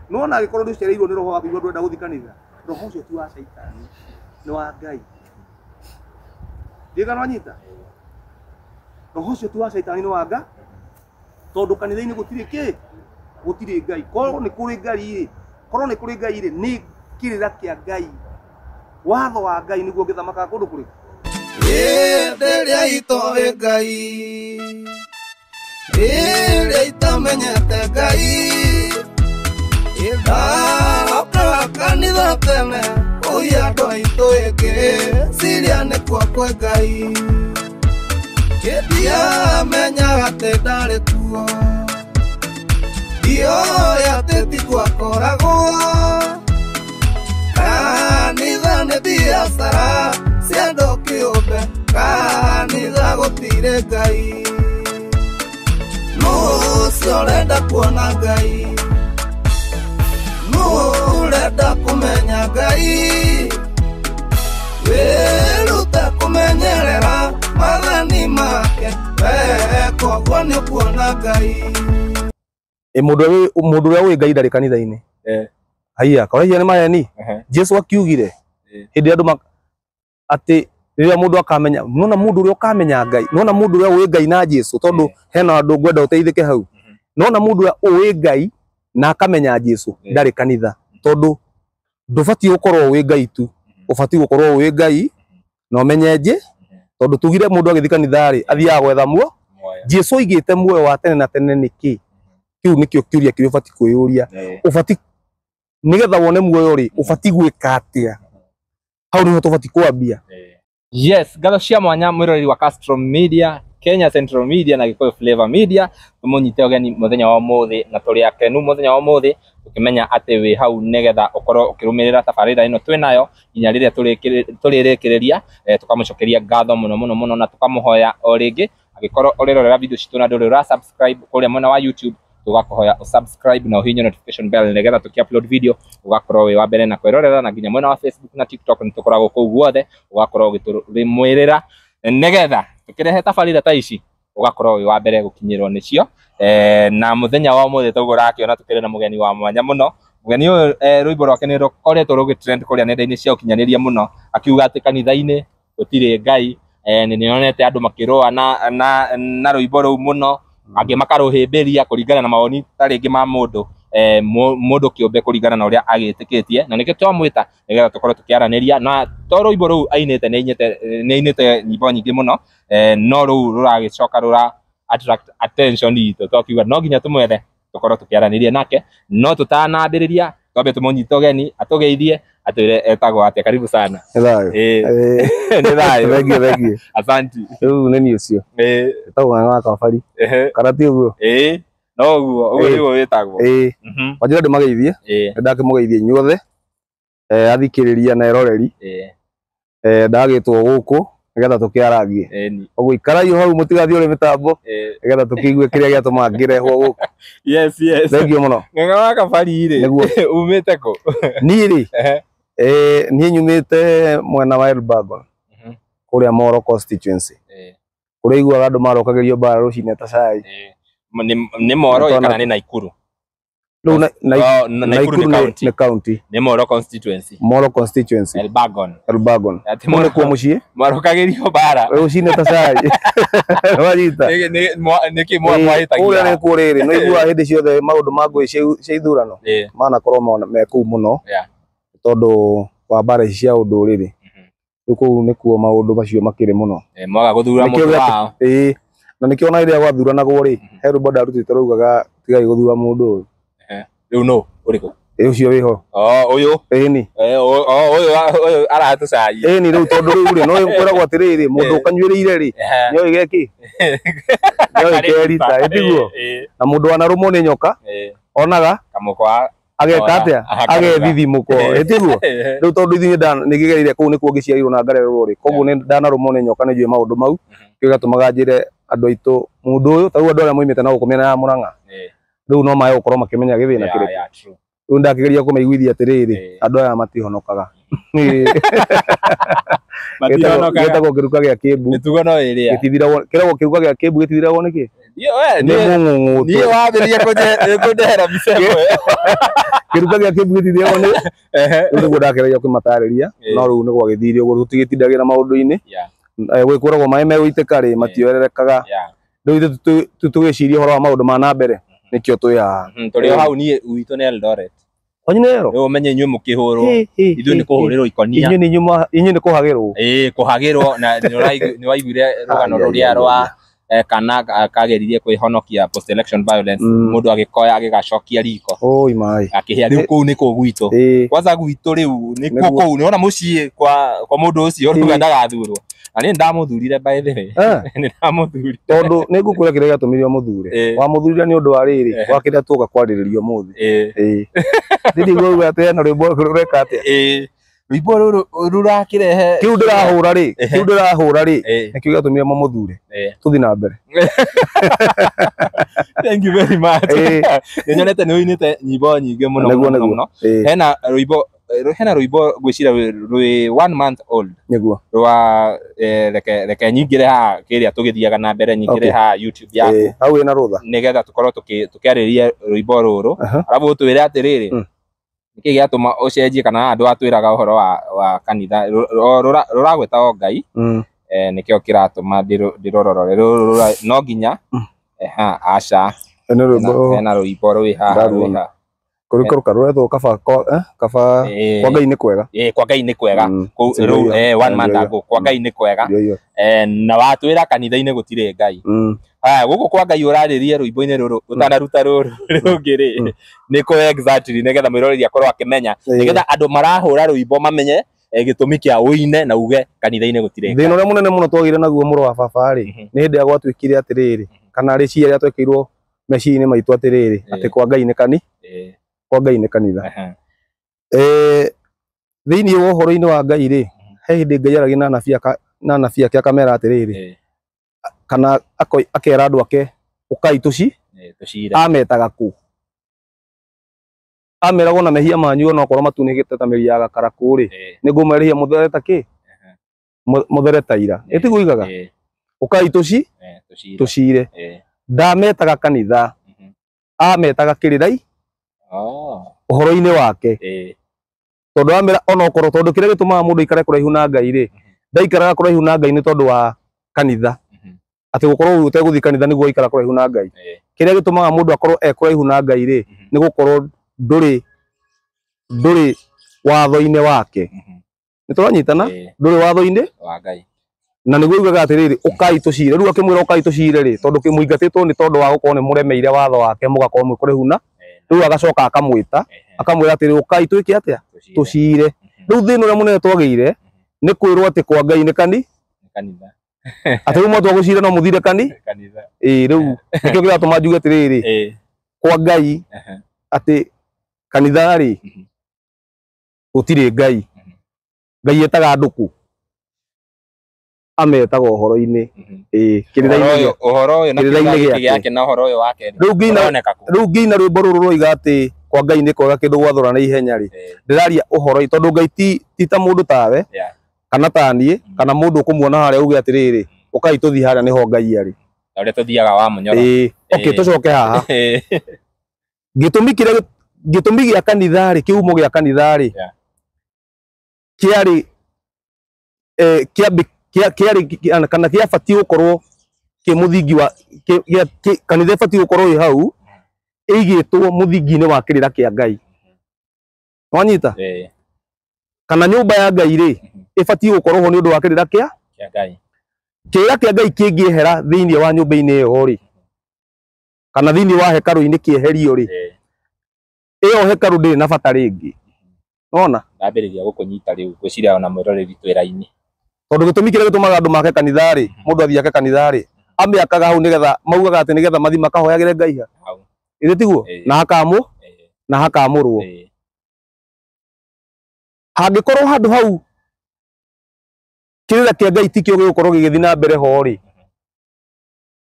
Nona angĩkorwo nĩ ũcereirwo nĩ roho wa kũigua ndũrenda gũthiĩ kanitha, roho ũcio ti wa caitani, nĩ wa Ngai. Ndiũĩ kana wanyita? Roho ũcio ti wa caitani, nĩ wa Ngai. Tondũ kanitha-inĩ gũtirĩ kĩ? Gũtirĩ Ngai. Korwo nĩ kũrĩ Ngai rĩ, korwo nĩ kũrĩ Ngai rĩ, nĩ kĩrĩra kĩa Ngai. Watho wa Ngai nĩguo ũngĩthamakaga kũndũ kũrĩkũ? Hĩndĩ ĩrĩa itoĩ Ngai, ĩrĩa itamenyete Ngai, ndarokaga kanitha tene, kũiya andũ aitũ ĩngĩ, ciria nĩkuo kwĩ Ngai. Ndiamenyaga atĩ ndarĩ kuo, ndioĩ atĩ ti gwakoragwo. Kanitha nĩ biacara cia andũ kĩũmbe, kanitha gũtirĩ Ngai. Nũ ũcio ũrenda kuona Ngai? Nũ ũrenda kũmenya Ngai? Wĩrute kũmenyerera maathani make, weka ũguo nĩ ũkuona Ngai. Mũndũ ũrĩa ũĩ Ngai ndarĩ kanitha-inĩ. Haiya, kawaida nĩ maheni. Jesu akiugire hĩndĩ andũ atĩ rĩrĩa mũndũ akamenya, nona mũndũ ũrĩa ũkamenya Ngai, nona mũndũ ũrĩa ũĩ Ngai na Jesu, tondũ hena andũ ngwenda ũteithĩke hau. Nona mũndũ ũrĩa ũĩ Ngai na akamenya Jesu ndarĩ kanitha, tondũ ndũbatiĩ gũkorwo ũĩ Ngai tu, ũbatiĩ gũkorwo ũĩ Ngai na ũmenye nje, tondũ tugire mũndũ agĩthiĩ kanitha rĩ, athiaga gwetha muoyo. Jesu oigĩte muoyo wa tene na tene nĩ kĩ? Kĩu nĩkĩo kĩũria kĩrĩa ũbatiĩ kwĩyũria. Ũbatiĩ nĩgetha wone muoyo rĩ, ũbatiĩ gwĩka atĩa? Hau nĩho tũbatiĩ kwambia. Yes, ngatho cia mwanya mwĩroreri wa Castro Media, Kenya Central Media na Gĩkũyũ Flavor Media, tũmũnyite ũgeni mũthenya wa ũmũthĩ na tũrĩ akenu mũthenya wa ũmũthĩ tũkĩmenya atĩ wĩ hau nĩgetha ũkorwo ũkĩrũmĩrĩra tabarĩra ĩno twĩnayo nginya rĩrĩa tũrĩrĩkĩrĩria. Tũkamũcokeria ngatho mũno mũno mũno na tũkamũhoya o rĩngĩ angĩkorwo ũrĩrorera video citũ na ndũrĩ ũra subscribe kũrĩa mwena wa YouTube, tũgakũhoya ũsubscribe na ũhihinye notification bell nĩgetha tũkĩ upload video ũgakorwo wĩ wa mbere na kwĩrorera, na nginya mwena wa Facebook na TikTok nĩ tũkoragwo kũu guothe, ũgakorwo ũgĩtũrĩmwĩrĩra nĩgetha tũkĩrehe tabarĩra ta ici ũgakorwo wĩ wa mbere gũkinyĩrwo nĩcio. Na mũthenya wa ũmũthĩ toguo ũrakĩona tũkĩrĩ na mũgeni wa mwanya mũno. Mũgeni ũyũ rwĩmbo rwake nĩ rũkoretwo rũgĩtrend kũrĩa nenda-inĩ cia ũkinyanĩria mũno, akiuga atĩ kanitha-inĩ gũtirĩ Ngai. Nĩ nyonete andũ makĩrũa na rwĩmbo rũu mũno, angĩ makarũhĩmbĩria kũringana na mawoni ta rĩngĩ ma mũndũ, mũndũ kĩũmbe kũringana na ũrĩa agĩtĩkĩtie, na nĩkĩo twamwĩta nĩgetha tũkorwo tũkĩaranĩria. Na to rwĩmbo rũu ainĩte, nĩ ainĩte nyĩmbo nyingĩ mũno, no rũu rũragĩcoka rũra attract attention itũ, twakiuga no nginya tũmwethe tũkorwo tũkĩaranĩria nake. No tũtanambĩrĩria twambe tũmũnyite ũgeni atũgeithie, atwĩre etagwo atĩa. Karibu sana. Nĩ thayũ. Nĩ thayũ. Thengiũ, thengiũ. Asanti. Rĩu nĩ niĩ ũcio. Etagwo Ng'ang'a wa Kabari. Kana ti ũguo? No ũguo, ũguo nĩguo wĩtagwo. Wanjĩra ndĩmageithie. Nĩndakĩmũgeithia inyuothe, athikĩrĩria na eroreri. Ndagĩtwo gũkũ nĩgetha tũkĩarangie. Ũguo ikarai hau mũtigathiĩ ũrĩ mĩtambo nĩgetha tũkĩigue kĩrĩa gĩatũma ngĩrehwo gũkũ. Yes, yes. Thengiũ mũno. Ng'ang'a wa Kabari rĩ, Nĩguo. umĩte kũ? Niĩ rĩ, niĩ nyumĩte mwena wa Elbagon, kũrĩa Moro constituency. Kũrĩa iguaga andũ marokagĩrio mbara rũcinĩ ta cai. Nĩ Moro kana nĩ Naikuru? Rĩu Naikuru nĩ nĩ county. Nĩ Moro constituency. Moro constituency. Elbagon. Elbagon. Kũu nĩkuo mũciĩ? Marokagĩrio mbara. Rũcinĩ ta cai. Wanyita? Nĩkĩ mwahĩtagia? Kũrĩa nĩkuo rĩrĩ, nĩ ũiguaga hĩndĩ ciothe maũndũ ma ngũĩ cia ithurano manakorwo me kũu mũno, tondũ wa mbara ici cia ũndũrĩrĩ. Rĩu kũu nĩkuo maũndũ macio makĩrĩ mũno. Mwaga gũthura mũndũ wao. Na nĩkĩo ona rĩrĩa gwathuranagwo rĩ, he rwĩmbo ndarutĩte rwaugaga tigai gũthura mũndũ ũyũ. Rĩu nũ ũrĩkũ? Ũcio wĩho. Ũyũ. Ĩni. Ũyũ aratũcaia. Ĩni rĩu tondũ rĩu rĩ, no kwĩragwo atĩrĩrĩ, mũndũ ũkanyuĩrĩire rĩ, nĩoĩ geki? Nĩoĩ kerita, ĩtiguo? Na mũndũ wanarũmwo nĩ nyoka, onaga Kamũkwa ageka atĩa? Agethithimũko, ĩtiguo? Rĩu tondũ ithuĩ nĩngĩgereire kũu nĩkuo ngĩciarirwo na ngarererwo rĩ, koguo nĩ ndanarũmwo nĩ nyoka nĩnjũĩ maũndũ mau, kĩo gĩatũmaga njĩre andũ aitũ mũndũ ũyũ, ta rĩu andũ arĩa moimĩte na gũkũ mĩena ya Mũrang'a, rĩu no mahe gũkorwo makĩmenya gĩthĩna kĩrĩkũ. Rĩu ndakĩgeria kũmaiguithia atĩrĩrĩ, andũ aya matihonokaga. Matihonokaga. Gĩtagwo kĩruka gĩa Kĩmbu. Mĩtugo no ĩrĩa. Gĩtithiragwo, kĩragwo kĩruka gĩa Kĩmbu gĩtithiragwo nĩkĩ? Niĩ Nĩ mũng'ũng'ũtũ. niĩ wambĩrĩria kũndehera mbica ĩmwe. Kĩruka gĩa Kĩmbu gĩtithiragwo nĩ rĩu nĩguo ndakĩgeria kũmatarĩria, no rĩu nĩ gwagĩthire ũguo, tũtigĩtindagĩra maũndũ-inĩ. Gwĩkũragwo maĩ megũitĩka rĩ, matioererekaga. Rĩu ithuĩ tũgĩciria ũhoro wa maũndũ ma na mbere, nĩkĩo twĩ haha. Tũrĩ o hau niĩ gwitũ nĩ Eldoret. Kwanyu nĩ Ero? Rĩu ũmenye inyuĩ mũkĩhũrwo, ithuĩ nĩ kũhũrĩrwo ikonia. Inyuĩ nĩ inyuĩ nĩ kũhagĩrwo. Ĩĩ kũhagĩrwo, na nĩ waiguire rũgano rũrĩa rwa kana kageririe kwĩhonokia post election violence, mũndũ agĩkoya agĩgacokia riko. Oi mai. Akĩhĩa. Rĩu kũu nĩkuo gwitũ. Kwanza gwitũ rĩu nĩkuo kũu, nĩwona mũciĩ kwa mũndũ ũcio ũrauga ndagathurwo. Na niĩ nĩndamũthurire by the way. Nĩ ndamũthurire. Tondũ nĩ ngũkwĩra kĩrĩa gĩatũmire ũmũthure. Wamũthurire nĩ ũndũ wa rĩrĩ, wa kĩrĩa tũka kwarĩrĩria ũmũthĩ. Ndiri ngũuga atĩ hena rwĩmbo rũreka atĩa. Rwĩmbo rũrũ rũrakĩrehe kĩu ndĩrahũra rĩ, kĩu ndĩrahũra rĩ, nĩkĩo gĩatũmire mamũthure. Tũthiĩ na mbere. Thank you very much. Nĩ nyonete nĩ ũinĩte nyĩmbo nyingĩ mũno mũno mũno. Hena rwĩmbo, hena rwĩmbo ngwĩciria rwĩ 1 month old. Nĩguo. Rwa reke nyingĩre haha kĩrĩa tũgĩthiaga na mbere, nyingĩre haha YouTube yaku. Hau wĩna rũtha. Nĩgetha tũkorwo tũkĩarĩrĩria rwĩmbo rũrũ. Arabu ũtwĩre atĩrĩrĩ, nĩkĩ gĩatũma ũcenjie, kana andũ atwĩraga ũhoro wa kanitha rũragwĩta o Ngai, nĩkĩo kĩratũma ndĩrorore no nginya. Aca, hena rwĩmbo rwĩ haha, rwĩ haha. Kũrĩ rũretwo kaba kaba kwa Ngai nĩ kwega. Kwa Ngai nĩ kwega. Rĩu 1 month ago, kwa Ngai nĩ kwega. Na watwĩra kanitha-inĩ gũtirĩ Ngai. Haya, gũkũ kwa Ngai ũrarĩrie rwĩmbo-inĩ rũrũ ũtanaruta rũrũ rũngĩ rĩ, nĩ kũ exactly, nĩgetha mwĩroreri akorwo akĩmenya, nĩgetha andũ marahũra rwĩmbo mamenye gĩtũmi kĩa ũine na uge kanitha-inĩ gũtirĩ Ngai. Thĩna ũrĩa mũnene mũno twagĩire naguo mũrũ wa baba rĩ, nĩ hĩndĩ ĩrĩa gwatuĩkire atĩrĩrĩ, kana rĩciria rĩrĩa twekĩirwo meciria-inĩ maitũ atĩrĩrĩ, atĩ kwa Ngai nĩ kani, kwa Ngai nĩ kanitha. Thĩinĩ wa ũhoro-inĩ wa Ngai rĩ, he hĩndĩ Ngai aragia na anabii ake akamera atĩrĩrĩ, kana akera andũ ake ũkai tũci, ametaga kũ? Ameragwo na mehia manyu ona okorwo matunĩkĩte ta mĩri ya gakarakũ rĩ, nĩngũmerĩhia mũthere ta kĩ? Mũthere ta ira. Ĩtiguo ugaga? Ũkai tũci, tũcire. Ndametaga kanitha, ametaga kĩrĩrai ũhoro-inĩ wake. Tondũ amera ona okorwo, tondũ kĩrĩa gĩtũmaga mũndũ aikare kũraihu na Ngai rĩ, ndaikaraga kũraihu na Ngai nĩ tondũ wa kanitha. Atĩ gũkorwo ũtegũthiĩ kanitha nĩguo aikara kũraihu na Ngai. Kĩrĩa gĩtũmaga mũndũ akorwo e kũraihu na Ngai rĩ, nĩ gũkorwo ndũrĩ watho-inĩ wake. Nĩ tũranyitana? Ndũrĩ watho-inĩ wa Ngai. Na nĩguo ugaga atĩrĩrĩ, ũkai tũcire. Rĩu akĩmwĩra ũkai tũcire rĩ, tondũ kĩmũingatĩtwo nĩ tondũ wa gũkorwo nĩ mũremeire watho wake, mũgakorwo mwĩ kũraihu na rĩu agacoka akamwĩta, akamwĩra atĩrĩ, ũkai twĩke atĩa? Tũcire. Rĩu thĩna ũrĩa mũnene twagĩire nĩ kwĩrwo atĩ kwa Ngai nĩ kanitha. Atĩ rĩu mwatua gũcira no mũthire kanitha. Ĩĩ, rĩu nĩkĩo kĩratũma njuge atĩrĩrĩ, kwa Ngai atĩ kanitha rĩ gũtirĩ Ngai. Ngai etaga andũ kũ? Ametaga ũhoro-inĩ. Ĩĩ, kĩrĩra-inĩ ũhoro ũyũ na kĩrĩra gĩake na ũhoro ũyũ wake. Rĩu ngĩina rwĩmbo rũrũ rũroiga atĩ kwa Ngai nĩ kwega kĩndũ gwathũra na ihenya rĩ, ndĩraria ũhoro tondũ Ngai ti ta mũndũ tawe kana ta niĩ kana mũndũ ũkũmuona harĩa uge atĩrĩrĩ, ũkai tũthiĩ harĩa nĩho Ngai arĩ. Ũrĩa tũthiaga wa mũnyoro. Ĩĩ, okay, tũcoke haha. Gĩtũmi kĩrĩa, gĩtũmi gĩa kanitha rĩ, kĩhumo gĩa kanitha rĩ, kĩarĩ kĩarĩ kana kĩabatiĩ gũkorwo kĩ mũthingi wa kanitha ĩbatiĩ gũkorwo ĩ hau ĩigĩtwo mũthingi-inĩ wa kĩrĩra kĩa Ngai. Wanyita? Kana nyũmba ya Ngai rĩ, ĩbatiĩ gũkorwo ho nĩ ũndũ wa kĩrĩra kĩa Ngai. Kĩrĩra kĩa Ngai kĩngĩehera thĩinĩ wa nyũmba-inĩ ĩyo rĩ, kana thĩinĩ wa hekarũ-inĩ kĩeherio rĩ, ĩyo hekarũ ndĩrĩ na bata rĩngĩ. Nona? Ndambĩrĩria gũkũnyita rĩu ngwĩciria ona mwĩroreri twĩra-inĩ. Tondũ gĩtũmi kĩrĩa gĩtũmaga andũ make kanitha rĩ, mũndũ athiĩ ake kanitha rĩ, amĩakaga hau nĩgetha maugaga atĩ nĩgetha mathiĩ makahoyagĩre Ngai hau. Ithĩ tiguo? Na hakamũ na hakamũrwo. Hangĩkorwo handũ hau kĩrĩra kĩa Ngai tikĩo gĩgũkorwo gĩgĩthiĩ na mbere ho rĩ,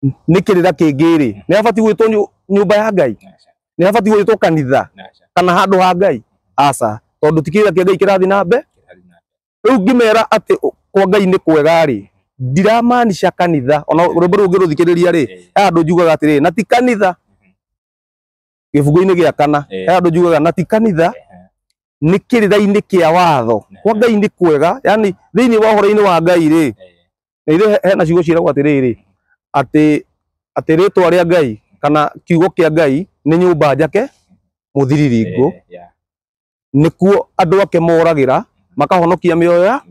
nĩ kĩrĩra kĩngĩ rĩ, nĩ habatiĩ gwĩtwo nyũmba ya Ngai, nĩ habatiĩ gwĩtwo kanitha kana handũ ha Ngai? Aca, tondũ ti kĩrĩra kĩa Ngai kĩrathiĩ na mbere. Rĩu ngĩmera atĩ kwa Ngai nĩ kwega rĩ, ndiramaanisha kanitha. Ona rwĩmbo rũu ũngĩrũthikĩrĩria rĩ, he handũ njugaga atĩrĩrĩ, na ti kanitha, gĩbungo-inĩ gĩa kana, he handũ njugaga na ti kanitha, nĩ kĩrĩra-inĩ kĩa watho. Kwa Ngai nĩ kwega, yani thĩinĩ wa ũhoro-inĩ wa Ngai rĩ, na ithe hena ciugo ciĩragwo atĩrĩrĩ, atĩ rĩtwa rĩa Ngai kana kiugo kĩa Ngai nĩ nyũmba njake mũthiriringũ, nĩkuo andũ ake moragĩra makahonokia mĩoyo ya.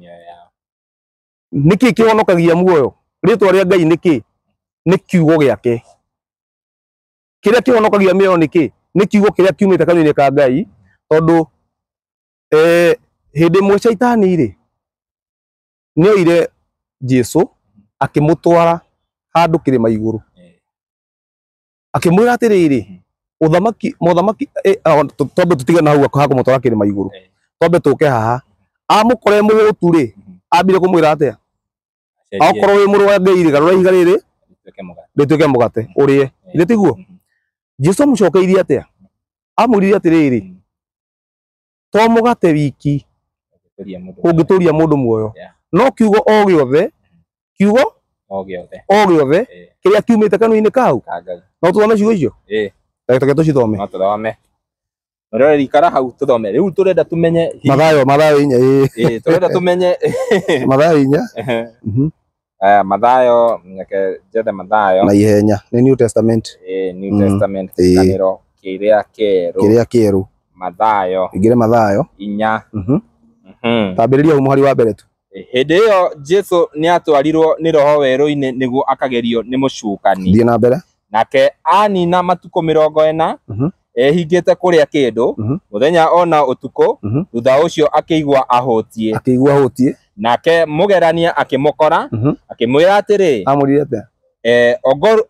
Nĩkĩ kĩhonokagia muoyo? Rĩtwa rĩa Ngai nĩkĩ? Nĩ kiugo gĩake. Kĩrĩa kĩhonokagia mĩoyo nĩkĩ? Nĩ kiugo kĩrĩa kiumĩte kanua-inĩ ka Ngai. Tondũ hĩndĩ ĩmwe caitani rĩ, nĩoire Jesũ akĩmũtwara handũ kĩrĩma igũrũ, akĩmwĩra atĩrĩrĩ, ũthamaki mothamaki, twambe tũtige na hau ha kũmũtwara kĩrĩma igũrũ, twambe tũke haha. Amũkore mũhũtu rĩ, ambire kũmwĩra atĩa? Akorwo wĩ mũrũ wa Ngai rĩ, garũra ihiga rĩrĩ rĩtuĩke mũgate ũrĩe. Githĩ tiguo? Jesũ amũcokeirie atĩa? Amwĩrire atĩrĩrĩ, to mũgate wiki ũngĩtũria mũndũ muoyo, no kiugo o gĩothe, kiugo o gĩothe kĩrĩa kiumĩte kanua-inĩ kau. No tũthome ciugo icio? Reke tũcithome. No tũthome. Mũroreri ikara hau tũthome. Rĩu tũrenda tũmenye Mathayo inya. Tũrenda tũmenye Mathayo inya. Aya, Mathayo, reke njethe Mathayo. Na ihenya, nĩ New Testament. New Testament, kĩrĩkanĩro kĩrĩa kĩerũ. Kĩrĩa kĩerũ. Mathayo. Ingĩre Mathayo. Inya. Tambĩrĩria hau mũhari wa mbere tu. Hĩndĩ ĩyo Jesũ nĩatwarirwo nĩ Roho werũ-inĩ nĩguo akagerio nĩ mũcukani. Thiĩ na mbere. Nake anina matukũ 40 ehingĩte kũrĩa kĩndũ mũthenya ona ũtukũ. Thutha ũcio akĩigua ahũtiĩ. Akĩigua ahũtiĩ. Nake mũgerania akĩmũkora, akĩmwĩra atĩrĩ, Amwĩrire atĩa?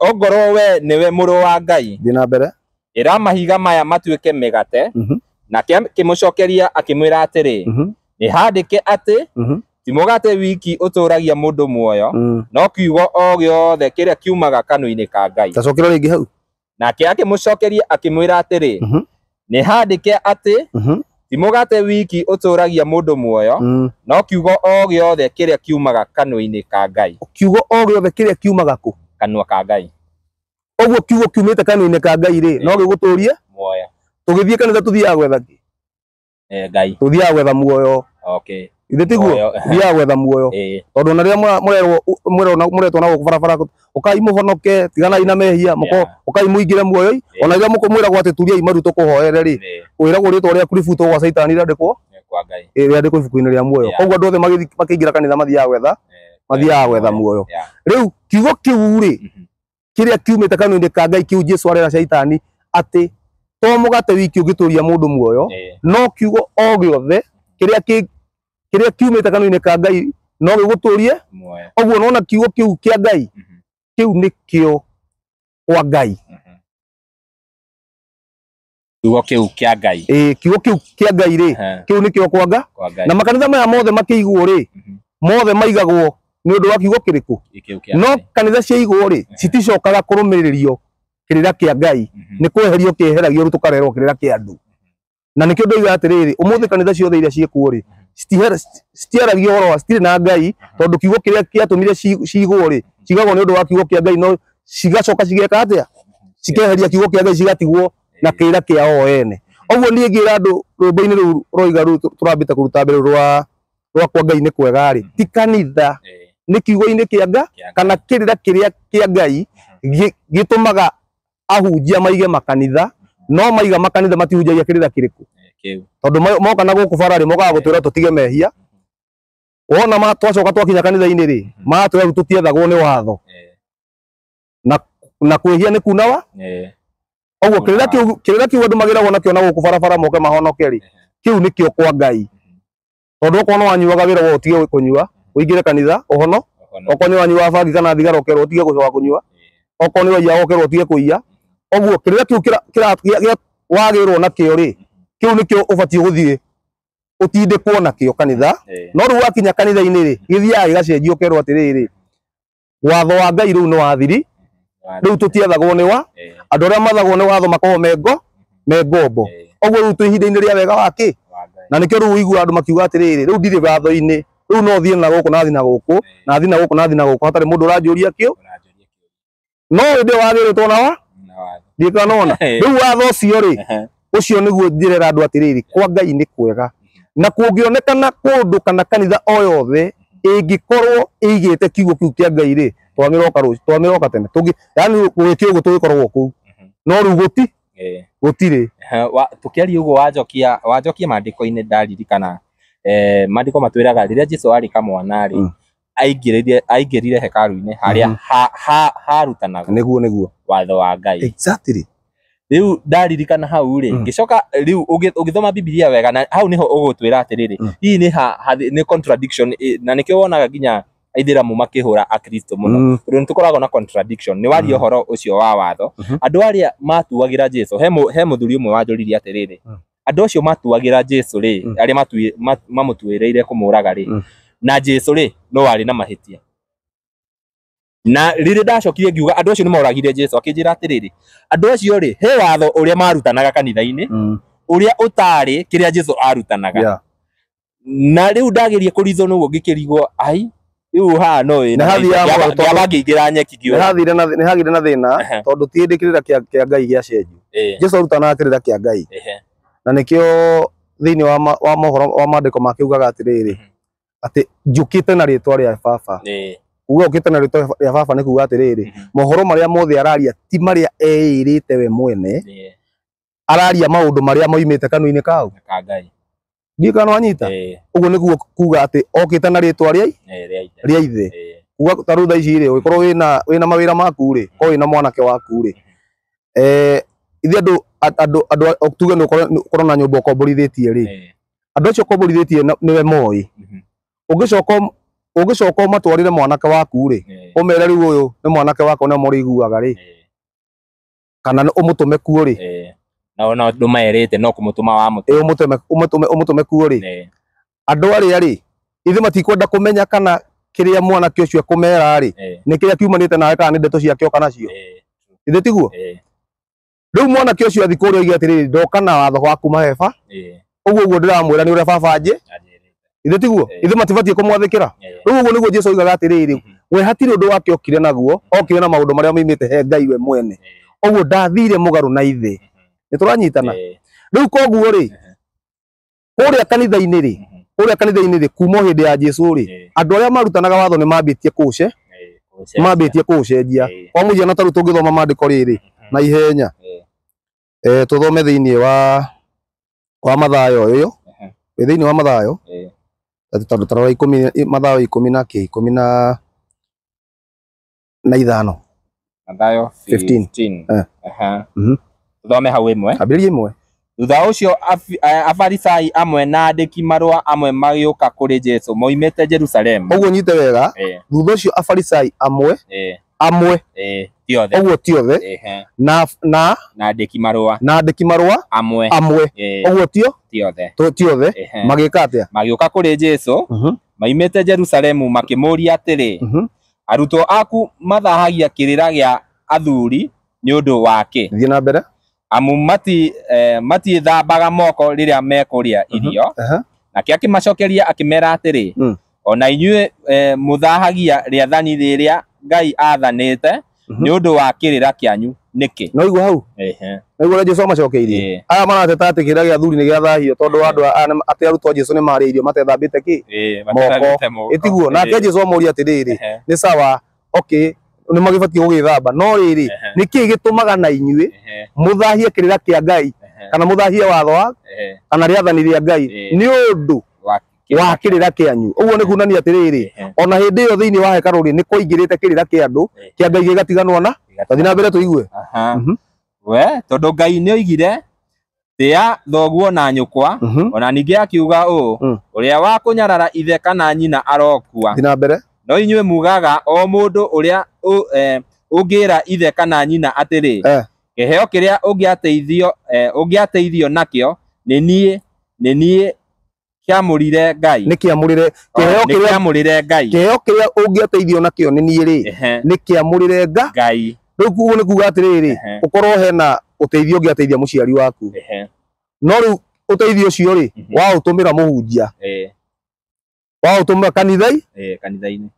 Ongorwo we nĩwe mũrũ wa Ngai, Thiĩ na mbere. ĩra mahiga maya matuĩke mĩgate. Nake akĩmũcokeria akĩmwĩra atĩrĩ, nĩ handĩke atĩ ti mũgate wiki ũtũragia mũndũ muoyo, no kiugo o gĩothe kĩrĩa kiumaga kanua-inĩ ka Ngai. Tacokera rĩngĩ hau. Nake akĩmũcokeria akĩmwĩra atĩrĩ, nĩ handĩke atĩ ti mũgate wiki ũtũragia mũndũ muoyo, no kiugo o gĩothe kĩrĩa kiumaga kanua-inĩ ka Ngai. Kiugo o gĩothe kĩrĩa kiumaga kũ? Kanua ka Ngai. Ũguo kiugo kiumĩte kanua-inĩ ka Ngai rĩ, no gĩgũtũrie muoyo. Tũgĩthiĩ kanitha tũthiaga gwetha kĩ? Ngai. Tũthiaga gwetha muoyo. Okay. Ithe tiguo? Tũthiaga gwetha muoyo. Tondũ ona rĩrĩa mũretwo na gũkũ barabara, ũkai mũhonoke, tiganai na mehia, ũkai mũingĩre muoyo. Ona rĩrĩa mũkwĩragwo atĩ turiai maru tũkũhoere rĩ, wĩragwo rĩtwa rĩaku rĩbutwo gwa Caitani rĩandĩkwo kwa Ngai. Rĩandĩkwo ibuku-inĩ rĩa muoyo. Koguo andũ othe makĩingĩra kanitha mathiaga gwetha muoyo. Rĩu kiugo kĩu rĩ, kĩrĩa kiumĩte kanua-inĩ ka Ngai kĩu Jesũ arera Caitani atĩ to mũgate wiki ũngĩtũria mũndũ muoyo, no kiugo o gĩothe kĩrĩa kiumĩte kanua-inĩ ka Ngai no gĩgũtũrie muoyo. Ũguo nona kiugo kĩu kĩa Ngai, kĩu nĩkĩo kwa Ngai. Kiugo kĩu kĩa Ngai. Kiugo kĩu kĩa Ngai rĩ, kĩu nĩkĩo kwa Ngai. Na makanitha maya mothe makĩigwo rĩ, mothe maigagwo nĩ ũndũ wa kiugo kĩrĩkũ? No kanitha ciaigwo rĩ, citicokaga kũrũmĩrĩrio kĩrĩra kĩa Ngai, nĩ kweherio kĩeheragio rĩu tũkarerwo kĩrĩra kĩa andũ. Na nĩkĩo ndoiga atĩrĩrĩ, ũmũthĩ kanitha ciothe iria ciĩkuo rĩ, citiaragia ũhoro wa citirĩ na Ngai, tondũ kiugo kĩrĩa kĩatũmire ciigwo rĩ, cigagwo nĩ ũndũ wa kiugo kĩa Ngai, no cigacoka cigeka atĩa? Cikeheria kiugo kĩa Ngai cigatigwo na kĩrĩra kĩa o ene. Ũguo niĩ ngĩra andũ rwĩmbo-inĩ rũu roiga rũu tũrambĩte kũruta mbere rwa kwa Ngai nĩ kwega rĩ, ti kanitha, nĩ kiugo-inĩ kĩa Ngai kana kĩrĩra kĩrĩa kĩa Ngai gĩtũmaga ahunjia maige makanitha, no maiga makanitha matihunjagia kĩrĩra kĩrĩkũ? Tondũ moka na gũkũ bara rĩ, mokaga gũtwĩra tũtige mehia. Wona twacoka twakinya kanitha-inĩ rĩ, maratwĩra rĩu tũtiethagwo nĩ watho. Na kwĩhia nĩ kuna wa? Ũguo kĩrĩra kĩu andũ magĩragwo nakĩo na gũkũ barabara moke mahonoke rĩ, kĩu nĩkĩo kwa Ngai. Tondũ okorwo nĩ wanyuaga wĩragwo ũtige kũnyua, ũingĩre kanitha ũhono. Okorwo nĩ wanyuaga bangi kana thigara ũkerwo ũtige gũcoka kũnyua. Okorwo nĩ waiyaga ũkerwo ũtige kũiya. Ũguo kĩrĩra kĩu wagĩrwo nakĩo rĩ, kĩu nĩkĩo ũbatiĩ gũthiĩ ũtindĩkwo nakĩo kanitha. No rĩu wakinya kanitha-inĩ rĩ, gĩthiaga gĩgacenjio ũkerwo atĩrĩrĩ, watho wa Ngai rĩu nĩ wathiri, rĩu tũtiethagwo nĩ wa andũ arĩa mathagwo nĩ watho makoragwo me ngombo. Ũguo rĩu twĩ ihinda-inĩ rĩa wega wa kĩ? Na nĩkĩo rĩu ũiguaga andũ makiuga atĩrĩrĩ, rĩu ndirĩ watho-inĩ, Rĩu no thiĩ na gũkũ na thiĩ na gũkũ na thiĩ na gũkũ na thiĩ na gũkũ hatarĩ mũndũ ũranjũria kĩo. No hĩndĩ wagĩrĩtwo na wa ndiĩ kana nona. Rĩu watho ũcio rĩ, ũcio nĩguo njĩrera andũ atĩrĩrĩ, kwa Ngai nĩ kwega. Na kũngĩonekana kũndũ kana kanitha o yothe ĩngĩkorwo ĩigĩte kiugo kĩu kĩa Ngai rĩ, twamĩroka rũciũ, twamĩroka tene. Tũngĩ yani gũgĩkĩ ũguo tũgĩkoragwo kũu. No rĩu gũtirĩ. Tũkĩaria ũguo wanjokia maandĩko-inĩ ndaririkana maandĩko matwĩraga rĩrĩa Jesũ arĩ kamwana rĩ, aingĩrire hekaru-inĩ harĩa harutanagwo nĩguo watho wa Ngai. Exactly. Rĩu ndaririkana hau rĩ, ngĩcoka rĩu ũgĩthoma Bibilia wega na hau nĩho ũgũtwĩra atĩrĩrĩ, hihi nĩ contradiction, na nĩkĩo wonaga nginya aithĩramu makĩhũra akristo mũno, tondũ nĩ tũkoragwo na contradiction. Nĩ waria ũhoro ũcio wa watho, andũ arĩa matuagĩra Jesũ, he mũthuri ũmwe wanjũririe atĩrĩrĩ, andũ acio matuagĩra Jesũ rĩ, arĩa mamũtuĩrĩire kũmũraga rĩ, na Jesũ rĩ no warĩ na mahĩtia. Na rĩrĩa ndacokire ngiuga andũ acio nĩ moragire Jesũ, akĩnjĩra atĩrĩrĩ, andũ acio rĩ, he watho ũrĩa marutanaga kanitha-inĩ, ũrĩa ũtarĩ kĩrĩa Jesũ arutanaga. Na rĩu ndageria kũrizwo nĩguo ngĩkĩrigwo, ai rĩu haha no ĩna ngĩingĩra nyeki ngiuga. Nĩ hagĩire na thĩna tondũ ti hĩndĩ kĩrĩra kĩa Ngai gĩacenjio. Jesũ arutanaga kĩrĩra kĩa Ngai. Na nĩkĩo thĩinĩ wa mohoro wa maandĩko makiugaga atĩrĩrĩ, atĩ njũkĩte na rĩtwa rĩa baba. Kuga ũkĩte na rĩtwa rĩa baba nĩ kuga atĩrĩrĩ, mohoro marĩa mothe araria ti marĩa eĩrĩte we mwene, araria maũndũ marĩa moimĩte kanua-inĩ kau ka Ngai. Ndiũĩ kana wanyita. Ũguo nĩguo kuga atĩ okĩte na rĩtwa rĩa ithe. Kuga ta rĩu thaa ici rĩ, ũngĩkorwo wĩna mawĩra maku rĩ, korwo wĩna mwanake waku rĩ, ithuĩ andũ tuge nĩ ũkorwo na nyũmba ũkomborithĩtie rĩ, andũ acio ũkomborithĩtie nĩwe moĩ. Ũngĩcoka ũmatwarĩre mwanake waku rĩ, ũmere rĩu ũyũ nĩ mwanake wakwa nĩwe mũrĩiguaga rĩ, kana ũmũtũme kuo rĩ, na ona ndũmerĩte no kũmũtũma wamũtũma, ũmũtũme kuo rĩ, andũ arĩa rĩ, ithuĩ matikwenda kũmenya kana kĩrĩa mwanake ũcio ekũmera rĩ, nĩ kĩrĩa kiumanĩte nawe kana nĩ ndeto ciake oka nacio. Ithuĩ tiguo? Rĩu mwanake ũcio athiĩ kũrĩa oige atĩrĩrĩ, ndoka na watho wa kuma heba, ũguo ũguo ndĩramwĩra nĩ ũrĩa baba anjĩ. Ithuĩ tiguo? Ithuĩ matibatiĩ kũmwathĩkĩra. Rĩu ũguo nĩguo Jesũ oigaga atĩrĩrĩ, we hatirĩ ũndũ wake okire naguo, okire na maũndũ marĩa moimĩte he Ngai we mwene. Ũguo ndathire mũgarũ na ithe. Nĩ tũranyitana? Rĩu koguo rĩ, kũrĩa kanitha-inĩ rĩ, kũrĩa kanitha-inĩ rĩ, kuma hĩndĩ ya Jesũ rĩ, andũ arĩa marutanaga watho nĩ mambĩtie kũũcenjia. Kwa mũhiano ta rĩu tũngĩthoma maandĩko rĩrĩ na ihenya, tũthome thĩinĩ wa Mathayo ũyũ, thĩinĩ wa Mathayo, tondũ tarora ikũmi, Mathayo ikũmi na kĩ, ikũmi na ithano. Mathayo 15. Tũthome hau ĩmwe. Ambĩrĩria ĩmwe. Thutha ũcio Afarisai amwe na andĩki marũa amwe magĩũka kũrĩ Jesũ moimĩte Jerusalemu. Ũguo nyite wega. Thutha ũcio Afarisai amwe ti othe. Ũguo ti othe. Na andĩki marũa. Na andĩki marũa amwe. Ũguo tio? Ti othe. Ti othe. Magĩka atĩa? Magĩũka kũrĩ Jesũ moimĩte Jerusalemu makĩmũũria atĩrĩ, arutwo aku mathahagia kĩrĩra gĩa athuri nĩ ũndũ wa kĩ? Thiĩ na mbere. Amu matiĩthambaga moko rĩrĩa mekũrĩa irio. Nake akĩmacokeria akĩmera atĩrĩ, ona inyuĩ mũthahagia rĩathani rĩrĩa Ngai aathanĩte nĩ ũndũ wa kĩrĩra kĩanyu nĩkĩ? No igua hau? No igua ũrĩa Jesũ amacokeirie? Aya marateta atĩ kĩrĩra gĩa athuri nĩ gĩathahio tondũ wa andũ atĩ arutwo a Jesũ nĩ marĩa irio matethambĩte kĩ? Moko. Ĩtiguo. Nake Jesũ amũria atĩrĩrĩ, nĩ sawa, okay, nĩ magĩbatiĩ gũgĩthamba, no rĩrĩ, nĩkĩ gĩtũmaga na inyuĩ mũthahie kĩrĩra kĩa Ngai kana mũthahie watho wa kana rĩathani rĩa Ngai nĩ ũndũ wa kĩrĩra kĩanyu? Ũguo nĩ kuonania atĩrĩrĩ, ona hĩndĩ ĩyo thĩinĩ wa hekarũ rĩ, nĩ kwaingĩrĩte kĩrĩra kĩa andũ kĩa Ngai gĩgatiganwo na. Tathiĩ na mbere tũigue. We tondũ Ngai nĩ oigire, tĩa thoguo na nyũkwa, ona ningĩ akiuga ũũ, ũrĩa wa kũnyarara ithe kana nyina arokua. Thiĩ na mbere. No inyuĩ mugaga o mũndũ ũrĩa ũngĩra ithe kana nyina atĩrĩ, kĩheo kĩrĩa ũngĩateithio nakĩo nĩ niĩ kĩamũrire Ngai. Nĩ kĩamũrĩre kĩheo Ngai. Kĩheo kĩrĩa ũngĩateithio nakĩo nĩ niĩ rĩ, nĩ kĩamũrĩre Ngai. Rĩu koguo nĩ kuga atĩrĩrĩ, ũkorwo hena ũteithio ũngĩateithia mũciari waku, no rĩu ũteithio ũcio rĩ, waũtũmĩra mũhunjia, Wa ũtũma kanithai kanitha-inĩ.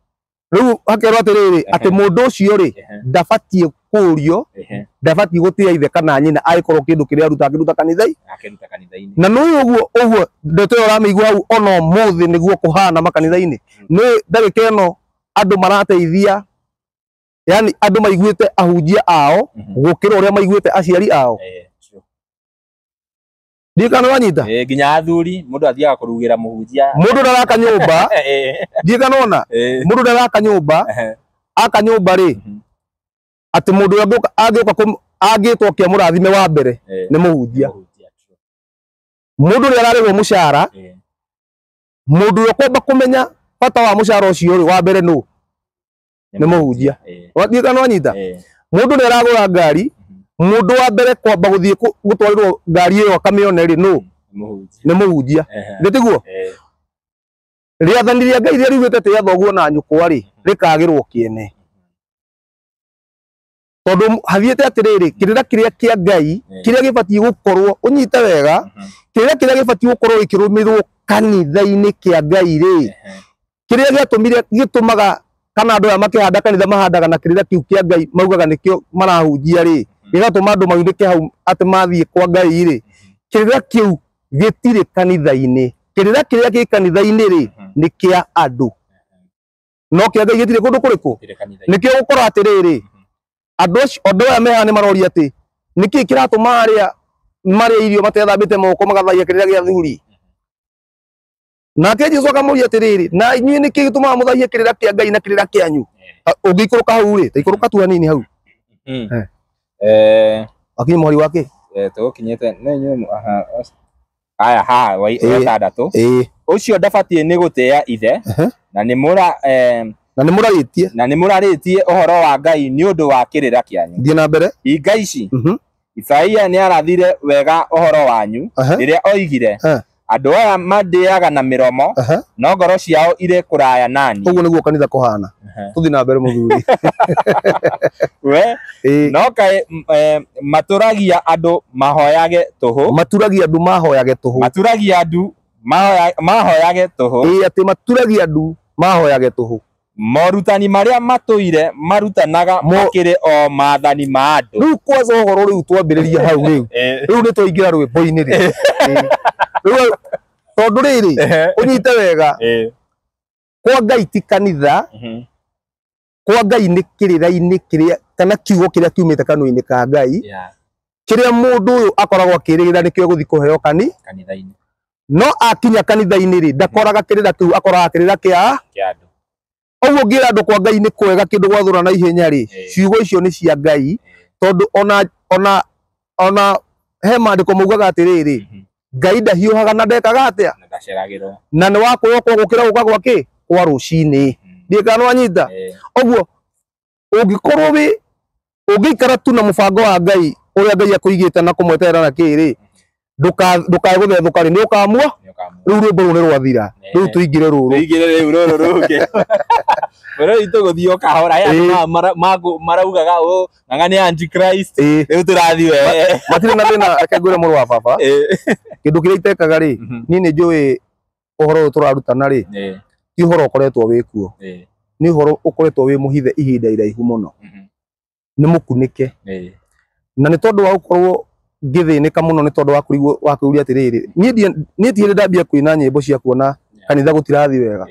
Rĩu hakerwo atĩrĩrĩ atĩ mũndũ ũcio rĩ ndabatiĩ kũũrio, ndabatiĩ gũtĩa ithe kana nyina angĩkorwo kĩndũ kĩrĩa aruta akĩruta kanithai, akĩruta kanitha-inĩ. Na nĩ ũguo ũguo ndeto ĩyo ũramĩigua hau ona ũmũthĩ nĩguo kũhana makanitha-inĩ. Nĩ ndagĩka ĩno andũ marateithia, yani andũ maiguĩte ahunjia ao gũkĩra ũrĩa maiguĩte aciari ao. Ndiũĩ kana nĩwanyita? Nginya athuri mũndũ athiaga kũrugĩra mũhunjia. Mũndũ ndaraka nyũmba, ndiũĩ kana wona? Mũndũ ndaraka nyũmba, aka nyũmba rĩ, atĩ mũndũ ũrĩa angĩũka angĩtwo kĩamũrathime wa mbere nĩ mũhunjia. Mũndũ ũrĩa ararĩhwo mũcara, mũndũ ũrĩa ũkwamba kũmenya bata wa mũcara ũcio rĩ, wa mbere nũ? Nĩ mũhunjia. Ndiũĩ kana nĩwanyita? Mũndũ ũrĩa aragũra ngari, mũndũ wa mbere kwamba gũthiĩ gũtwarĩrwo ngari ĩyo akamĩone rĩ, nũ? Nĩ mũhunjia. Nĩ tiguo? Rĩathani rĩa Ngai rĩrĩa riugĩte tĩa thoguo na nyũkwa rĩ, rĩkagĩrwo kĩene. Tondũ hathiĩte atĩrĩrĩ, kĩrĩra kĩrĩa kĩa Ngai kĩrĩa gĩbatiĩ gũkorwo, ũnyite wega, kĩrĩra kĩrĩa gĩbatiĩ gũkorwo gĩkĩrũmĩrĩrwo kanitha-inĩ kĩa Ngai rĩ, kĩrĩa gĩatũmire gĩtũmaga kana andũ aya makĩhanda kanitha mahandaga na kĩrĩra kĩu kĩa Ngai maugaga nĩkĩo marahunjia rĩ, gĩgatũma andũ maunĩke hau atĩ mathiĩ kwa Ngai rĩ, kĩrĩra kĩu gĩtirĩ kanitha-inĩ. Kĩrĩra kĩrĩa gĩ kanitha-inĩ rĩ, nĩ kĩa andũ. No kĩa Ngai gĩtirĩ kũndũ kũrĩkũ? Nĩkĩo gũkora atĩrĩrĩ, andũ acio andũ aya me haha nĩ maroria atĩ nĩkĩĩ kĩratũma arĩa marĩa irio matethambĩte moko magathaia kĩrĩra gĩa athuri. Nake Jesũ akamũria atĩrĩrĩ, na inyuĩ nĩkĩĩ gĩtũmaga mũthaie kĩrĩra kĩa Ngai na kĩrĩra kĩanyu? Ũngĩikũrũka hau rĩ, ta ikũrũka tu hanini hau. Wakinya mũhari wa kĩ? Tũgũkinyĩte nĩ inyuĩ aya haha wa ĩtandatũ. Ũcio ndabatiĩ nĩ gũtĩa ithe, na nĩ mũra na nĩ mũrarĩtie, na nĩ mũrarĩtie ũhoro wa Ngai nĩ ũndũ wa kĩrĩra kĩanyu. Thiĩ na mbere. Hinga ici, Isaia nĩ arathire wega ũhoro wanyu rĩrĩa oigire, andũ aya mandĩaga na mĩromo, no ngoro ciao irĩ kũraya nani. Ũguo nĩguo kanitha kũhana. Tũthiĩ na mbere mũthuri. We no kaĩ matũragia andũ mahoyage tũhũ. Maturagia andũ mahoyage tũhũ. Maturagia andũ mahoyage tũhũ. Ĩĩ, atĩ maturagia andũ mahoyage tũhũ. Morutani marĩa matũire marutanaga makĩrĩ o maathani ma andũ. Rĩu kwanza ũhoro rĩu twambĩrĩria hau rĩu. Rĩu nĩ twaingĩra rwĩmbo-inĩ rĩ. Rĩu tondũ rĩrĩ, ũnyite wega, kwa Ngai ti kanitha, kwa Ngai nĩ kĩrĩra-inĩ kĩrĩa kana kiugo kĩrĩa kiumĩte kanua-inĩ ka Ngai, kĩrĩa mũndũ ũyũ akoragwo akĩrĩgĩrĩra nĩkĩo egũthiĩ kũheo kanitha-inĩ. No akinya kanitha-inĩ rĩ, ndakoraga kĩrĩra kĩu, akoraga kĩrĩra kĩa andũ. Ũguo ngĩra andũ kwa Ngai nĩ kwega kĩndũ gwathũra na ihenya rĩ, ciugo icio nĩ cia Ngai, tondũ ona he maandĩko maugaga atĩrĩrĩ, Ngai ndahiũhaga na ndekaga atĩa? Na Na nĩ wa kwĩhokwo gũkĩra gũka gwa kĩ? Kwa rũcinĩ. Ndiũĩ kana nĩwanyita? Ũguo ũngĩkorwo wĩ ũngĩikara tu na mũbango wa Ngai ũrĩa Ngai akũigĩte na kũmweterera na kĩ rĩ, ndũkae gũthethũka rĩ, nĩ ũkamua. Rĩu rwĩmbo rũu nĩ rwathira. Rĩu tũingĩre rũrũ. Tũingĩre rĩu rũrũ rũngĩ. Rĩu tũgũthiĩ o kahora. Aya andũ maraugaga ũũ, ng'ang'a nĩ antichrist. Rĩu tũrathiĩ we. Matirĩ na thĩna, reke ngwĩre mũrũ wa baba. Kĩndũ kĩrĩa itekaga rĩ, niĩ nĩ njũĩ ũhoro ũyũ tũrarutana rĩ, ti ũhoro ũkoretwo wĩ kuo. Nĩ ũhoro ũkoretwo wĩ mũhithe ihinda iraihu mũno. Nĩ mũkunĩke. Na nĩ tondũ wa gũkorwo ngĩthĩnĩka mũno nĩ tondũ wa kũrigwo wa kwĩyũria atĩrĩrĩ, niĩ ti hĩndĩ ndambia kũina nyĩmbo cia kuona kanitha gũtirathiĩ wega.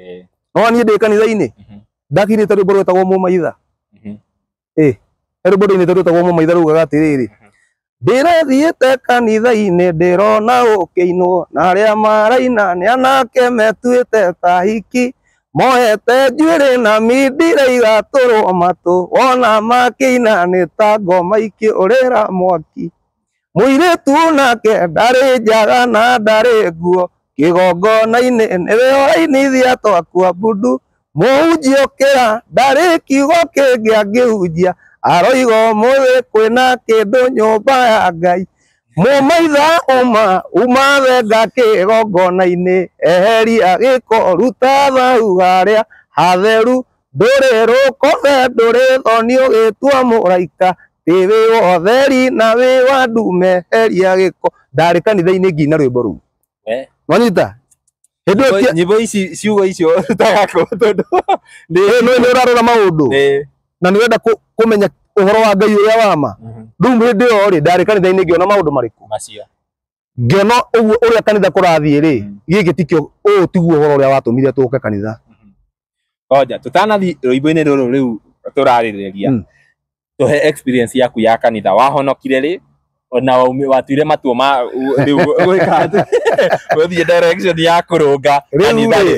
No niĩ ndĩ kanitha-inĩ, ndakinyĩte rwĩmbo rwetagwo Mũmaitha. He rwĩmbo ndinĩte rwetagwo Mũmaitha raugaga atĩrĩrĩ, ndĩrathiĩte kanitha-inĩ ndĩrona ũkĩinwo, na arĩa maraina nĩ anake metuĩte ta hiki, moete njuĩrĩ na mindira igatũrwo matũ, wona makĩina nĩ ta ngoma ikĩũrĩra mwaki. Mũirĩtu nake ndarĩ njaga na ndarĩ nguo, kĩgongona-inĩ nĩwe ũrainithia twakua mbundu, mũhunjia ũkĩra ndarĩ kiugo kĩngĩ angĩhunjia, aroiga ũmũthĩ kwĩna kĩndũ nyũmba ya Ngai. Mũmaitha uma uma thenga kĩgongona-inĩ, eheria gĩko ruta thau harĩa hatheru, ndũrĩ rũkobe ndũrĩ thoni ũgĩtua mũraika, ti wĩ wa ũtheri na wĩ wa ndume, eheria gĩko. Ndarĩ kanitha-inĩ ngina rwĩmbo rũu. Nwanyita? Hĩndĩ ĩyo Nyĩmbo ici ciugo icio ũrutaga kũ tondũ nĩ nĩ ũrarora maũndũ na nĩ ũrenda kũmenya ũhoro wa Ngai ũrĩa wa ma. Rĩu hĩndĩ ĩyo rĩ, ndarĩ kanitha-inĩ ngĩona maũndũ marĩkũ? Macio. Ngĩona ũguo ũrĩa kanitha kũrathiĩ rĩ, gĩkĩ tikĩo, ũũ tiguo ũhoro ũrĩa watũmire tũke kanitha. Ngoja tũtanathiĩ rwĩmbo-inĩ rũrũ rĩu tũrarĩrĩria, tũhe experience yaku ya kanitha, wahonokire rĩ ona watuire matua ma rĩu gwĩka atĩ gũthiĩ direction ya kũrũnga kanitha rĩ?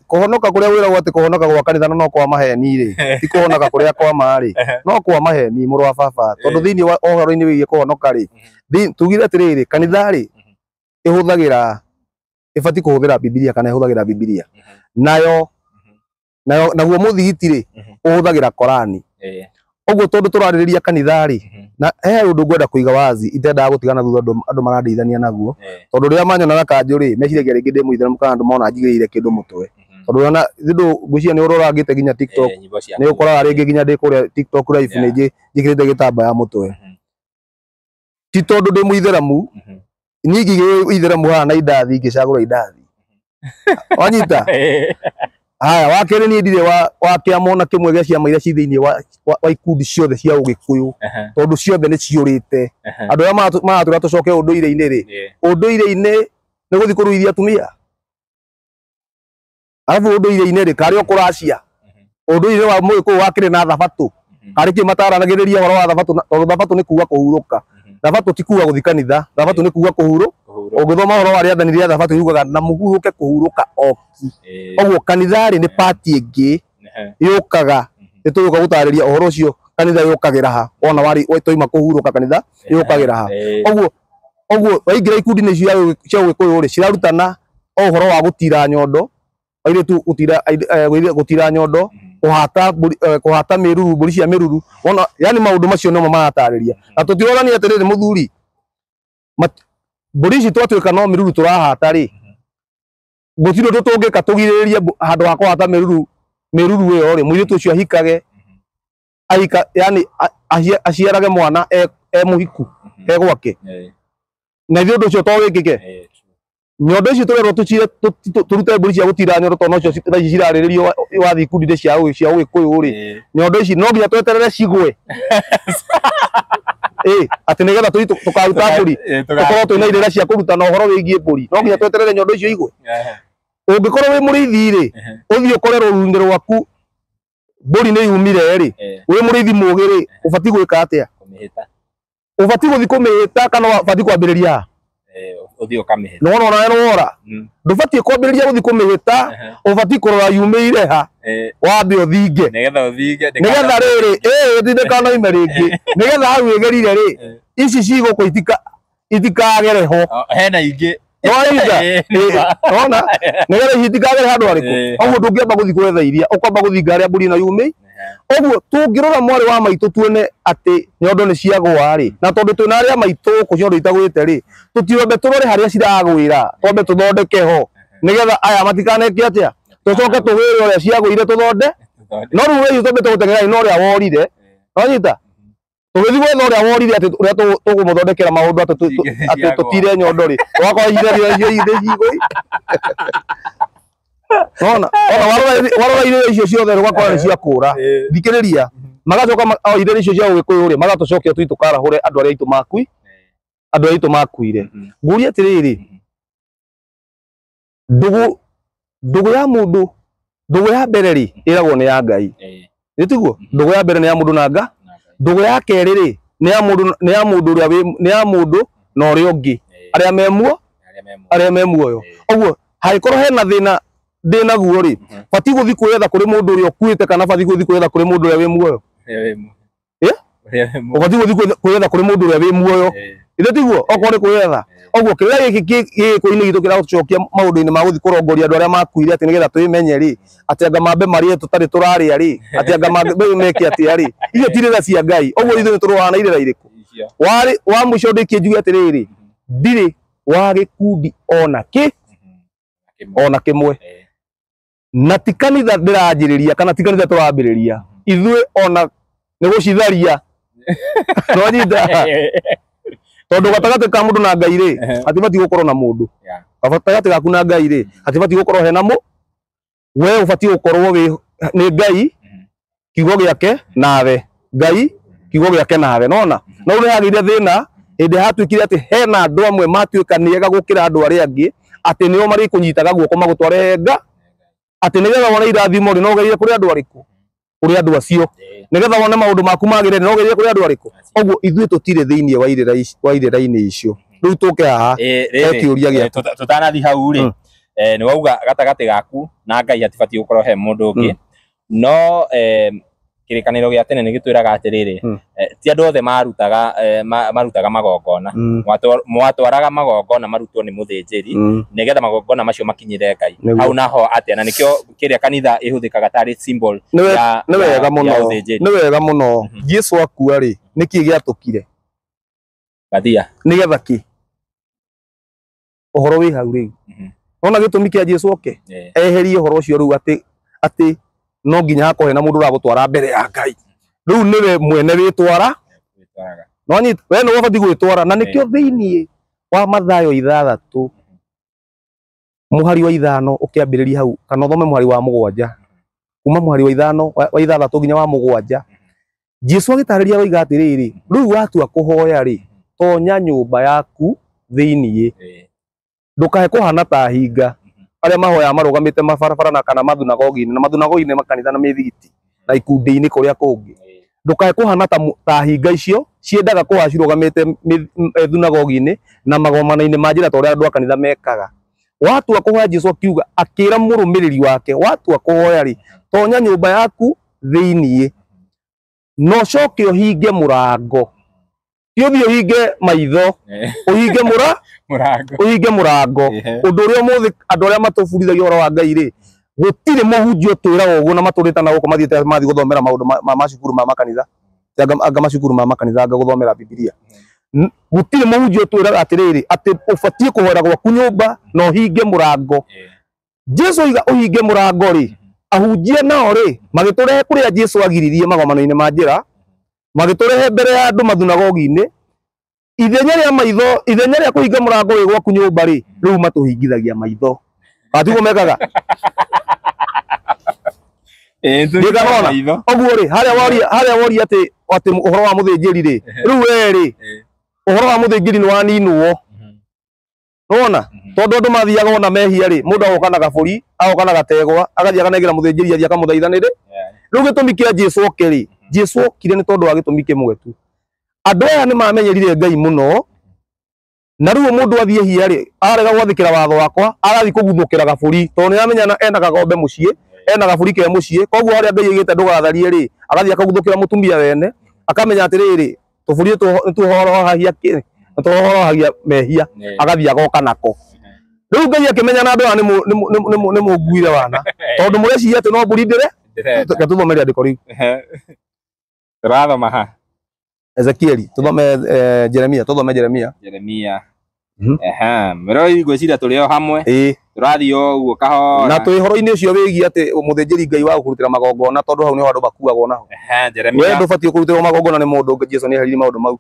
Kũhonoka kũrĩa wĩragwo atĩ kũhonoka gwa kanitha no kwa maheni rĩ, ti kũhonoka kũrĩa kwa ma rĩ, no kwa maheni mũrũ wa baba. Tondũ thĩinĩ wa ũhoro-inĩ wĩgiĩ kũhonoka rĩ, tugire atĩrĩrĩ, kanitha rĩ ĩhũthagĩra, ĩbatiĩ kũhũthĩra Bibilia kana ĩhũthagĩra Bibilia, nayo naguo mũthigiti rĩ ũhũthagĩra Korani. Ũguo tondũ tũrarĩrĩria kanitha rĩ, na he ũndũ ngwenda kũiga wazi itendaga gũtigana thutha andũ marandeithania naguo, tondũ rĩrĩa manyonaga kanjũ rĩ, meciragia rĩngĩ ndĩ mũithĩramu kana andũ mona njigĩrĩire kĩndũ mũtwe. Tondũ ona thindũ ngwĩciria nĩ ũrorangĩte nginya TikTok, nĩ ũkoraga rĩngĩ nginya ndĩ kũrĩa TikTok live nĩ njĩkĩrĩte gĩtambaya mũtwe. Ti tondũ ndĩ mũithĩramu, niĩ ingĩigĩrĩra ithĩramu haha na indathi ngĩcagũra indathi. Wanyita? Haya, wa kerĩ niĩ ndirĩ wa kĩama ona kĩmwe gĩa ciama iria ci thĩinĩ wa ikundi ciothe cia Ũgĩkũyũ, tondũ ciothe nĩ ciũrĩte. Andũ arĩa maratwĩra tũcoke ũndũire-inĩ rĩ, ũndũire-inĩ nĩ gũthiĩ kũruithia atumia. Arabu ũndũire-inĩ rĩ, karĩ o kũracia. Ũndũire wa Mũgĩkũyũ wakĩrĩ na thabatũ. Karĩ kĩ mataranagĩrĩria ũhoro wa thabatũ, tondũ thabatũ nĩ kuga kũhurũka. Thabatũ ti kuga gũthiĩ kanitha, thabatũ nĩ kuga kũhurũka. Ũngĩthoma ũhoro wa rĩathani rĩa thabatũ yugaga na mũhurũke kũhurũka oki. Ũguo kanitha rĩ nĩ pati ĩngĩ yũkaga, nĩtũgũka gũtarĩria ũhoro ũcio kanitha yũkagĩra ha, wona warĩ twaima kũhurũka kanitha yũkagĩra ha. Ũguo ũguo waingĩra ikundi-inĩ cia Ũgĩkũyũ rĩ, cirarutana o ũhoro wa gũtira nyondo, airĩtu gũtira nyondo, kũhata kũhata mĩruru, mbũri cia mĩruru, wona, yani maũndũ macio nĩmo maratarĩria. Na tũtirorania atĩrĩrĩ mũthuri, mbũri ici twatuĩka no mĩruru tũrahata rĩ, gũtirĩ ũndũ tũngĩka tũgirĩrĩrie handũ ha kũhata mĩruru ĩyo rĩ, mũirĩtu ũcio ahikage, ahika, yani aciarage mwana e mũhiku e gwake. Na ithuĩ ũndũ ũcio to wĩkĩke. Nyondo ici tũrerwo tũrute mbũri cia gũtira nyondo tondũ nocio thaa ici cirarĩrĩrio wathiĩ ikundi-inĩ cia Ũgĩkũyũ rĩ, nyondo ici no nginya tweterere cigwe. Atĩ nĩgetha tũthiĩ tũkaruta mbũri, tũkorwo twĩna irĩra cia kũrutana ũhoro wĩgiĩ mbũri, no nginya tweterere nyondo icio igwe. Ũngĩkorwo wĩ mũrĩithi rĩ, ũthiĩ ũkore rũru-inĩ rwaku mbũri nĩ yumire rĩ, wĩ mũrĩithi mũũgĩ rĩ, ũbatiĩ gwĩka atĩa? Ũbatiĩ gũthiĩ kũmĩhĩta kana ũbatiĩ kwambĩrĩria haha? Ũthiĩ ũkamĩhĩta. Nĩwona onawe nĩwora? Ndũbatiĩ kwambĩrĩria gũthiĩ kũmĩhĩta, ũbatiĩ kũrora yumĩire ha, wambe ũthinge. Nĩgetha ũthinge, nĩgetha rĩrĩ, ndĩkanoime rĩngĩ. Nĩgetha hau ĩgerire rĩ, ici cigũkũ itikagere ho. Hena ingĩ. Nĩwona? Nĩgetha ici itikagere handũ harĩkũ. Ũguo ndũngĩamba gũthiĩ gwetha iria, ũkwamba gũthinga harĩa mbũri ĩno yumĩire. Ũguo tũngĩrora mwarĩ wa maitũ tuone atĩ nyondo nĩ ciagũa rĩ, na tondũ twĩna arĩa maitũ gũkũ nyondo itagwĩte rĩ, tũtiombe tũrore harĩa ciragwĩra, twambe tũthondeke ho, nĩgetha aya matikaneke atĩa, tũcoke tũgwĩre ũrĩa ciagũire tũthonde. No rĩu rĩu twambĩte gũteng'era na ũrĩa worire, nĩwanyita? Tũgĩthiĩ gwetha ũrĩa worire atĩ ũrĩa tũkũmũthondekera maũndũ atĩ tũtire nyondo rĩ, tũgakora icio cigũi. Nona, ona warora irio icio ciothe ũgakora nĩ ciakũra. Thikĩrĩria, magacoka o irio icio cia Ũgĩkũyũ rĩ, magatũcokia tũthiĩ tũkarahũre andũ arĩa aitũ makui, andũ arĩa aitũ makuire. Ngũrie atĩrĩrĩ, ndũgũ ya mũndũ, ndũgũ ya mbere rĩ, ĩragwo nĩ ya Ngai. Nĩ tiguo? Ndũgũ ya mbere nĩ ya mũndũ na Nga. Ndũgũ ya kerĩ rĩ, nĩ ya mũndũ, nĩ ya mũndũ ũrĩa wĩ, nĩ ya mũndũ na ũrĩa ũngĩ, arĩa me muoyo, arĩa me muoyo. Ũguo hangĩkorwo hena thĩna ndĩ naguo rĩ, batiĩ gũthiĩ kwĩyetha kũrĩ mũndũ ũrĩa ũkuĩte kana batiĩ gũthiĩ kwĩyetha kũrĩ mũndũ ũrĩa wĩ muoyo? Ũbatiĩ gũthiĩ kwĩyetha kũrĩ mũndũ ũrĩa wĩ muoyo. Ithe tiguo? Okorwo nĩ kwĩyetha. Ũguo kĩrĩa gĩkĩ gĩgĩkũyũ-inĩ gitũ kĩragũcokia maũndũ-inĩ ma gũthiĩ kũrongoria andũ arĩa makuire atĩ nĩgetha twĩmenye rĩ, atĩ anga mambe marĩe tũtarĩ tũrarĩa rĩ, atĩ anga mambe meke atĩa rĩ, icio ti irĩra cia Ngai. Ũguo ithuĩ nĩtũrũaga na irĩra irĩkũ? Warĩ wa mũico ndĩkie njuge atĩrĩrĩ, ndirĩ wa gĩkundi ona kĩ, ona kĩmwe. Na ti kanitha ndĩranjĩrĩria kana ti kanitha tũrambĩrĩria, ithuĩ ona nĩ gũcitharia. Nĩwanyita? Tondũ gatagatĩ ka mũndũ na Ngai rĩ, hatibatiĩ gũkorwo na mũndũ. Gatagatĩ gaku na Ngai rĩ hatibatiĩ gũkorwo hena mũ we ũbatiĩ gũkorwo wĩ nĩ Ngai kiugo gĩake nawe Ngai kiugo gĩake nawe nona no rĩu hagĩire thĩna hĩndĩ hatuĩkire atĩ hena andũ amwe matuĩka nĩ ega gũkĩra andũ arĩa angĩ atĩ nĩo marĩkũnyitaga guoko magũtware nga atĩ nĩgetha wone irathimo rĩ no ũgerie kũrĩ andũ arĩkũ kũrĩ andũ acio nĩgetha wone maũndũ maku magĩrĩre no ũgerie kũrĩ andũ arĩkũ ũguo ithuĩ tũtirĩ thĩinĩ wa irĩra-inĩ icio rĩu tũke haha he kĩũria gĩaku tutanathi hau rĩ nĩ wauga gatagatĩ gaku na Ngai hatibatiĩ gũkorwo he mũndũ ũngĩ no kĩrĩkanĩro gĩa tene nĩ gĩtwĩraga atĩrĩrĩ ti andũ othe marutaga marutaga magongona mwatwaraga magongona marutwo nĩ mũthĩnjĩri nĩgetha magongona macio makinyĩre Ngai hau naho atĩa na nĩkĩo kĩrĩa kanitha ĩhũthĩkaga tarĩ symbol ya nĩ wega mũno nĩ wega mũno Jesu akua rĩ nĩkĩ gĩatũkire gathia nĩgetha kĩ ũhoro wĩ hau rĩu nona gĩtũmi kĩa Jesu oke eherie ũhoro ũcio rĩu atĩ atĩ no nginya hakorwo hena mũndũ ũragũtwara mbere ya Ngai rĩu nĩwe mwene wĩtwara no nyita we nĩwe ũbatiĩ gwĩtwara na nĩkĩo thĩinĩ wa Mathayo 6 mũhari wa 5 ũkĩambĩrĩria hau kana ũthome mũhari wa 7 kuma mũhari wa 5 wa 6 nginya wa 7 Jesu agĩtarĩria aroiga atĩrĩrĩ rĩu watua kũhoya rĩ tonya nyũmba yaku thĩinĩ ndũkae kũhana ta hinga arĩa mahoyaga marũgamĩte mabarabara na kana mathunagogi-inĩ na mathunagogi-inĩ makanitha na mĩthigiti na ikundi-inĩ kũrĩa kũngĩ ndũkae kũhana ta hinga icio ciendaga kũhoya cirũgamĩte thunagogi-inĩ na magomano-inĩ ma njĩra ta ũrĩa andũ a kanitha mekaga watua kũhoya Jesu akiuga akĩra mũrũmĩrĩri wake watua kũhoya rĩ tonya nyũmba yaku thĩinĩ no ũcoke ũhinge mũrango ti ũthiĩ ũhinge maitho ũhinge mũrango ũhinge mũrango ũndũ ũrĩa ũmũthĩ andũ arĩa matũbundithagia ũhoro wa Ngai rĩ gũtirĩ mũhunjia ũtwĩraga ũguo na matũrĩte na gũkũ mathiĩte mathiĩ gũthomera maũndũ ma macukuru ma makanitha anga macukuru ma makanitha anga gũthomera Bibilia gũtirĩ mũhunjia ũtwĩraga atĩrĩrĩ atĩ ũbatiĩ kũhoera gwaku nyũmba na ũhinge mũrango Jesu oiga ũhinge mũrango rĩ ahunjia nao rĩ magĩtũrehe kũrĩa Jesu agiririe magomano-inĩ ma njĩra magĩtũrehe mbere ya andũ mathunagogi-inĩ ithenya rĩa maitho ithenya rĩa kũhinga mũrango wĩ gwaku nyũmba rĩ rĩu matũhingithagia maitho atiguo mekaga ndĩkarona ũguo rĩ harĩa woria atĩ atĩ ũhoro wa mũthĩnjĩri rĩ rĩu we rĩ ũhoro wa mũthĩnjĩri nĩ waninwo nĩwona tondũ andũ mathiaga ona mehia rĩ mũndũ agoka na gabũri agoka na gategwa agathiĩ akanengera mũthĩnjĩri athiĩ akamũthaithanĩre rĩu gĩtũmi kĩa Jesu oke rĩ Jesu okire nĩ tondũ wa gĩtũmi kĩmwe tu andũ aya nĩ mamenyerire Ngai mũno na rĩu mũndũ athiĩ hia rĩ arega gwathĩkĩra watho wakwa arathiĩ kũguthũkĩra gabũri tondũ nĩ aramenya ena kagombe mũciĩ ena gabũri ke mũciĩ koguo harĩa Ngai aigĩte ndũgatharie rĩ agathiĩ akaguthũkĩra mũtumia wene akamenya atĩrĩrĩ tũbũri nĩtũhorohagia kĩ nĩtũhorohagia mehia agathiĩ agoka nako rĩu Ngai akĩmenya na andũ aya nĩ mũnguire wana tondũ mũreciria atĩ no mbũri ndĩre reke tũthome rĩandĩko rĩu tũrathoma ha Ezekieli tuthome Jeremia tuthome Jeremia Jeremia mĩroi ngwĩciria tũrĩ o hamwe tũrathiĩ o ũguo kahora na twĩ ũhoro-inĩ ũcio wĩgiĩ atĩ mũthĩnjĩri Ngai wa gũkũrutĩra magongona tondũ hau nĩho andũ makuagwo naho Jeremia we ndũbatiĩ kũrutĩrwo magongona nĩ mũndũ ũngĩ Jesu nĩeheririe maũndũ mau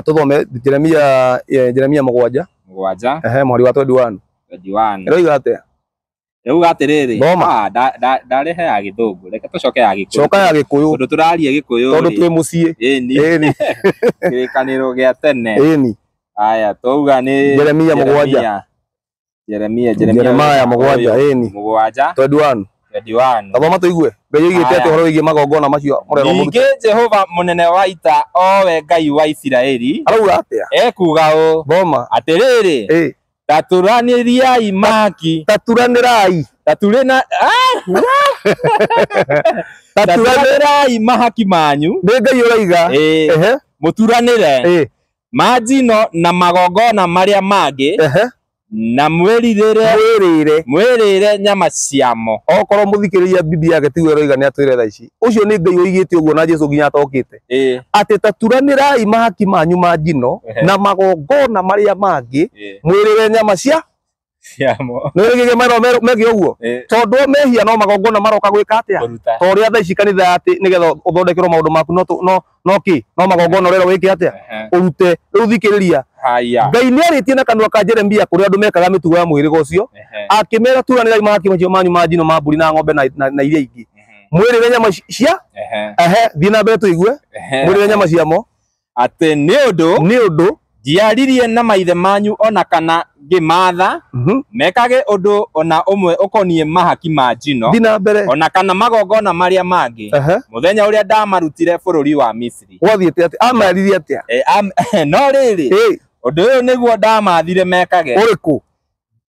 tũthome Jeremia Jeremia 7 mũhari wa 21 ĩroiga atĩa Rĩu atĩrĩrĩ ndarehe ya gĩthũngũ reke tũcoke ya gĩkũyũ coka ya gĩkũyũ tondũ tũraria gĩkũyũ tondũ twĩ mũciĩ ĩni kĩrĩkanĩro gĩa tene ĩni aya twauga nĩ Jeremia 7 Jeremia Jeremia 7 ĩni 7 21 21 tathoma tũigue Ngai oigĩte atĩ ũhoro wĩgiĩ magongona macio mũrerwo mũrute ningĩ Jehova mũnene wa ita owe Ngai wa Isiraeli arauga atĩa ekuuga ũũ thoma atĩrĩrĩ taturanĩriai maki taturanĩrai taturanĩrai mahaki manyu nĩ Ngai ũraiga mũturanĩre ma njino na magongona marĩa mangĩ na mwĩrĩre nyama ciamo okorwo mũthikĩrĩria bibi yake tiguo ĩroiga nĩ atwĩre thaa ici ũcio nĩ Ngai oigĩte ũguo na Jesu nginya atokĩte atĩ taturanĩrai mahaki manyu ma njino na magongona marĩa mangĩ mwĩrĩre nyama Ciamo. Nĩ gĩgĩ megie ũguo tondũ mehia no magongona maroka gwĩka atĩa Kũruta. to ũrĩa thaa ici kanitha atĩ nĩgetha ũthondekerwo maũndũ maku no kĩ no magongona ũrerwo wĩke atĩa ũrute. Rĩu thikĩrĩria Haya. Ngai nĩarĩtie na kanua ka Jeremia kũrĩa andũ mekaga mĩtugo ya mũhĩrĩga ũcio akĩmera turanĩrai mahaki macio manyu ma njino ma mbũri na ng'ombe na iria ingĩ mwĩrĩre nyama cia ehe thiĩ na mbere tũigue mwĩrĩre nyama ciamo Atĩ nĩ ũndũ nĩ ũndũ ndiaririe na maithe manyu ona kana ngĩmaatha mekage ũndũ ona ũmwe ũkoniĩ mahaki ma njino thiĩ na mbere ona kana magongona marĩa mangĩ mũthenya ũrĩa ndamarutire bũrũri wa Misiri. Gwathiĩte atĩa amaririe atĩa No rĩrĩ ũndũ ũyũ nĩguo ndamathire mekage ũrĩkũ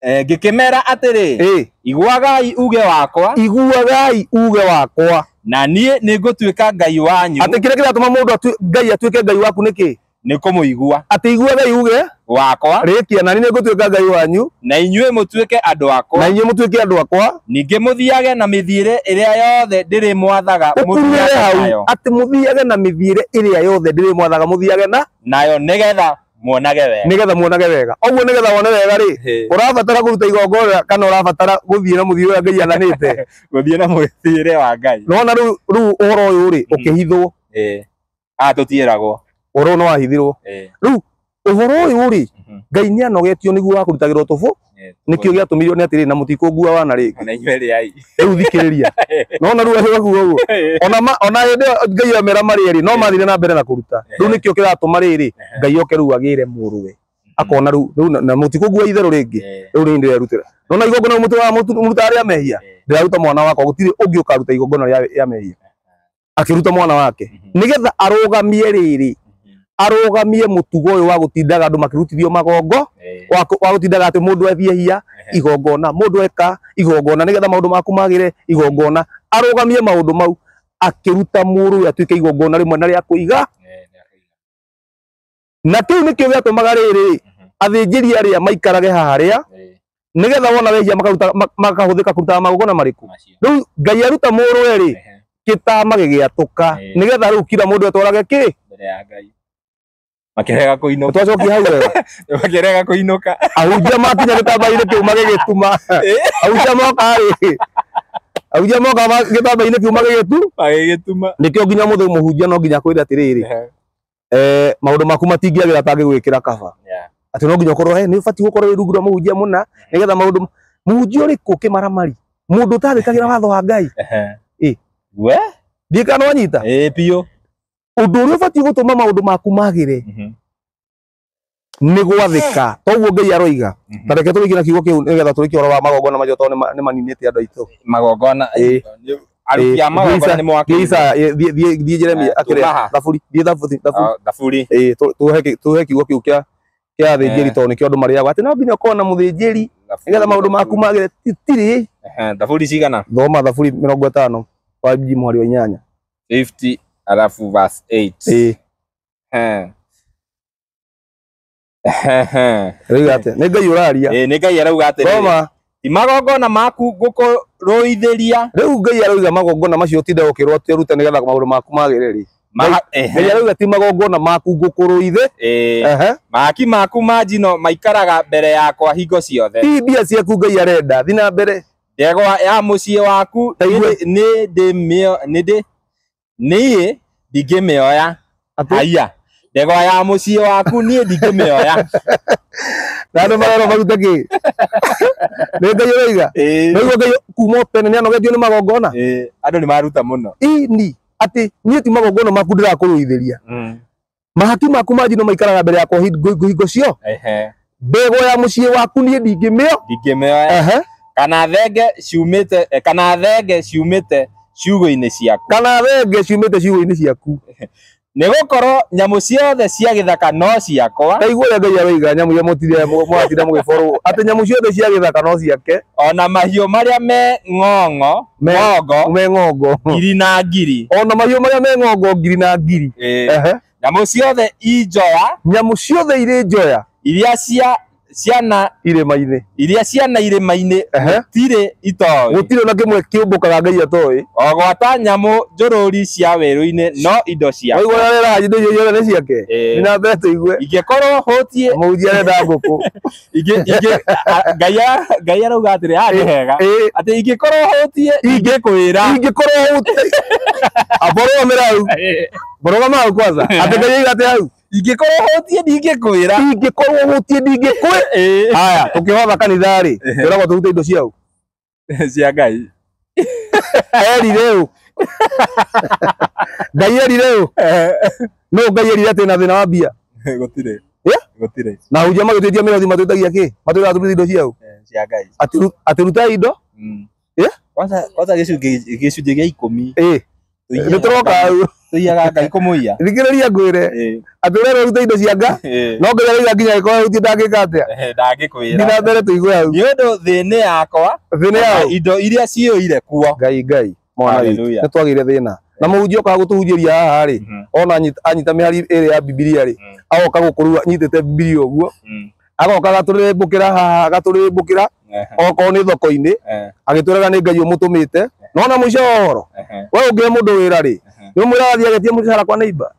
ngĩkĩmera atĩrĩ iguagai uge wakwa iguagai uge wakwa na niĩ nĩngũtuĩka Ngai wanyu. Atĩ kĩrĩa kĩratũma mũndũ Ngai atuĩke Ngai waku nĩkĩ nĩ kũmũigua atĩ iguagai uge wakwa rĩkia na niĩ nĩngũtuĩka Ngai wanyu na inyuĩ mũtuĩke andũ akwa na inyuĩ mũtuĩke andũ akwa ningĩ mũthiage na mĩthiĩre ĩrĩa yothe ndĩrĩmwathaga ũkururĩre hau atĩ mũthiage na mĩthiĩre ĩrĩa yothe ndĩrĩmwathaga mũthiage na nayo nĩgetha muonage wega nĩgetha muonage wega ũguo nĩgetha wone wega rĩ ũrabatara kũruta igongona kana ũrabatara gũthiĩ na mũthiĩre ũrĩa Ngai athanĩte gũthiĩ na mũthiĩre wa Ngai nĩwona rĩu ũhoro ũyũ rĩ ũkĩhithwo tũtiĩragwo ũhoro ũyũ nĩwahithirwo rĩu ũhoro ũyũ rĩ Ngai nĩanogetio nĩguo wa kũrutagĩrwo tũbũ nĩkĩo gĩatũmirio nĩ atĩrĩ na mũtikũngua wana rĩngĩ na inyuĩ rĩai rĩu thikĩrĩria nona rĩu andũ makuga ũguo ona hĩndĩ ĩyo Ngai amera marĩe rĩ no mathire na mbere na kũruta rĩu nĩkĩo kĩratũma rĩrĩ Ngai oke rĩu agĩre mũrũwe akona rĩu na mũtikũngua itherũ rĩngĩ rĩu nĩ ndĩrerutĩra nona igongona mũrutaga rĩa mehia ndĩraruta mwana wakwa gũtirĩ ũngĩ ũkaruta igongona rĩa mehia akĩruta mwana wake nĩgetha arũgamie rĩrĩ arũgamie mũtugo ũyũ wa gũtindaga andũ makĩrutithio magongo wa gũtindaga atĩ mũndũ athiĩ hia igongona mũndũ eka igongona nĩgetha maũndũ maku magĩre igongona arũgamie maũndũ mau akĩruta mũrũwe atuĩke igongona rĩmwe na rĩa kũiga na kĩu nĩkĩo gĩatũmaga rĩrĩ athĩnjĩri arĩa maikarage haha harĩa nĩgetha wona wehia makaruta makahũthĩka kũrutaga magongona marĩkũ rĩu Ngai aruta mũrũwe rĩ gĩtama gĩgĩatũka nĩgetha rĩu kila mũndũ atwarage kĩ mbere ya Ngai makĩrega kũinũka twacokia hau wega makĩrega kũinũka ahunjia makinya gĩtamba-inĩ kĩu magĩgĩtuma ahunjia moka rĩ ahunjia moka gĩtamba-inĩ kĩu magĩgĩtuma nĩkĩo nginya mũthĩ mũhunjia no nginya akwĩre atĩrĩrĩ maũndũ maku matingĩagĩra atangĩgwĩkĩra kaba atĩ no nginya ũkorwo nĩ ũbatiĩ gũkorwo wĩ rungu rwa mũhunjia mũna nĩgetha maũndũ mũhunjia ũrĩkũ kĩmaramari mũndũ ũtathĩkagĩra watho wa Ngai we ndiĩ kana wanyita biũ ũndũ ũrĩa ũbatiĩ gũtũma maũndũ maku magĩre nĩ gwathĩka toguo Ngai aroiga ta reke tũrĩkie na kiugo kĩu nĩgetha tũrĩkie ũhoro wa magongona macio tondũ nĩ maninĩte andũ aitũ magongona aruti a magongona nĩ mwakĩrire thiĩ Jeremia akĩrĩa thaburi thiĩ thaburi tũhe kiugo kĩu kĩa athĩnjĩri tondũ nĩkĩo andũ marĩagwo atĩ no nginya ũkorwo na mũthĩnjĩri nĩgetha maũndũ maku magĩre tirĩ thaburi cigana thoma thaburi 50 wa mũhari wa 8 50 alafu verse 8 Rĩu atĩa nĩ Ngai ũraria nĩ Ngai arauga atĩrĩrĩ thoma ti magongona maku ngũkũrũithĩria rĩu Ngai arauga magongona macio ũtinde ũkĩrwo atĩ ũrute nĩgetha maũndũ maku magĩre rĩ Ngai arauga ti magongona maku ngũkũrũithĩ mahaki maku ma njino maikaraga mbere yakwa hingo ciothe ti mbia ciaku Ngai arenda thiĩ na mbere ndegwa ya mũciĩ waku niĩ ndingĩmĩoya haiya ndegwa ya mũciĩ waku niĩ ndingĩmĩoya na andũ marerwo marute kĩ nĩ Ngai ũroiga nĩguo Ngai kuma tene nĩanogetio nĩ magongona andũ nĩ maruta mũno ini atĩ niĩ ti magongona maku ndĩrakũrũithĩria mahaki maku ma njino maikaraga mbere yakwa hingo cio ndegwa ya mũciĩ waku niĩ ndingĩmĩoya kana thenge ciumĩte ciugũ-inĩ ciaku kana thenge ciumĩte ciugũ-inĩ ciaku nĩgũkorwo nyamũ ciothe cia gĩthaka no ciakwa taigua ũrĩa Ngai aroiga nyamũ iria mũtire mũratinda mũgĩborwo atĩ nyamũ ciothe cia gĩthaka no ciake ona mahiũ marĩa me ng'ongo me ng'ongo ngiri na ngiri ona mahiũ marĩa me ng'ongo ngiri na ngiri nyamũ ciothe i njoya nyamũ ciothe irĩ njoya iria cia ciana irĩma-inĩ iria ciana irĩma-inĩ gũtirĩ itoĩ gũtirĩ na kĩmwe kĩũmbũkaga Ngai atoĩ o gwata nyamũ njũrũri cia werũ-inĩ no indo ciakwa waigua ũrĩa arera indo icio ciothe nĩ ciake Ĩĩ. nĩ na mbere tũigue ingĩkorwo hũtiĩ mũhunjia arenda ngũkũ Ngai arauga atĩrĩ haha nĩ hega Ĩĩ. atĩ ingĩkorwo hũtiĩ ingĩkwĩra ingĩkorwo hũtiĩ aborũgamĩra hau borũgama hau kwanza atĩ Ngai aiga atĩ hau ingĩkorwo hũtiĩ ndingĩkwĩra ingĩkorwo hũtiĩ ndingĩkwĩ Ĩĩ. haya tũkĩhotha kanitha rĩ twĩragwo tũrute indo ciau cia Ngai erire ũ Ngai erire ũ no Ngai erire atĩ na thĩna wa mbia gũtirĩ Yeah? gũtirĩ na hunjia magĩtwĩtia mĩrothi matwĩtagia kĩ matwĩraga tũrute indo ciau cia Ngai atĩ rutai indo Yeah? kwanza gĩcunjĩ gĩa 10 ĩĩ nĩ tũroka hau tũiyaga Ngai kũmũiya thikĩrĩria ngwĩre atĩ ũrerwo ũrute indo cia nga no Ngai arauga nginya angĩkorwo hũtiĩ ndangĩka atĩa ndangĩkwĩra nginya mbere tũigue hau nĩ ũndũ thĩ nĩ yakwa thĩ nĩ na yao indo iria ciyũire kuo Ngai Ngai mwana witũ Hallelujah. nĩ twagĩire thĩna na mũhunjia okaga gũtũhunjĩria haha rĩ ona anyita mĩhari ĩrĩ ya Bibilia rĩ agoka gũkũrua anyitĩte Bibilia ũguo agoka agatũrĩrĩmbũkĩra haha agatũrĩrĩmbũkĩra okorwo nĩ thoko-inĩ agĩtwĩraga nĩ Ngai ũmũtũmĩte nona mũico wa ũhoro we ũngĩhe mũndũ wĩra rĩ nĩ ũmwĩraga athiĩ agetie mũcara kwa neighbor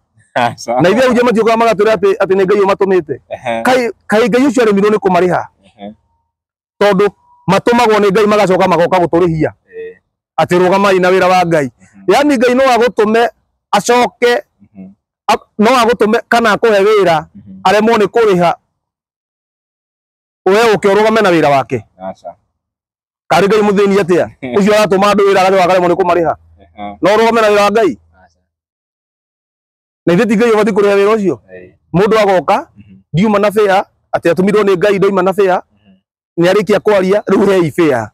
na ithuĩ ahunjia matiũkaga magatwĩra atĩ nĩ Ngai ũmatũmĩte kaĩ Ngai ũcio aremirwo nĩ kũmarĩha tondũ matũmagwo nĩ Ngai magacoka magoka gũtũrĩhia atĩ rũgamai na wĩra wa Ngai yani Ngai no agũtũme acoke no agũtũme kana akũhe wĩra aremwo nĩ kũrĩha we ũke ũrũgame na wĩra wake karĩ Ngai mũthĩni atĩa ũcio aratũma andũ wĩra agacoka akaremwo nĩ kũmarĩha no ũrũgame na wĩra wa Ngai na ithuĩ ti Ngai ũbatiĩ kũrĩha wĩra ũcio mũndũ agoka ndiuma na bĩa atĩ atũmirwo nĩ Ngai ndoima na bĩa nĩ arĩkia kwaria rĩu hei bĩa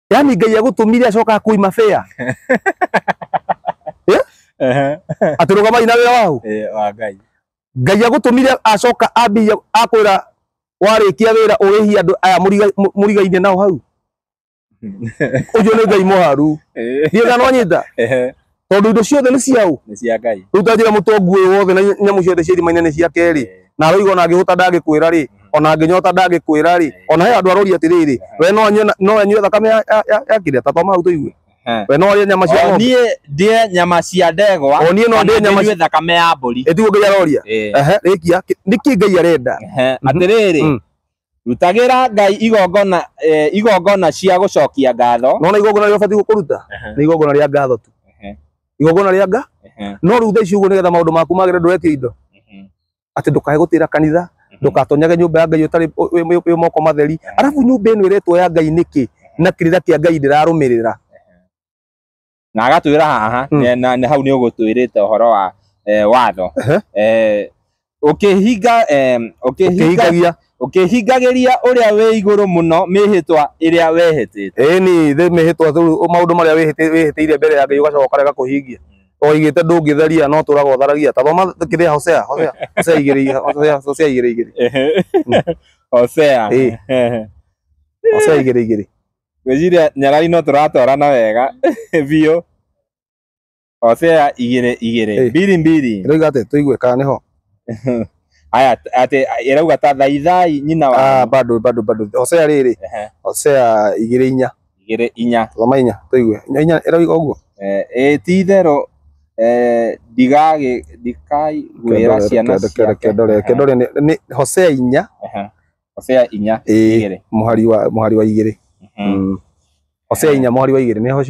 yani Ngai agũtũmire acoka akũima bĩa atĩ rũgamai na wĩra waku wa Ngai Ngai agũtũmire acoka ambia akwĩra warĩkia wĩra ũrĩhie andũ aya mũrigaine nao hau ũcio nĩ Ngai mũharu ndiĩ kana nwanyita tondũ indo ciothe nĩ ciao nĩ cia Ngai rĩu ta njĩra mũtongu ũyũ wothe na nyamũ ciothe cia irima-inĩ nĩ ciake rĩ na aroiga ona angĩhũta ndangĩkwĩra rĩ ona angĩnyota ndangĩkwĩra rĩ ona he andũ aroria atĩrĩrĩ we no anyue thakame ya kĩrĩa ta thoma hau tũigue we no arĩe nyama cia o ng'ombe niĩ ndĩe nyama cia ndegwa o niĩ no kana ndĩe nyama ndĩnyue thakame ya mbũri ĩtiguo Ngai aroria ehe rĩkia nĩkĩ Ngai arenda atĩrĩrĩ rutagĩra Ngai igongona igongona cia gũcokia ngatho nona igongona rĩrĩa ũbatiĩ kũruta nĩ igongona rĩa ngatho tu igongona rĩa nga no rĩu thaa ici ũguo nĩgetha maũndũ maku magĩre ndũretio indo atĩ ndũkae gũtĩra kanitha ndũgatonyage nyũmba ya Ngai ũtarĩ wĩ moko matheri arabu nyũmba ĩno ĩretwo ya Ngai nĩkĩ na kĩrĩra kĩa Ngai ndĩrarũmĩrĩra na agatwĩra haha na hau nĩ ũgũtwĩrĩte ũhoro wa watho ũkĩhingagĩria ũrĩa wĩ igũrũ mũno mĩhĩtwa ĩrĩa wehĩtĩte ĩni thĩ mĩhĩtwa maũndũ marĩa wĩhĩtĩire mbere ya Ngai ũgacoka ũkarega kũhingia oigĩte ndũngĩtharia no tũraga ũtharagia ta thoma kĩrĩa Hosea Hosea Hosea igĩrĩ Hosea igĩrĩ igĩrĩ Hosea Hosea igĩrĩ igĩrĩ ngwĩciria nyarari no tũratwarana wega biũ Hosea igĩrĩ igĩrĩ mbiri mbiri ĩroiga atĩ tũigue kana nĩho aya atĩ ĩrauga ta thaithai nyina wa bado bado bado Hosea rĩrĩ Hosea igĩrĩ inya igĩrĩ inya thoma inya tũigue inya ĩroiga ũguo ĩ ti itherũ ndikaiguĩra ciana ciake kendore nĩ Hosea inya Hosea inya igĩrĩ mũhari wa igĩrĩ Hosea inya mũhari wa igĩrĩ nĩho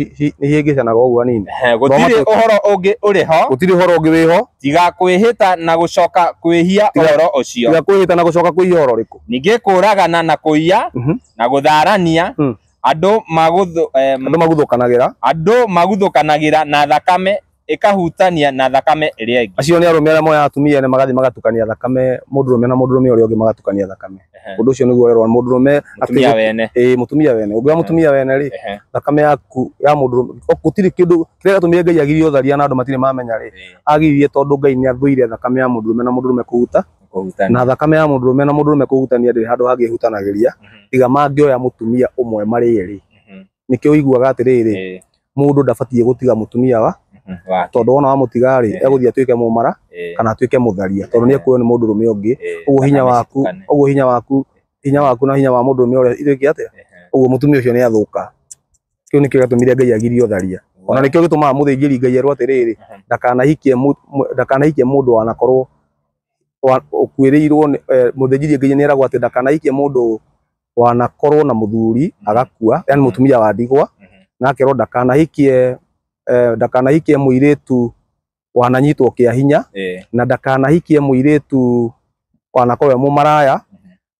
nĩhĩngĩcanaga ũguo hanini gũtirĩ ũhoro ũngĩ ũrĩ ho gũtirĩ ũhoro ũngĩ wĩho tiga kwĩhĩta na gũcoka kwĩhia ũhoro ũcio tiga kwĩhĩta na gũcoka kwĩhia ũhoro ũrĩkũ ningĩ kũũragana na kũiya na gũtharania andũ maguthũkanagĩra andũ maguthũkanagĩra na thakame ĩkahutania na thakame ĩrĩa ĩngĩ acio nĩ arũme arĩa moyaga atumia ene magathiĩ magatukania thakame mũndũrũme na mũndũrũme ũrĩa ũngĩ magatukania thakame ũndũ ũcio nĩguo werwo mũndũrũme mũtumia wene ĩĩ mũtumia wene ũngĩoya mũtumia wene rĩ thakame yaku ya mũndũrũme gũtirĩ kĩndũ kĩrĩa gĩatũmire Ngai agirie ũtharia na andũ matirĩ mamenya rĩ agirie tondũ Ngai nĩ athũire thakame ya mũndũrũme na mũndũrũme kũhuta na thakame ya mũndũrũme na mũndũrũme kũhutania ndĩrĩ handũ hangĩ ĩhutanagĩria tiga mangĩoya mũtumia ũmwe marĩ erĩ nĩkĩo ũiguaga atĩrĩrĩ mũndũ ndabatiĩ gũtiga mũtumia wa Tondũ wona wamũtiga rĩ egũthiĩ atuĩke mũmara kana atuĩke mũtharia tondũ nĩ ekuoywo nĩ mũndũrũme ũngĩ. Ũguo hinya waku, ũguo hinya waku, hinya waku na hinya wa mũndũrũme ũrĩa ituĩke atĩa, ũguo mũtumia ũcio nĩ athũka. Kĩu nĩkĩo gĩatũmire Ngai agirie ũtharia. Ona nĩkĩo gĩtũmaga mũthĩnjĩri Ngai erwo atĩrĩrĩ, ndakanahikie mũndũ wanakorwo ũkuĩrĩirwo. Mũthĩnjĩri Ngai nĩ eragwo atĩ ndakanahikie mũndũ wanakorwo na mũthuri agakua, yani mũtumia wa ndigwa, na akerwo ndakanahikie ndakanahikie mũirĩtu wananyitwo kĩa hinya, na ndakanahikie mũirĩtu wanakorwo e mũmaraya,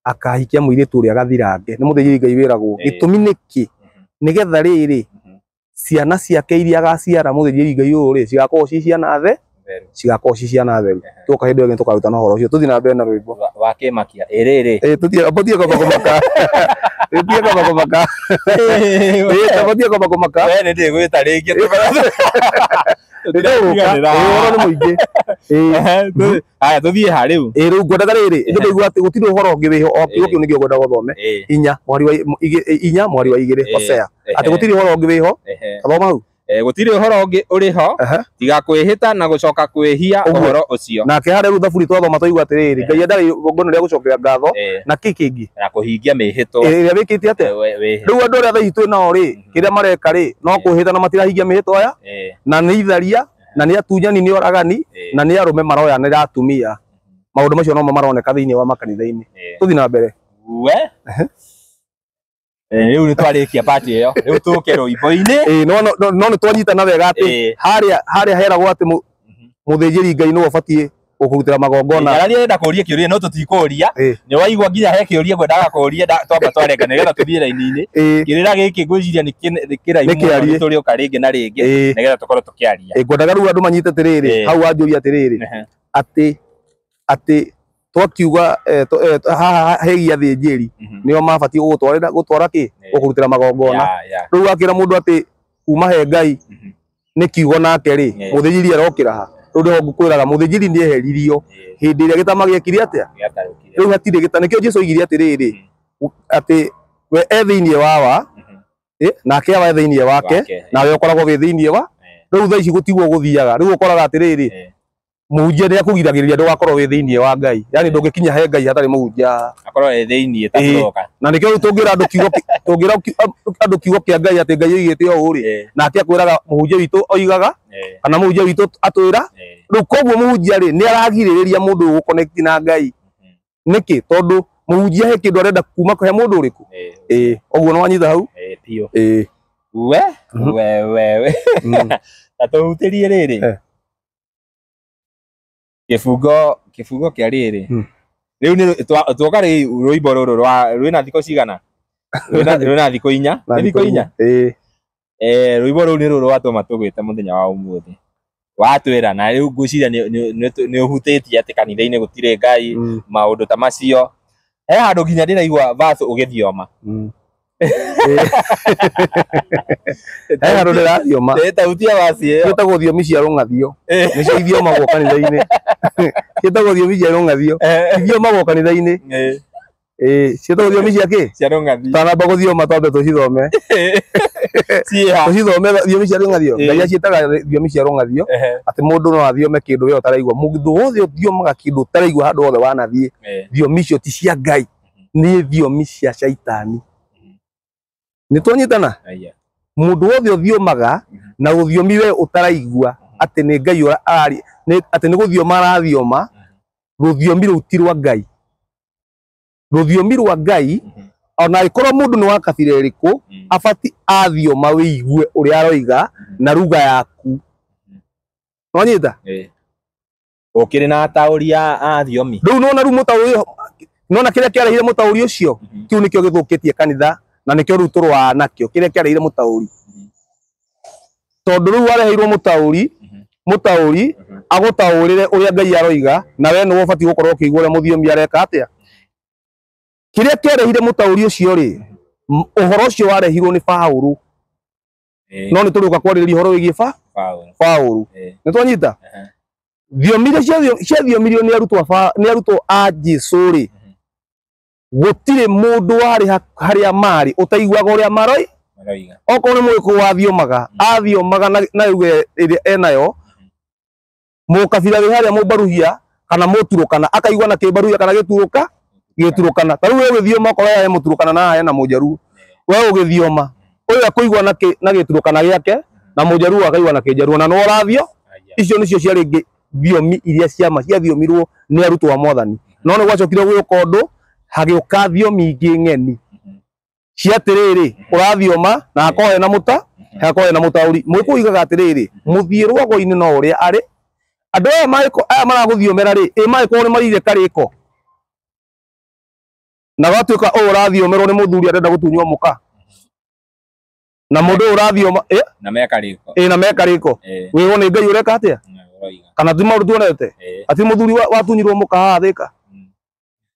akahikia mũirĩtu ũrĩa gathirange. Nĩ mũthĩnjĩri Ngai wĩragwo. Gĩtũmi nĩkĩ? Nĩgetha rĩrĩ ciana ciake iria agaciara mũthĩnjĩri Ngai ũyũ rĩ cigakorwo ci ciana the, cigakorwo ci ciana theru. Tuoka hĩndĩ ĩyo ĩngĩ tũkarutana ũhoro ũcio. Tũthiĩ na mbere na rwĩmbo wa kĩmakia ĩrĩrĩ. Tũthiĩ kwamba kũmaka. Tũthiĩ kwamba kũmaka. Tũthiĩ kwamba kũmaka. We nĩ ndĩgwĩta rĩngĩ. Ũhoro nĩ mũingĩ. Haya tũthiĩ ha rĩu. Rĩu ngwendaga rĩrĩ nĩndĩigua atĩ gũtirĩ ũhoro ũngĩ wĩho, o kiugo kĩu nĩkĩo ngwendaga ũthome. 4 mwari wa 2 Hosea. Atĩ gũtirĩ ũhoro ũngĩ wĩho. Thoma hau. Gũtirĩ ũhoro ũngĩ ũrĩ ho tiga kwĩhĩta na gũcoka kwĩhia ũhoro ũcio. Nake harĩa rĩu thaburi twathoma twaigua atĩrĩrĩ, Ngai endaga igongona rĩa gũcokeria ngatho na kĩ kĩngĩ na kũhingia mĩhĩtwa ĩrĩa wĩkĩte atĩa. Rĩu andũ arĩa thaa ici twĩ nao rĩ, kĩrĩa mareka rĩ no kwĩhĩta na matirahingia mĩhĩtwa aya, na nĩ itharia, na nĩ atunyani, nĩ oragani, na nĩ arũme maroyanĩra atumia. Maũndũ macio nomo maroneka thĩinĩ wa makanitha-inĩ. Tũthiĩ na mbere. We rĩu nĩ twarĩkia part ĩyo, rĩu tũke rwĩmbo-inĩ. No nĩ twanyitana wega atĩ harĩa heragwo atĩ mũthĩnjĩri Ngai nĩwe ũbatiĩ gũkũrutĩra magongona. Arĩa arenda kũria kĩũria no tũtikũria. Nĩ waigua nginya he kĩũria ngwendaga kũria twamba twarenga nĩgetha tũthiĩ raini-inĩ. Kĩrĩra gĩkĩ ngwĩciria nĩ kĩraihu mũno, nĩ tũrĩũka rĩngĩ na rĩngĩ nĩgetha tũkorwo tũkĩaria. Ngwendaga rĩu andũ manyite atĩrĩrĩ, hau wanjũria atĩrĩrĩ, atĩ twakiuga haha hegia athĩnjĩri nĩo mabatiĩ gũgũtwarĩra gũtwara kĩ gũkũrutĩra magongona. Rĩu wakĩra mũndũ atĩ kuma he Ngai nĩ kiugo nake rĩ, mũthĩnjĩri arokĩra ha? Rĩu nĩho ngũkwĩraga mũthĩnjĩri nĩ eheririo hĩndĩ ĩrĩa gĩtama gĩekire atĩa. Rĩu hatirĩ gĩtama. Nĩkĩo Jesũ oigire atĩrĩrĩ, atĩ we e thĩinĩ wa nake awa e thĩinĩ wake, nawe ũkoragwo wĩ thĩinĩ wa. Rĩu thaa ici gũtiguo gũthiaga. Rĩu ũkoraga atĩrĩrĩ, mũhunjia nĩ akũgiragĩrĩria ndũgakorwo wĩ thĩinĩ wa Ngai, yani ndũngĩkinya he Ngai hatarĩ mũhunjia akorwo e thĩinĩ ta broka. Na nĩkĩo rĩu tũngĩra andũ kiugo, tũngĩra andũ kiugo kĩa Ngai atĩ Ngai oigĩte ũũ rĩ, nake akwĩraga mũhunjia witũ oigaga, kana mũhunjia witũ atwĩra. Rĩu koguo mũhunjia rĩ nĩ aragirĩrĩria mũndũ ũyũ gũconnect na Ngai. Nĩkĩ? Tondũ mũhunjia he kĩndũ arenda kuma he mũndũ ũrĩkũ. Ũguo nĩ wanyita hau? Biũ. We we we ta tũhutĩrie rĩrĩ kĩbungo kĩa rĩrĩ. Rĩu nĩ tuoka rĩ rwĩmbo rũrũ rwa rwĩna thikũ cigana? Rwĩna thikũ 4. Nĩ thikũ 4? Rwĩmbo rũu nĩ rũrũ rwatũma tũgwĩte mũthenya wa ũmũthĩ. Watwĩra na rĩu ngwĩciria nĩ ũhutĩtie atĩ kanitha-inĩ gũtirĩ Ngai, maũndũ ta macio. He handũ nginya ndĩraigua verse ũgĩthioma. He handũ ndĩrathioma. Tautia verse ĩyo. Ciĩtagwo thiomi cia rũng'athio. Nĩcio ithiomagwo kanitha-inĩ. Ciĩtagwo thiomi cia rũng'athio. Ithiomagwo kanitha-inĩ. Ciĩtagwo thiomi cia kĩ? Cia rũng'athio. Twanamba gũthioma twambe tũcithome. Tũcithome thiomi cia rũng'athio. Ngai aciĩtaga thiomi cia rũng'athio atĩ mũndũ no athiome kĩndũ we ũtaraigua. Mũndũ wothe ũthiomaga kĩndũ ũtaraigua handũ hothe wanathiĩ, thiomi icio ti cia Ngai, nĩ thiomi cia caitani. Nĩ twanyitana? Mũndũ wothe ũthiomaga na rũthiomi we ũtaraigua atĩ nĩ Ngai arari, atĩ nĩ gũthioma arathioma, rũthiomi rũu ti rwa Ngai. Rũthiomi rwa Ngai ona angĩkorwo mũndũ nĩ wa kabira ĩrĩkũ, abati athioma wĩigue ũrĩa aroiga na ruga yaku. Nĩwanyita? Ũkĩrĩ na ataũri a thiomi. Rĩu nĩwona rĩu mũtaũri, nĩwona kĩrĩa kĩarehire mũtaũri ũcio, kĩu nĩkĩo gĩthũkĩtie kanitha, na nĩkĩo rĩu tũrũaga nakĩo, kĩrĩa kĩarehire mũtaũri. Tondũ rĩu wareheirwo mũtaũri, mũtaũri agũtaũrĩre ũrĩa Ngai aroiga, na we nĩwe ũbatiĩ gũkorwo ũkĩigua ũrĩa mũthiomi areka atĩa. Kĩrĩa kĩarehire mũtaũri ũcio rĩ, ũhoro ũcio warehirwo nĩ Paũlũ. No nĩ tũrĩũka kwarĩrĩria ũhoro wĩgiĩ Paũlũ. Nĩ twanyita? Thiomi iria ciathiomirio nĩ arutwo a Jesũ rĩ, gũtirĩ mũndũ warĩ harĩa marĩ ũtaiguaga ũrĩa maroi. Aroiga. Okorwo nĩ Mũgĩkũyũ wathiomaga, athiomaga na yuge ĩrĩa enayo, mũkabira wĩ harĩa mũmbaruhia kana mũturũkana akaigua na kĩmbaruhia kana gĩturũka gĩturũkana. Ta rĩu we ũgĩthioma okorwo he mũturũkana na haha hena mũjaruo, we ũgĩthioma ũyũ akũigua na gĩturũkana gĩake na mũjaruo akaigua na kĩjaruo na no ũrathio. Icio nĩcio ciarĩ thiomi iria ciama ciathiomirwo nĩ arutwo a Mwathani. No nĩ gwacokire gũgĩũka ũndũ, hagĩũka thiomi ingĩ ng'eni cia atĩrĩrĩ, ũrathioma na hakorwo hena mũta, hakorwo hena mũtaũri. Mũgĩkũyũ oigaga atĩrĩrĩ, mũthiĩ rwago-inĩ no ũrĩa arĩ. Andũ aya aya maragũthiomera rĩ, ĩ mangĩkorwo nĩ marire karĩko na gwatuĩka ũyũ ũrathiomerwo nĩ mũthuri arenda gũtunywo mũka na mũndũ ũyũ ũrathioma Na meka rĩko. Ĩ na meka rĩko. Wĩrwo nĩ Ngai ũreka atĩa? Kana ti maũndũ tuonete? Ati mũthuri watunyirwo mũka haha Thĩka.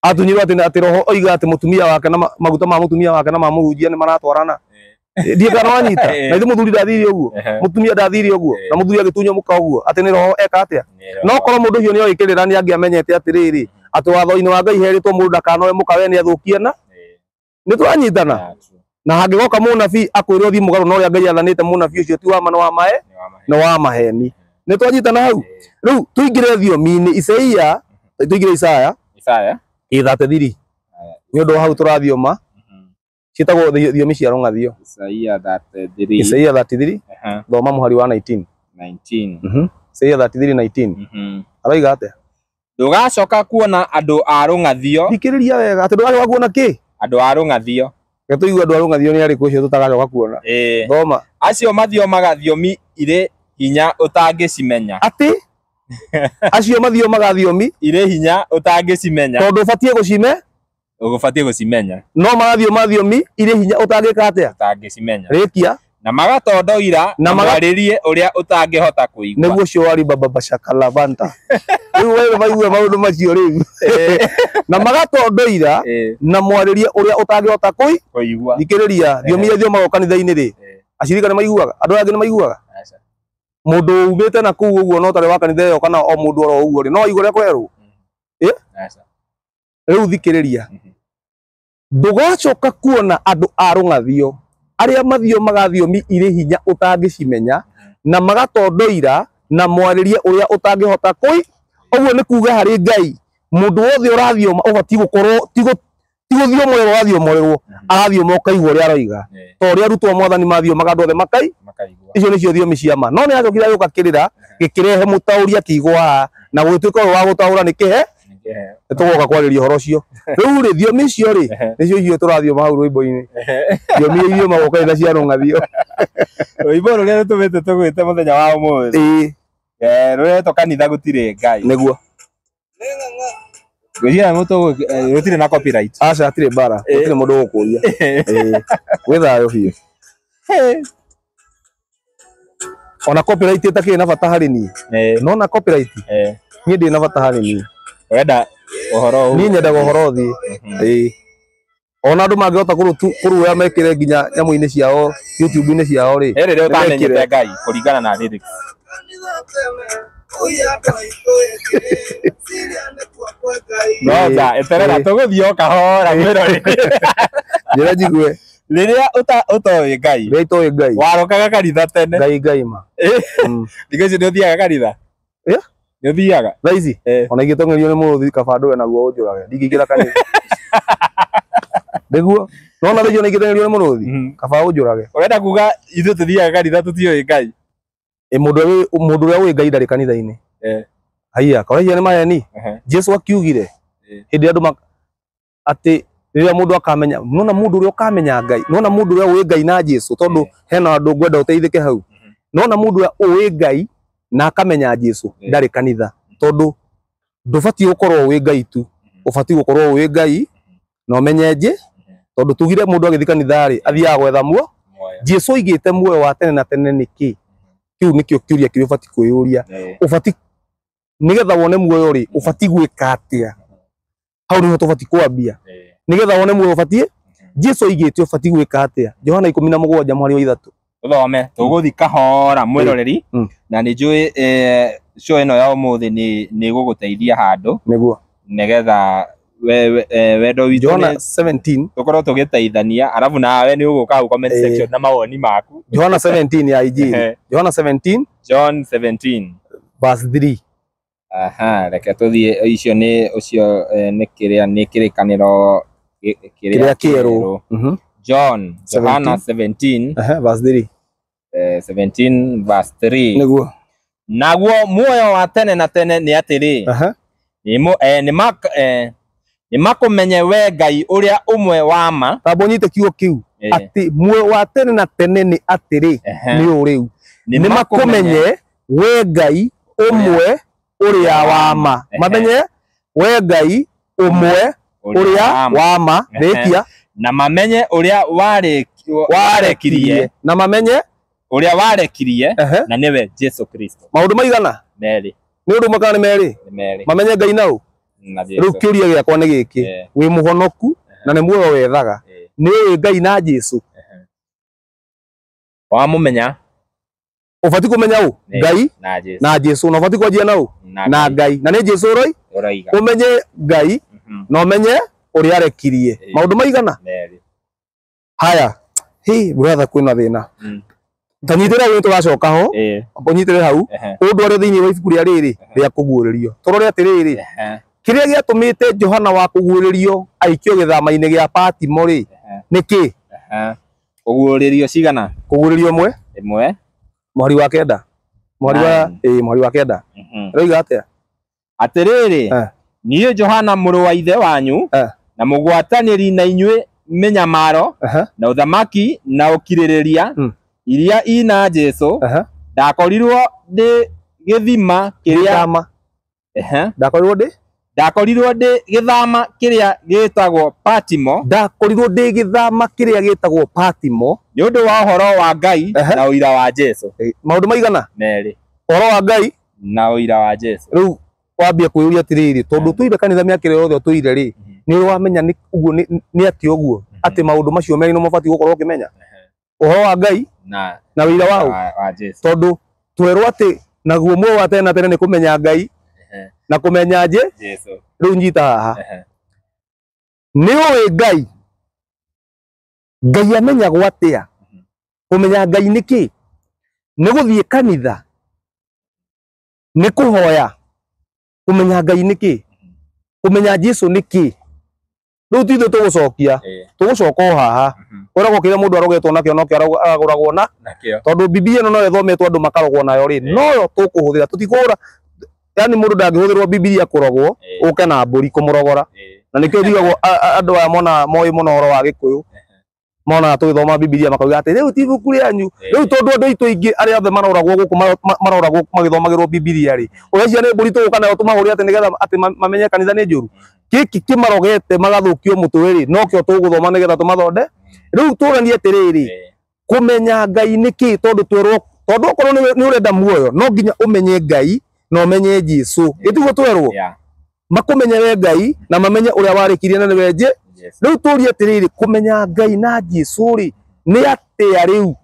Atunyirwo atĩ roho oiga atĩ mũtumia wake na maguta ma mũtumia wake na ma mũhunjia nĩ maratwarana. Ndiĩ kana wanyita. Na ithe mũthuri ndathire ũguo. Mũtumia ndathire ũguo. Na mũthuri agĩtunywo mũka ũguo. Atĩ nĩ roho eka atĩa? No korwo mũndũ ũcio nĩoĩ kĩrĩra nĩ angĩamenyete atĩrĩrĩ, atĩ watho-inĩ wa Ngai herĩtwo mũndũ ndakanoe mũka we nĩathũkie na. Nĩ tũranyitana. Na hangĩgoka mũnabii akwĩre ũthiĩ mũgarũ na ũrĩa Ngai athanĩte, mũnabii ũcio ti wa ma nĩ wa mae, nĩ wa maheni. Nĩ twanyitana hau. Rĩu tũingĩre thiomi-inĩ Isaia, tũingĩre Isaya. Isaya. 33. Nĩ ũndũ wa hau tũrathioma. Ciĩtagwo thiomi cia rũng'athio. Isaia 33. Isaia 33. Thoma mũhari wa 19. 19. Isaia 33:19. Aroiga atĩa? Ndũgacoka kuona andũ a rũng'athio. Thikĩrĩria wega, atĩ ndũgacoka kuona kĩ? Andũ a rũng'athio. Reke tũigue andũ a rũng'athio nĩ arĩkũ ũcio tũtagacoka kuona. Thoma. Acio mathiomaga thiomi irĩ hinya ũtangĩcimenya. Atĩ acio mathiomaga thiomi irĩ hinya ũtangĩcimenya. Tondũ ũbatiĩ gũcime? Ũbatiĩ gũcimenya. No marathioma thiomi irĩ hinya ũtangĩka atĩa? Ũtangĩcimenya. Rĩkia. Na magatondoira na mwarĩrie ũrĩa ũtangĩhota kũigua. Nĩguo ũcio wari baba bashakalavanta. Rĩu we maigue maũndũ macio rĩu. Na magatondoira na mwarĩrie ũrĩa ũtangĩhota kũigua. Thikĩrĩria, thiomi iria thiomago kanitha-inĩ rĩ, acirika nĩ maiguaga, andũ arĩa angĩ nĩ maiguaga. Mũndũ umĩte na kũu ũguo no tarĩ wa kanitha ĩyo kana o mũndũ oro ũguo rĩ, no aigue ũrĩa kwerwo. Rĩu thikĩrĩria. Ndũgacoka kuona andũ a rũng'athio arĩa mathiomaga thiomi irĩ hinya ũtangĩcimenya na magatondoira na mwarĩrie ũrĩa ũtangĩhota kũi. Ũguo nĩ kuga harĩ Ngai mũndũ wothe ũrathioma ũbatiĩ gũkorwo ti gũthiomorerwo ũrathiomorerwo, arathioma ũkaigua ũrĩa aroiga. Ta ũrĩa arutwo a Mwathani mathiomaga andũ othe makaigua. Icio nĩcio thiomi cia ma. No nĩ acokire agĩũka kĩrĩra gĩkĩrehe mũtaũri akĩigwo haha na gũgĩtuĩka ũyũ wa gũtaũra nĩ kĩhe. Nĩtũgoka kwarĩria ũhoro ũcio. Rĩu rĩ, thiomi icio rĩ, nĩcio icio tũrathioma hau rwĩmbo-inĩ. Thiomi iria ithiomagwo kanitha cia rũng'athio. Rwĩmbo rũrĩa rũtũmĩte tũgwĩte mũthenya wa ũmũthĩ. Rũretwo kanitha gũtirĩ Ngai. Nĩguo. Ngwĩciria gũtirĩ na copyright. Aca, hatirĩ mbara, gũtirĩ mũndũ ũgũkũria. Gwĩ thayũ biũ. Ona copyright ĩtakĩrĩ na bata harĩ niĩ. No na copyright, niĩ ndĩ na bata harĩ niĩ. Ũrenda ũhoro ũũ? Niĩ nyendaga ũhoro ũthiĩ. Ona andũ mangĩhota kũruoya mekĩre nginya nyamũ-inĩ ciao, YouTube-inĩ ciao rĩ. He rĩrĩa ũtamenyete Ngai kũringana na lyrics. Ngoja, eterera tũgũthiĩ o kahora mwĩroreri. Njĩra njigue. Rĩrĩa ũtoĩ Ngai. Rĩrĩa itoĩ Ngai. Warokaga kanitha tene. Ngai Ngai ma. Thikũ ici nĩ ũthiaga kanitha? Nĩ ũthiaga? Thaa ici? Ona ingĩtong'erio nĩ mũrũthi kaba ndũe naguo ũnjũrage. Ndingĩingĩra kanitha. Nĩguo. No ona thaa ici ona ingĩteng'erio nĩ mũrũthi kaba ũnjũrage. Ũrenda kuga ithuĩ tũthiaga kanitha tũtiũĩ Ngai? Mũndũ ũrĩa ũĩ Ngai ndarĩ kanitha-inĩ. Haiya, kawaiya nĩ maheni. Jesu akiugire hĩndĩ andũ atĩ rĩrĩa mũndũ akamenya, nona mũndũ ũrĩa ũkamenya Ngai, nona mũndũ ũrĩa ũĩ Ngai na Jesu, tondũ hena andũ ngwenda ũteithĩke hau. Nona mũndũ ũrĩa ũĩ Ngai na akamenya Jesu ndarĩ kanitha, tondũ ndũbatiĩ gũkorwo ũĩ Ngai tu, ũbatiĩ gũkorwo ũĩ Ngai na ũmenye Jesu, tondũ tugire mũndũ agĩthiĩ kanitha rĩ, athiaga gwetha muoyo. Jesu oigĩte muoyo wa tene na tene nĩ kĩ? Kĩu nĩkĩo kĩũria kĩrĩa ũbatiĩ kwĩyũria. Ũbatiĩ nĩgetha wone muoyo rĩ, ũbatiĩ gwĩka atĩa? Hau nĩho tũbatiĩ kwambia. Nĩgetha wone muoyo ũbatiĩ, Jesu oigĩte ũbatiĩ gwĩka atĩa? Johana 17 mũhari wa 3. Tũthome, tũgũthiĩ kahora mwĩroreri, na nĩ njũĩ show ĩno ya ũmũthĩ nĩ ĩgũgũteithia handũ. Nĩguo. Nĩgetha Wendo witũ Johana nĩ 17 tũkorwo tũgĩteithania arabu nawe nĩ ũgũka hau comment section na mawoni maku. Johana 17 ya Injili. Johana 17 John 17 verse 3. Aha, reke tũthiĩ icio nĩ ũcio nĩ kĩrĩa nĩ kĩrĩkanĩro Kĩrĩa kĩerũ. John Johana 17 Verse 3. 17 verse 3. Nĩguo. Naguo muoyo wa tene na tene nĩ atĩrĩ, nĩ makũmenye we Ngai ũrĩa ũmwe wa ma. Tamba ũnyite kiugo kĩu atĩ muoyo wa tene na tene nĩ atĩrĩ, nĩ ũrĩu, nĩ makũmenye we Ngai ũmwe ũrĩa wa ma. Mamenye we Ngai ũmwe ũrĩa wa ma. Rĩkia. Na mamenye ũrĩa warekirie. Na mamenye ũrĩa warekirie na nĩwe Jesu Kristo. Maũndũ maigana? Merĩ. Nĩ ũndũ ũmwe kana nĩ merĩ? Nĩ merĩ. Mamenye Ngai na ũ? Rĩu kĩũria gĩakwa nĩ gĩkĩ, wĩ mũhonoku na nĩ muoyo wethaga, nĩ ũĩ Ngai na Jesu? Wamũmenya ũbatiĩ kũmenya ũ? Ngai na Jesu. Na ũbatiĩ kwanjia na ũ? Na Ngai. Na nĩ Jesu ũroiga. Ũmenye Ngai na ũmenye ũrĩa arekirie. Maũndũ maigana? Merĩ. Haya, hi brother, kwĩna thĩna. Tanyitĩra rĩu tũgacoka ho, ũnyitĩre hau, ũndware thĩinĩ wa ibuku rĩa rĩrĩ rĩa kũguũrĩrio. Tũrore atĩrĩrĩ, kĩrĩa gĩatũmĩte Johana wa kũguũrĩrio aikio gĩthama-inĩ gĩa Patimo rĩ, nĩ kĩ? Kũguũrĩrio cigana? Kũguũrĩrio ĩmwe. Ĩmwe. Mũhari wa 9. Mũhari wa 9. Ĩroiga atĩa? Atĩrĩrĩ, niĩ Johana mũrũ wa ithe wanyu na mũgwatanĩri na inyuĩ mĩnyamaro na ũthamaki na ũkirĩrĩria iria ina Jesu, ndakorirwo ndĩ gĩthima kĩrĩa ndakorirwo ndĩ gĩthama kĩrĩa gĩtagwo Patimo. Ndakorirwo ndĩ gĩthama kĩrĩa gĩtagwo Patimo nĩ ũndũ wa ũhoro wa Ngai na ũira wa Jesu. Maũndũ maigana? Merĩ. Ũhoro wa Ngai na ũira wa Jesu. Rĩu wambia kwĩyũria atĩrĩrĩ, tondũ tũire kanitha mĩaka ĩrĩa yothe tũire rĩ, nĩ ũrĩ wamenya nĩ ũguo nĩ atĩ ũguo atĩ maũndũ macio merĩ nĩmo ũbatiĩ gũkorwo ũkĩmenya, ũhoro wa Ngai na ũira wa Jesu. Tondũ twerwo atĩ naguo muoyo wa tene na tene nĩ kũmenya Ngai na kũmenya Jesu. Rĩu nyita haha, nĩ ũĩ Ngai? Ngai amenyagwo atĩa? Kũmenya Ngai nĩ kĩ? Nĩ gũthiĩ kanitha? Nĩ kũhoya? Kũmenya Ngai nĩ kĩ? Kũmenya Jesu nĩ kĩ? Rĩu ti ithuĩ tũgũcokia, tũgũcoka o haha. Ũragwo kĩrĩa mũndũ arogetwo nakĩo nokĩo aragũragwo nakĩo. Tondũ Bibilia ĩno no ĩthometwo andũ makarogwo nayo rĩ, noyo tũkũhũthĩra. Tũtikũhũra, yani mũndũ ndangĩhũthĩrwo Bibilia kũrogwo, ũke na mbũri kũmũrogora. Na nĩkĩo njiguagwo andũ aya mona moĩ mũno ũhoro wa Gĩkũyũ, monaga tũgĩthoma Bibilia makauga atĩ rĩu ti ibuku rĩanyu. Rĩu tondũ andũ aitũ aingĩ arĩa othe maroragwo gũkũ maroragwo magĩthomagĩrwo Bibilia rĩ, ũreciria nĩ mbũri tũgũka nayo tũmahũre atĩ nĩgetha atĩ mamenye kanitha nĩ njũru? Gĩkĩ kĩmarogete magathũkio mũtwe rĩ, nokĩo tũgũthoma nĩgetha tũmathonde. Rĩu tũranie atĩrĩrĩ, kũmenya Ngai nĩ kĩ? Tondũ twerwo, tondũ okorwo nĩ ũrenda muoyo no nginya ũmenye Ngai na ũmenye Jesu. Ĩtiguo twerwo? Makũmenye we Ngai na mamenye ũrĩa warĩkirie na nĩwe Jesu. Rĩu tũrie atĩrĩrĩ, kũmenya Ngai na Jesu rĩ nĩ atĩa rĩu?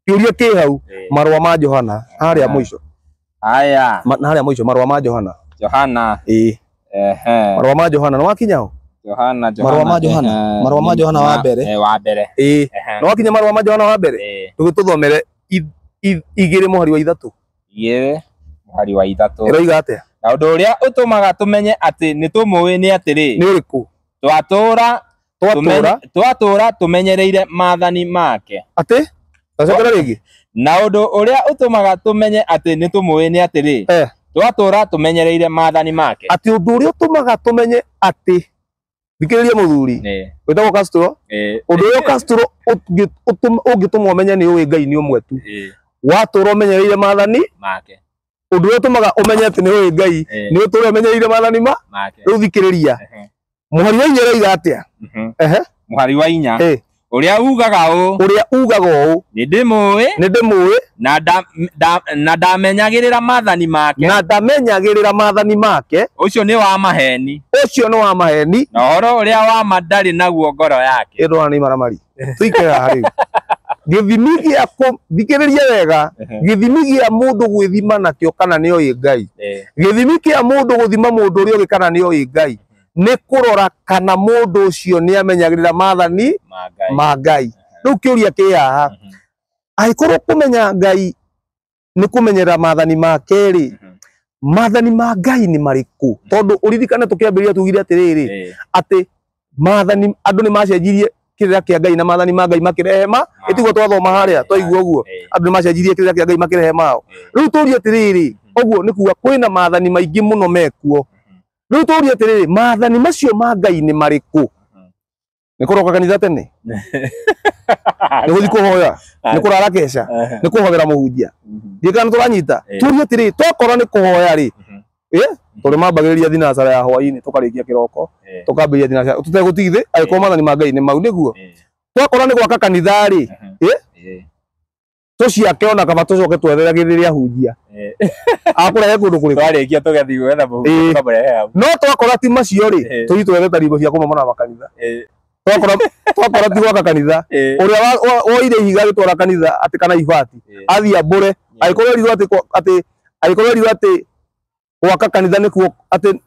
Kĩũria kĩ hau. Marũa ma Johana harĩa mũico. Haya. Harĩa mũico marũa ma Johana. Johana. Ĩĩ. Marũa ma Johana nĩ wakinya ho? Johana. Marũa ma Johana. Marũa ma Johana wa mbere. Wa mbere. Ĩĩ. Nĩ wakinya marũa ma Johana wa mbere? Tũgĩtũthomere 2 mũhari wa 3. 2 mũhari wa 3. Ĩroiga atĩa? Na ũndũ ũrĩa ũtũmaga tũmenye atĩ nĩ tũmũĩ nĩ atĩrĩ. Nĩ ũrĩkũ? Twatũra tũmenyereire maathani make. Atĩ? Tacokera rĩngĩ. Na ũndũ ũrĩa ũtũmaga tũmenye atĩ nĩ tũmũĩ nĩ atĩrĩ. Twatũra tũmenyereire maathani make. Atĩ ũndũ ũrĩa ũtũmaga tũmenye atĩ, thikĩrĩria mũthuri wĩtagwo Castro, ũndũ ũrĩa Castro ũngĩtũma ũmenye nĩ ũĩ Ngai nĩ ũmwe tu, watũra ũmenyereire maathani make. Ũndũ ũrĩa ũtũmaga ũmenye atĩ nĩ ũĩ Ngai nĩ ũtũre ũmenyereire maathani make. Rĩu thikĩrĩria, mũhari wa 4 ũroiga atĩa? Mũhari wa 4. Ũrĩa ugaga ũũ. Ũrĩa ugaga ũũ. Nĩ ndĩmũĩ. Nĩ ndĩmũĩ. Na ndamenyagĩrĩra maathani make. Na ndamenyagĩrĩra maathani make. Ũcio nĩ wa maheni. Ũcio nĩ wa maheni. Na ũhoro ũrĩa wa ma ndarĩ naguo ngoro yake. Ĩndwana nĩ maramari. Tũikare haha rĩu. Gĩthimi gĩa thikĩrĩria wega, gĩthimi gĩa mũndũ gwĩthima nakĩo kana nĩ oĩ Ngai. Gĩthimi kĩa mũndũ gũthima mũndũ ũrĩa ũngĩ kana nĩ oĩ Ngai. Nĩ kũrora kana mũndũ ũcio nĩ amenyagĩrĩra maathani ma Ngai. Rĩu kĩũria kĩ haha, angĩkorwo kũmenya Ngai nĩ kũmenyerera maathani make rĩ, maathani ma Ngai nĩ marĩkũ? Tondũ ũririkane tũkĩambĩrĩria tugire atĩrĩrĩ, atĩ maathani andũ nĩ macenjirie kĩrĩra kĩa Ngai na maathani ma Ngai makĩrehe ma ĩtiguo twathoma harĩa twaigua ũguo, andũ nĩ macenjirie kĩrĩra kĩa Ngai makĩrehe mao. Rĩu tũrie atĩrĩrĩ, ũguo nĩ kuga kwĩna maathani maingĩ mũno mekuo. Rĩu tũrie atĩrĩrĩ, maathani macio ma Ngai nĩ marĩkũ? Nĩ kũroka kanitha tene, nĩ gũthiĩ kũhoya, nĩ kũrara keca, nĩ kũhoera mũhunjia. Ndiĩ kana tũranyita. Tũrie atĩrĩrĩ, twakorwo nĩ kũhoya rĩ, tũrĩ mambagĩrĩria thinacara ya hwaĩ-inĩ tũkarĩkia kĩroko, tũkambĩrĩria thinacara tũtegũtigithĩ, angĩkorwo maathani ma Ngai nĩ mau nĩguo. Twakorwo nĩ gwaka kanitha rĩ, tũciake ona kaba tũcoke twetheragĩrĩre ahunjia akũrehe kũndũ kũrĩkũ twarĩkia tũgathiĩ gwetha mũhunjia tũkamũrehe hau. No twakora ti macio rĩ, tũthiĩ twethe ta nyĩmbo cia kũmomora makanitha. Twakora ti gwaka kanitha, ũrĩa woire ihiga agĩtwara kanitha atĩ kana ibati athiĩ ambũre, angĩkorwo erirwo atĩ angĩkorwo erirwo atĩ gwaka kanitha nĩkuo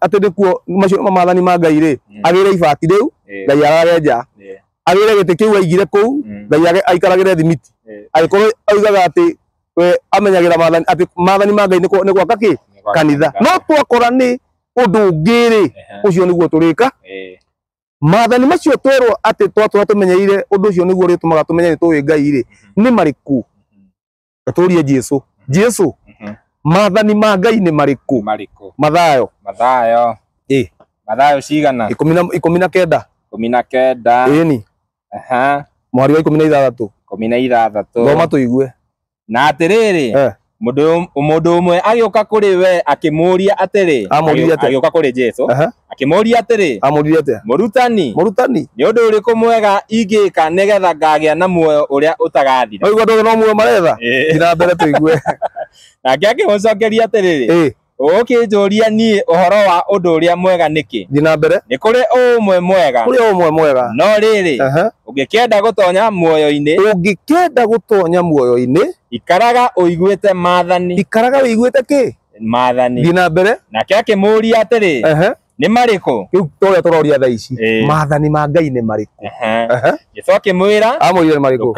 atĩ nĩkuo macio nĩmo maathani ma Ngai rĩ, agĩre ibati rĩu Ngai arare nja, agĩre gĩtĩ kĩu aigire kũu Ngai aikaragĩre thimiti. Angĩkorwo oigaga atĩ we amenyagĩra maathani atĩ maathani ma Ngai nĩ gwaka kĩ kanitha. No twakora nĩ ũndũ ũngĩ rĩ, ũcio nĩguo tũrĩka. Maathani macio twerwo atĩ twatũra tũmenyeire ũndũ ũcio nĩguo ũrĩtũmaga tũmenye nĩ tũĩ Ngai rĩ, nĩ marĩkũ? Tũrie Jesũ. Jesũ, maathani ma Ngai nĩ marĩkũ? Mathayo. Mathayo. Mathayo cigana? 19. 19. Ĩni. Mũhari wa 16. 16. Thoma tũigue. Na atĩrĩrĩ, mũndũ ũmwe agĩũka kũrĩ we akĩmũũria atĩrĩ, agĩũka kũrĩ Jesũ akĩmũũria atĩrĩ, mũrutani, mũrutani, nĩ ũndũ ũrĩkũ mwega ingĩka nĩgetha ngagĩa na muoyo ũrĩa ũtagathira? Oigua andũ no muoyo maretha. Thiĩ na mbere tũigue. Nake akĩmũcokeria atĩrĩrĩ, ũgũkĩnjũria niĩ ũhoro wa ũndũ ũrĩa mwega nĩkĩ? Thiĩ na mbere. Nĩ kũrĩ ũmwe mwega. Kũrĩ ũmwe mwega. No rĩrĩ, ũngĩkĩenda gũtonya muoyo-inĩ, ũngĩkĩenda gũtonya muoyo-inĩ, ikaraga ũiguĩte maathani. Ikaraga ũiguĩte kĩ? Maathani. Thiĩ na mbere. Nake akĩmũũria atĩrĩ, nĩ marĩkũ? Rĩu toria tũroria thaa ici. Maathani ma Ngai nĩ marĩkũ? Jesũ akĩmwĩra, amwĩrire nĩ marĩkũ?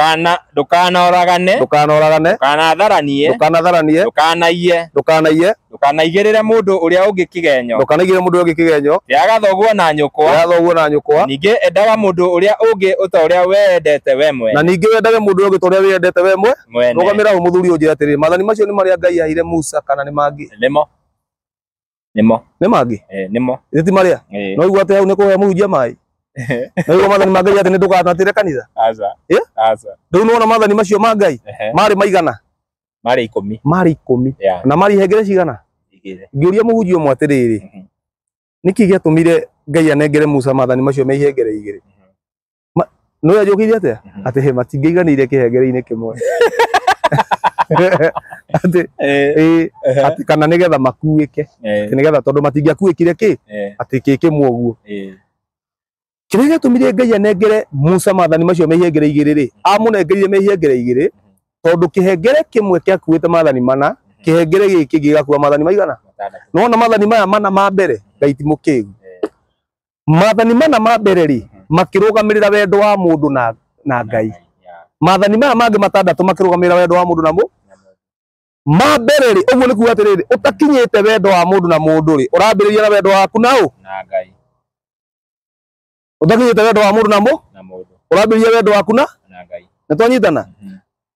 Ndũkanoragane, ndũkanoragane, ndũkanatharanie, ndũkanatharanie, ndũkanaiye, ndũkanaiye, ndũkanaigĩrĩre mũndũ ũrĩa ũngĩ kĩgenyo, ndũkanaigĩrĩre mũndũ ũrĩa ũngĩ kĩgenyo, tĩaga thoguo na nyũkwa, tĩaga thoguo na nyũkwa, ningĩ endaga mũndũ ũrĩa ũngĩ ta ũrĩa wendete we mwene, na ningĩ wendage mũndũ ũrĩa ũngĩ ta ũrĩa wĩyendete we mwene. Rũgamĩra hau mũthuri ũnjĩre atĩrĩrĩ, maathani macio nĩ marĩa Ngai aheire Musa kana nĩ mangĩ? Nĩmo. Nĩmo. Nĩ mangĩ? Nĩmo. Ĩ ti marĩa? No igua atĩ hau nĩ kũhe mũhunjia maĩ? No igua maathani ma Ngai atĩ nĩ ndũkanatĩre kanitha? Aca. Aca. Rĩu nĩwona maathani macio ma Ngai marĩ maigana? Marĩ 10. Marĩ 10. Na marĩ ihengere cigana? 2. Ngĩũria mũhunjia ũmwe atĩrĩrĩ, nĩkĩ gĩatũmire Ngai anengere Musa maathani macio me ihengere 2? No anjũkĩirie atĩa? Atĩ he matingĩiganĩire kĩhengere-inĩ kĩmwe. Atĩ atĩ kana nĩgetha makuĩke, atĩ nĩgetha tondũ matingĩakuĩkire kĩ, atĩ kĩ kĩmwe ũguo. Kĩrĩa gĩatũmire Ngai anengere Musa maathani macio me ihengere 2 rĩ, amũnengereire me ihengere 2 tondũ kĩhengere kĩmwe kĩakuĩte maathani mana, kĩhengere gĩkĩ gĩgakua maathani maigana? Nĩwona maathani maya mana ma mbere, Ngai ti mũkĩgu. Maathani mana ma mbere rĩ, makĩrũgamĩrĩra wendo wa mũndũ na Ngai. Maathani maya mangĩ 6 makĩrũgamĩrĩra wendo wa mũndũ na mũndũ. Ma mbere rĩ, ũguo nĩ kuuga atĩrĩrĩ, ũtakinyĩte wendo wa mũndũ na mũndũ rĩ, ũrambĩrĩria na wendo waku na ũ? Na Ngai. Ũtakinyĩte wendo wa mũndũ na mũndũ, ũrambĩrĩria wendo waku na Ngai. Nĩ twanyitana?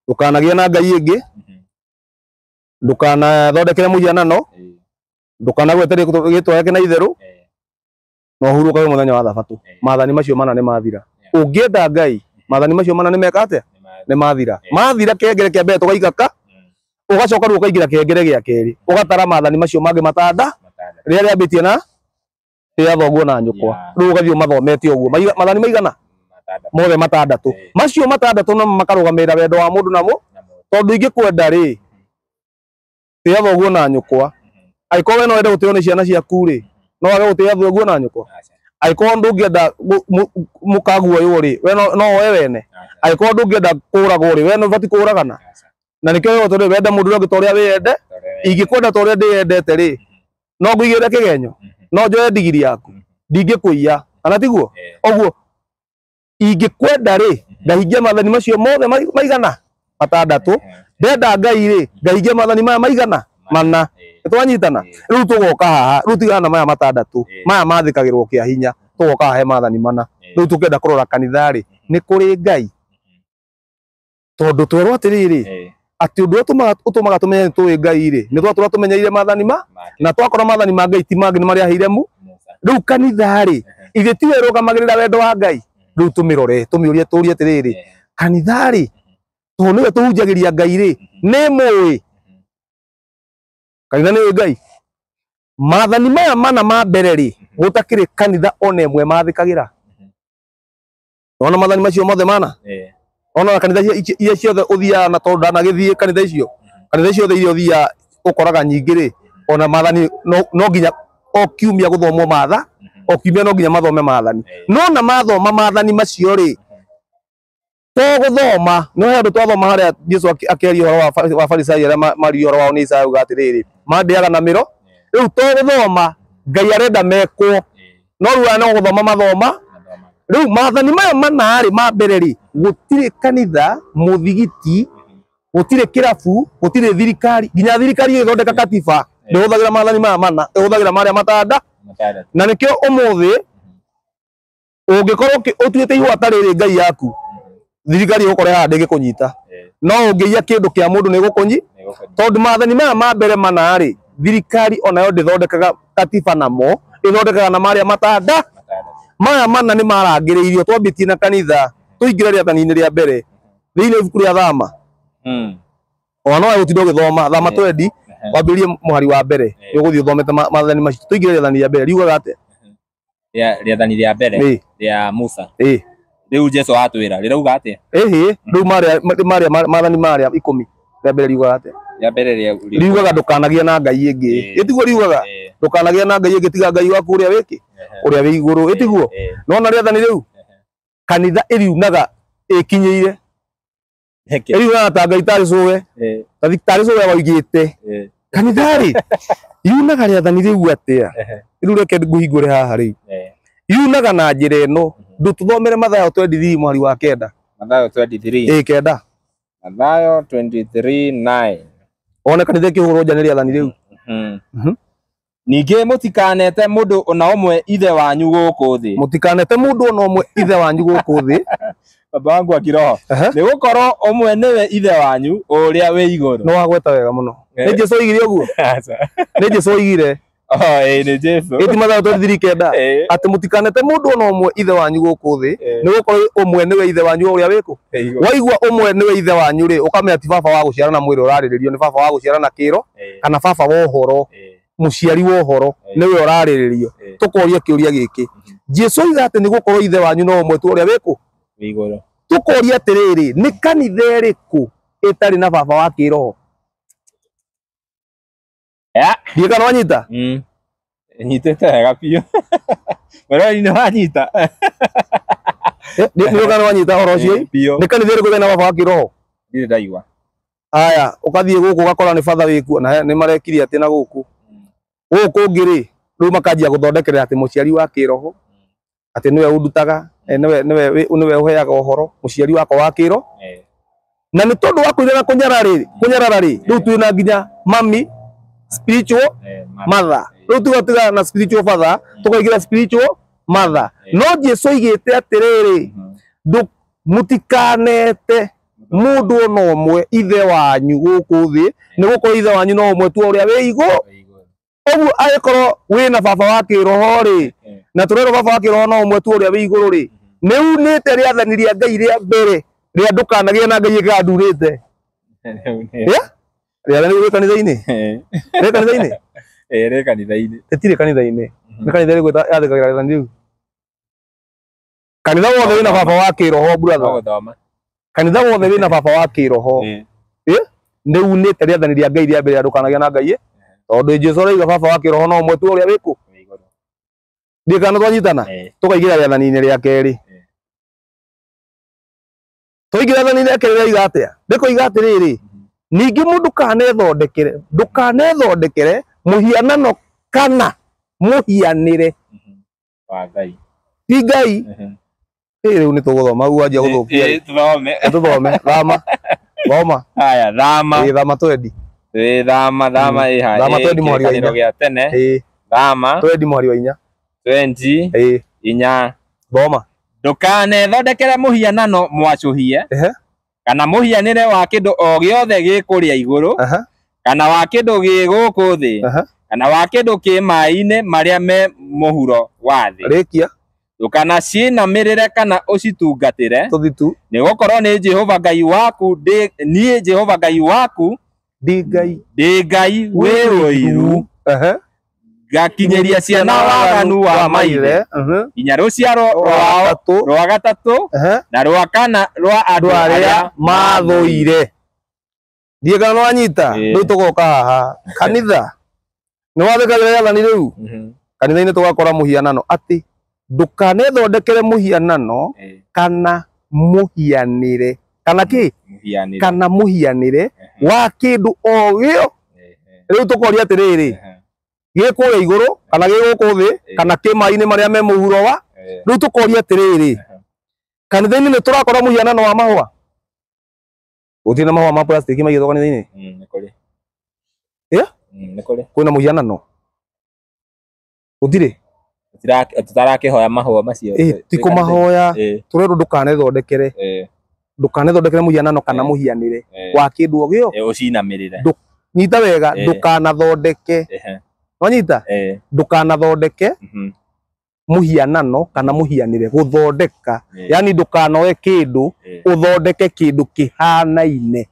Ndũkanagĩe na Ngai ĩngĩ, ndũkanathondekere mũhianano, ndũkanagwete rĩĩtwa rĩake na itherũ, na ũhurũkage mũthenya wa Thabatũ. Maathani macio mana nĩ mathira. Ũngĩenda Ngai, maathani macio mana nĩ meka atĩa? Nĩ mathira. Mathira kĩhengere kĩa mbere tũgaikaka, ũgacoka rĩu ũkaingĩra kĩhengere gĩa kerĩ, ũgatara maathani macio mangĩ matanda, rĩrĩa rĩambĩtie na tĩa thoguo na nyũkwa. Rĩu ũgathiĩ ũmathomete ũguo. Maathani maigana? Mothe 6. Macio 6 no makarũgamĩrĩra wendo wa mũndũ na mũndũ, tondũ ingĩkwenda rĩ, tĩa thoguo na nyũkwa. Angĩkorwo we no wende gũtĩo nĩ ciana ciaku rĩ, no wage gũtĩa thoguo na nyũkwa. Angĩkorwo ndũngĩenda mũkaguoywo rĩ, we no woe wene. Angĩkorwo ndũngĩenda kũũragwo rĩ, we no ũbatiĩ kũũragana. Na nĩkĩo wega tondũ wende mũndũ ũrĩa ũngĩ ta ũrĩa wĩyende, ingĩkwenda ta ũrĩa ndĩyendete rĩ, no ngũigĩrĩre kĩgenyo, no njoe ndigiri yaku. Ndingĩkũiya kana tiguo? Ũguo ingĩkwenda rĩ ngahingia maathani macio mothe maigana matandatũ. Ndenda Ngai rĩ ngahingia maathani maya maigana mana. Twanyitana rĩu tũgoka haha rĩu tigana na maya matandatũ maya mathĩkagĩrwo kĩa hinya tũgoka haha he maathani mana. Rĩu tũkenda kũrora kanitha rĩ nĩ kũrĩ Ngai tondũ twerwo atĩrĩrĩ atĩ ũndũ ũrĩa ũtũmaga tũmenye nĩ tũĩ Ngai rĩ nĩ twatũra tũmenyeire maathani ma na twakora maathani ma Ngai ti mangĩ nĩ marĩa aheire mu. Rĩu kanitha rĩ ithe tiwe ĩrũgamagĩrĩra wendo wa Ngai. Rĩu tũmĩrore tũmĩũrie tũrie atĩrĩrĩ kanitha rĩ tondũ nĩwe tũhunjagĩria Ngai rĩ nĩ mũĩ kanitha nĩ Ngai. Maathani maya mana ma mbere rĩ gũtakĩrĩ kanitha ona ĩmwe mathĩkagĩra. Ona maathani macio mothe mana ona kanitha iria ciothe ũthiaga na tondũ ndanagĩthiĩ kanitha icio kanitha ciothe iria ũthiaga ũkoraga nyingĩ rĩ ona maathani no nginya o kiumia gũthomwo matha o kiumia no nginya mathome maathani no na mathoma maathani macio rĩ to gũthoma no he andũ twathoma harĩa Jesu akĩaria ũhoro wa Farisai arĩa maririe ũhoro wao nĩ Isaya auga atĩrĩrĩ mandĩaga na mĩro. Rĩu to gũthoma Ngai arenda mekwo no rĩu aya no gũthoma mathoma. Rĩu maathani maya mana rĩ ma mbere rĩ gũtirĩ kanitha mũthigiti gũtirĩ kĩrabu gũtirĩ thirikari nginya thirikari ĩgĩthondeka katiba ndĩhũthagĩra maathani maya mana ĩhũthagĩra marĩa matanda. Na nĩkĩo ũmũthĩ ũngĩkorwo ũtuĩte ihũata rĩrĩ Ngai yaku thirikari ĩgũkore haha ndĩngĩkũnyita no ũngĩiya kĩndũ kĩa mũndũ nĩ ĩgũkũnyi tondũ maathani maya ma mbere mana rĩ thirikari onayo ndĩthondekaga katiba namo ĩthondekaga na marĩa matanda. Maya mana nĩ marangĩrĩirio twambĩtie na kanitha tũingĩre rĩathani-inĩ rĩa mbere thĩinĩ ibuku rĩa Thama. Ona no gũtinda ũgĩthoma Thama 20 wambĩrĩrie mũhari wa mbere nĩ ũgũthiĩ ũthomete maathani macio. Tũingĩre rĩathani rĩa mbere riugaga atĩa? Rĩathani rĩa mbere rĩa Musa rĩu Jesu atwĩra rĩrauga atĩa? Ĩhĩ rĩu marĩa maathani marĩa 10 rĩa mbere riugaga atĩa? Rĩa mbere riugaga ndũkanagĩe na Ngai ĩngĩ. Ĩtiguo riugaga ndũkanagĩe na Ngai ĩngĩ tiga Ngai waku ũrĩa wĩkĩ ũrĩa wĩ igũrũ. Ĩtiguo nona rĩathani rĩu kanitha ĩriunaga ĩkinyĩire ĩriunaga ta Ngai tarĩ cũwe tarĩ cũwe waigĩte. Kanitha rĩ yunaga rĩathani rĩu atĩa? Rĩu reke ngũhingũre haha rĩu yunaga na njĩra ĩno ndũtũthomere Mathayo 23 mweri wa 9. Mathayo 23 9. Mathayo 23:9 one kanitha ĩkĩhũrwo nja nĩ rĩathani rĩu. Ningĩ mũtikanete mũndũ ona ũmwe ithe wanyu gũkũ thĩ. Mũtikanete mũndũ ona ũmwe ithe wanyu gũkũ thĩ. Baba wangu wa kiroho nĩ gũkorwo ũmwe nĩwe ithe wanyu ũrĩa wĩ igũrũ. Nĩ wagweta wega mũno. Nĩ Jesu oigire ũguo? Nĩ Jesu oigire. Nĩ Jesu. Ĩti Mathayo 23:9 atĩ mũtikanete mũndũ ona ũmwe ithe wanyu gũkũ thĩ nĩ gũkorwo ũmwe nĩwe ithe wanyu ũrĩa wĩkũ. Waigua ũmwe nĩwe ithe wanyu rĩ ũkamenya ti baba wa gũciara na mwĩrĩ ũrarĩrĩrio nĩ baba wa gũciara na kĩro kana baba wa ũhoro mũciari wa ũhoro nĩwe ũrarĩrĩrio. Tũkoria kĩũria gĩkĩ Jesu oiga atĩ nĩ gũkorwo ithe wanyu no ũmwe tu ũrĩa wĩkũ igũrũ. Tũkoria atĩrĩrĩ nĩ kanitha ĩrĩkũ ĩtarĩ na baba wa kĩroho? Ndiĩ kana wanyita? Nyitĩte wega biũ. Mwĩroreri nĩ wanyita? Nĩ kana wanyita ũhoro ũcio? Nĩ kanitha ĩrĩkũ ĩtarĩ na baba wa kĩroho? Ndirĩ ndaigua. Aya ũkathiĩ gũkũ ũgakora nĩ batha wĩkuo na nĩ marekire atĩ na gũkũ gũkũ ũngĩ rĩ rĩu makanjia gũthondekerera atĩ mũciari wa kĩroho atĩ nĩwe ũndutaga nĩwe ũheaga ũhoro mũciari wakwa wa kĩro na nĩ tondũ wa kũira na kũnyarara rĩ rĩu twĩna nginya mami spiritual mother. Rĩu tugatiga na spiritual father tũkaingĩra spiritual mother. No Jesu oigĩte atĩrĩrĩ mũtikanete mũndũ ona ũmwe ithe wanyu gũkũ thĩ nĩ gũkorwo ithe wanyu no ũmwe tu ũrĩa wĩ igũrũ. Ũguo angĩkorwo wĩna baba wa kĩroho rĩ na tũrerwo baba wa kĩroho no ũmwe tu ũrĩa wĩ igũrũ rĩ nĩ unĩte rĩathani rĩa Ngai rĩa mbere rĩa ndũkanagĩe na Ngai ĩngĩ ndurĩte. Rĩathani rĩ kanitha-inĩ? Rĩ kanitha-inĩ? Rĩ kanitha-inĩ. Rĩtirĩ kanitha-inĩ. Nĩ kanitha ĩrĩkũ yathĩkagĩra rĩathani rĩu? Kanitha wothe wĩna baba wa kĩroho brother. Kanitha wothe wĩna baba wa kĩroho nĩ unĩte rĩathani rĩa Ngai rĩa mbere rĩa ndũkanagĩe na Ngai tondũ Jesu arauga baba wa kĩroho no ũmwe tu ũrĩa wĩkũ. Ndiĩ kana twanyitana? Tũkaingĩra rĩathani-inĩ rĩa kerĩ. Twaingĩra rĩathani rĩa kerĩ rĩauga atĩa? Rĩkoiga atĩrĩrĩ ningĩ mũndũ ndũkanethondekere mũhianano kana mũhianĩre Wa Ngai. Ti Ngai. Rĩu nĩ tũgũthoma wanjia gũthũkia. Tũthome. Tũthome. Thama. Thoma. Haya, thama. Thama twendi. Thama, thama ĩ. Thama twendi mweri wa inya. Gĩa tene. Thama. Twendi mweri wa inya. 20 inya. Thoma. Ndũkanethondekere mũhianano mwacũhie kana mũhianĩre wa kĩndũ o gĩothe gĩ kũrĩa igũrũ kana wa kĩndũ gĩ gũkũ thĩ kana wa kĩndũ kĩ maĩ-inĩ marĩa me mũhuro wa thĩ. Rĩkia. Ndũkanacinamĩrĩre kana ũcitungatĩre tũthitu nĩgũkorwo nĩ Jehova Ngai waku niĩ Jehova Ngai waku ndĩ Ngai ndĩ Ngai wĩ ũiru ngakinyĩria ciana waganu wa maithe nginya rũciaro rwa gatatũ na rwa kana rwa andũ arĩa mathũire. Ndiĩ kana nĩwanyita. Rĩu tũgoka haha kanitha nĩwathĩkagĩra rĩathani rĩu. Kanitha-inĩ tũgakora mũhianano atĩ ndũkanethondekere mũhianano kana mũhianĩre kana kĩ kana mũhianĩre wa kĩndũ o gĩo. Rĩu tũkoria atĩrĩrĩ gĩ kũrĩa igũrũ kana gĩ gũkũ thĩ kana kĩ maĩ-inĩ marĩa me mũhuro wa. Rĩu tũkoria atĩrĩrĩ kanitha-inĩ nĩ tũrakora mũhianano wa mahũa. Gũtirĩ na mahũa ma plastic maigĩtwo kanitha-inĩ. Kwĩna mũhianano gũtirĩ. Tũtarakĩhoya mahũa macio. Ti kũmahoya tũrerwo ndũkanethondekere ndũkanethondekere mũhianano kana mũhianĩre wa kĩndũ o gĩo ũcinamĩrĩre. Nyita wega ndũkanathondeke. Wanyita ndũkanathondeke mũhianano kana mũhianĩre gũthondeka yani ndũkanoe kĩndũ ũthondeke kĩndũ kĩhanaine.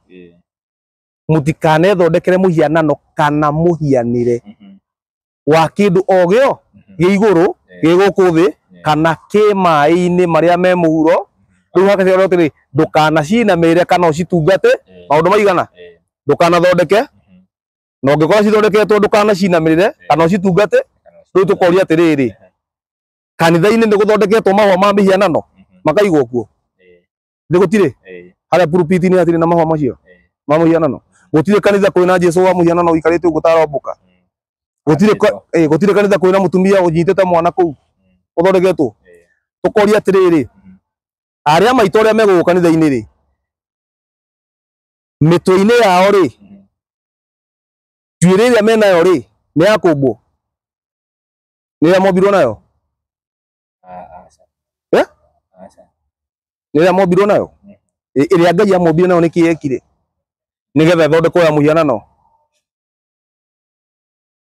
Mũtikanethondekere mũhianano kana mũhianĩre wa kĩndũ o gĩo gĩ igũrũ gĩ gũkũ thĩ kana kĩ maĩ-inĩ marĩa me mũhuro. Rĩu hakacerwo atĩrĩ ndũkanacinamĩrĩre kana ũcitungate maũndũ maigana. Ndũkanathondeke na ũngĩkorwo cithondeketwo ndũkanacinamĩrĩre kana ũcitungate. Rĩu tũkoria atĩrĩrĩ kanitha-inĩ nĩ gũthondeketwo mahũa ma mĩhianano makaigwo kuo. Nĩ gũtirĩ harĩa pulpit-inĩ hatirĩ na mahũa macio ma mũhianano. Gũtirĩ kanitha kwĩna Jesũ wa mũhianano ũikarĩte ũguo ũtarombũka. Gũtirĩ kanitha kwĩna mũtumia ũnyitĩte mwana kũu ũthondeketwo. Tũkoria atĩrĩrĩ arĩa maitũ arĩa megũgũka kanitha-inĩ rĩ mĩtwe-inĩ yao rĩ njuĩrĩ ĩrĩa menayo rĩ nĩ ya kũmbwo nĩ ĩrĩa mombirwo nayo. Nĩ ĩrĩa mombirwo nayo ĩrĩa Ngai amombire nayo nĩkĩ yekire nĩgetha ĩthondekwo ya mũhianano.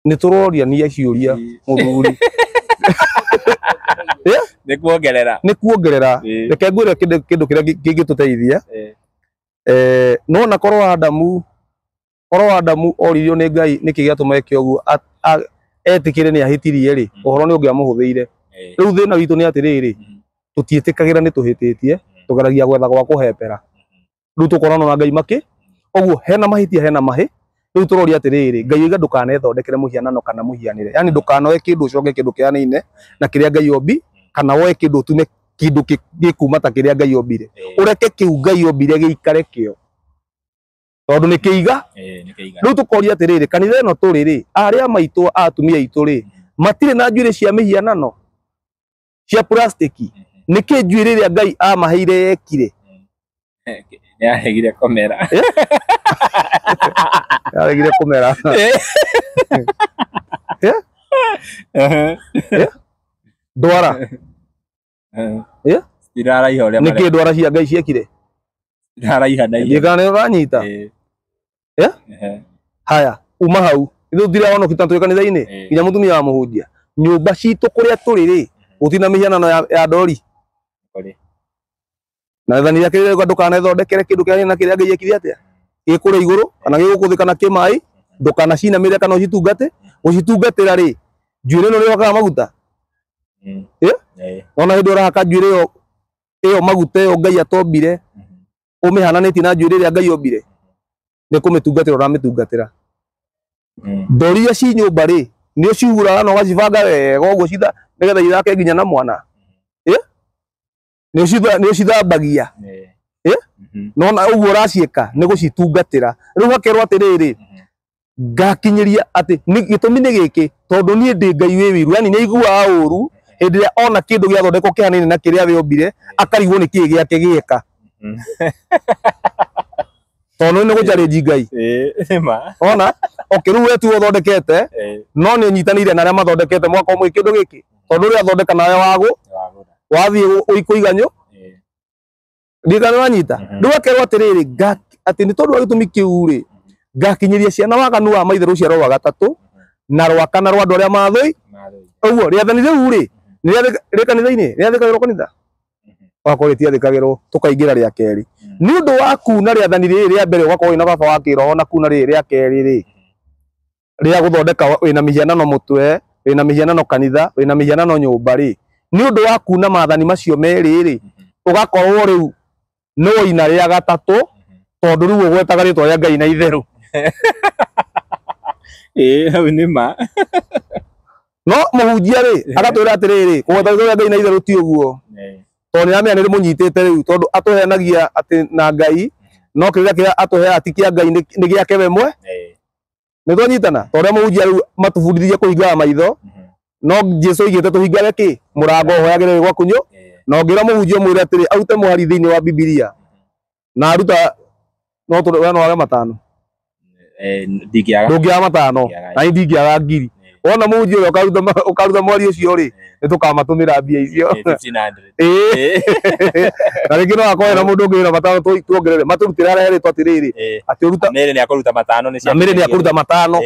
Nĩ tũroria nĩ ciũria mũthuri. Nĩ kuongerera. Nĩ kuongerera. Reke ngwĩre kĩndũ kĩrĩa kĩngĩtũteithia. No na korwo Adamu oririo nĩ Ngai nĩkĩ gĩatũma eke ũguo etĩkĩre nĩ ahĩtirie rĩ ũhoro nĩ ũngĩamũhũthĩire. Rĩu thĩna witũ nĩ atĩrĩrĩ tũtiĩtĩkagĩra nĩ tũhĩtĩtie tũgeragia gwetha gwa kũhepera. Rĩu tũkorana na Ngai makĩ ũguo hena mahĩtia hena mahĩ. Rĩu tũroria atĩrĩrĩ Ngai oiga ndũkanethondekere mũhianano kana mũhianĩre yani ndũkanoe kĩndũ ũcoke kĩndũ kĩhanaine na kĩrĩa Ngai ombi kana woe kĩndũ ũtume kĩndũ gĩkuma ta kĩrĩa Ngai ombire ũreke kĩu Ngai ombire gĩikare kĩo tondũ nĩ kĩiga. Rĩu tũkoria atĩrĩrĩ kanitha ĩno tũrĩ rĩ arĩa maitũ atumia aitũ rĩ matirĩ na njuĩrĩ cia mĩhianano cia plastiki. Nĩkĩ njuĩrĩ ĩrĩa Ngai amaheire yekire? Nĩaregire kũmera. Nĩaregire kũmera. Ndwara. Itiraraiha ũrĩa Nĩkĩ ndwara cia Ngai ciekire? Itiraraiha na ihenya. Ndiĩ kana nĩ ũranyita. Haya, uma hau. Ithuĩ tũtirĩ ahonoki ta twĩ kanitha-inĩ nginya mũtumia wa mũhunjia. Nyũmba citũ kũrĩa tũrĩ rĩ gũtirĩ na mĩhianano ya ndori. Na rĩathani rĩa kerĩ rĩauga ndũkanethondekere kĩndũ kĩhanaine na kĩrĩa Ngai ekire atĩa gĩ kũrĩa igũrũ kana gĩ gũkũ thĩ kana kĩ maĩ ndũkanacinamĩrĩre kana ũcitungate. Gũcitungatĩra rĩ njuĩrĩ ĩno nĩũhakaga maguta. Wona hĩndĩ ũrahaka njuĩrĩ ĩyo maguta ĩyo Ngai atombire ũmĩhananĩtie na njuĩrĩ ĩrĩa Ngai ombire nĩ kũmĩtungatĩra ũramĩtungatĩra. Ndori iria ci nyũmba rĩ nĩ ũcihuraga na ũgacibanga wega ũguo nĩgetha ithake nginya na mwana. Nĩ ũcithambagia. Nona ũguo ũraciĩka nĩ gũcitungatĩra. Rĩu hakerwo atĩrĩrĩ ngakinyĩria atĩ gĩtũmi nĩ gĩkĩ tondũ niĩ ndĩ Ngai wĩ wĩiru yani nĩ aiguaga ũru Hĩndĩ ĩrĩa ona kĩndũ gĩathondekwo kĩhanaine na kĩrĩa we ombire, akarigwo nĩ kĩĩ gĩake gĩeka. Tondũ nĩ gũchallenge Ngai. Ona okay, rĩu we tiwe ũthondekete, no nĩ ũnyitanĩire na arĩa mathondekete mwaka ũmwe kĩndũ gĩkĩ, tondũ ũrĩa athondeka nawe wagũ wathiĩ kũiga nyũ ndikana wanyita. Rĩu akerwo atĩrĩrĩ, atĩ nĩ tondũ wa gĩtũmi kĩu rĩ, ngakinyĩria ciana waganu wa maithe rũciaro rwa gatatũ na rwa kana rwa andũ arĩa mathũi. Ũguo rĩathani rĩu rĩ, nĩ rĩ kanitha-inĩ, rĩathĩkagĩrwo kanitha, wakorwo rĩtiathĩkagĩrwo, tũkaingĩra rĩa kerĩ. Nĩ ũndũ wa kuna rĩathani rĩrĩ rĩa mbere, ũgakorwo wĩna baba wa kĩroho, na kuna rĩrĩ rĩa kerĩ rĩ, rĩa gũthondeka wĩna mĩhianano mũtwe, wĩna mĩhianano kanitha, wĩna mĩhianano nyũmba rĩ, nĩ ũndũ wa kuna maathani macio merĩ rĩ, ũgakorwo rĩu nĩ woina rĩa gatatũ, tondũ rĩu ũgwetaga rĩtwa rĩa Ngai na itherũ. Hau nĩ ma. No mũhunjia rĩ, agatwĩra atĩrĩrĩ, kũgweta rĩtwa rĩa Ngai na itherũ ti ũguo, tondũ nĩ aramenya nĩ rĩmũnyitĩte rĩu, tondũ atũheanagia atĩ na Ngai, no kĩrĩa kĩrĩa atũheaga ti kĩa Ngai, nĩ gĩake we mwe. Nĩ twanyitana? Tondũ ũrĩa mũhunjia rĩu matũbundithirie kũhingaga maitho, no Jesũ oigĩte tũhingage kĩ? Mũrango ũhoyagĩre wĩ gwaku nyũ. Na ũngĩra mũhunjia ũmwĩre atĩrĩ, arute mũhari thĩinĩ wa Bibilia, na aruta no we no wage matano. Ndingĩaga. Ndũngĩaga matano, na niĩ ndingĩaga ngiri. Wona mũhunjia ũrĩa ũkaruta mwari ũcio rĩ, nĩ tũkamatũmĩra mbia icio. 1500. Na rĩngĩ no akorwo na mũndũ ũngĩ wĩna matano, tuongerere, matũrutĩre harĩa herĩtwo atĩrĩrĩ, atĩ ũruta Mĩrĩ nĩ akũruta matano, nĩ na Mĩrĩ nĩ akũruta matano.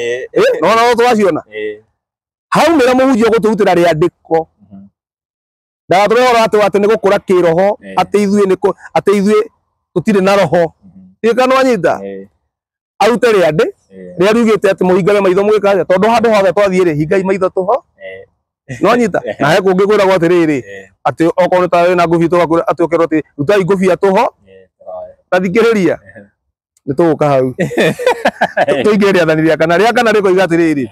No no twaciona. Haumĩra mũhunjia ũgũtũrutĩra rĩandĩko, ndagatũre ũhoro atĩ atĩ nĩ gũkũra kĩroho, atĩ ithuĩ nĩ atĩ ithuĩ tũtirĩ na roho. Kana wanyita? Arute rĩandĩ rĩrĩa riugĩte atĩ mũhingage maitho mũgĩka atĩa, tondũ handũ hothe twathiĩ rĩ, hingai maitho tũho. No nyita? Na he kũngĩ kwĩragwo atĩrĩrĩ, atĩ okorwo nĩ ta wĩna ngũbia tũgakwĩra atĩ ũkerwo atĩ rutai ngũbia tũho. Ta thikĩrĩria, nĩ tũgũka hau tũingĩre rĩathani rĩa kana. Rĩa kana rĩkoiga atĩrĩrĩ,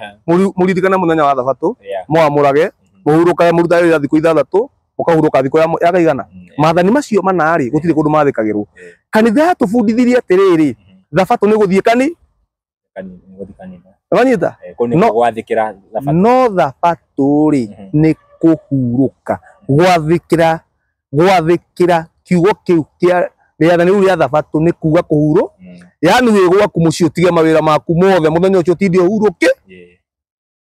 mũririkane mũthenya wa thabatũ, mwamũrage, mũhurũkage, mũrutage wĩra thikũ ithathatũ, mũkahurũka thikũ ya kaigana. Maathani macio mana rĩ, gũtirĩ kũndũ mathĩkagĩrwo. Kanitha yatũbundithirie atĩrĩrĩ, thabatũ nĩ gũthiĩ kani wanyita? No thabatũ rĩ, nĩ kũhurũka, gwathĩkĩra, gwathĩkĩra kiugo kĩu kĩa rĩathani rĩu rĩa thabatũ nĩ kuga kũhurũ. Yaani wĩ gwaku mũciĩ ũtige mawĩra maku mothe mũthenya ũcio ũtinde ũhurũke,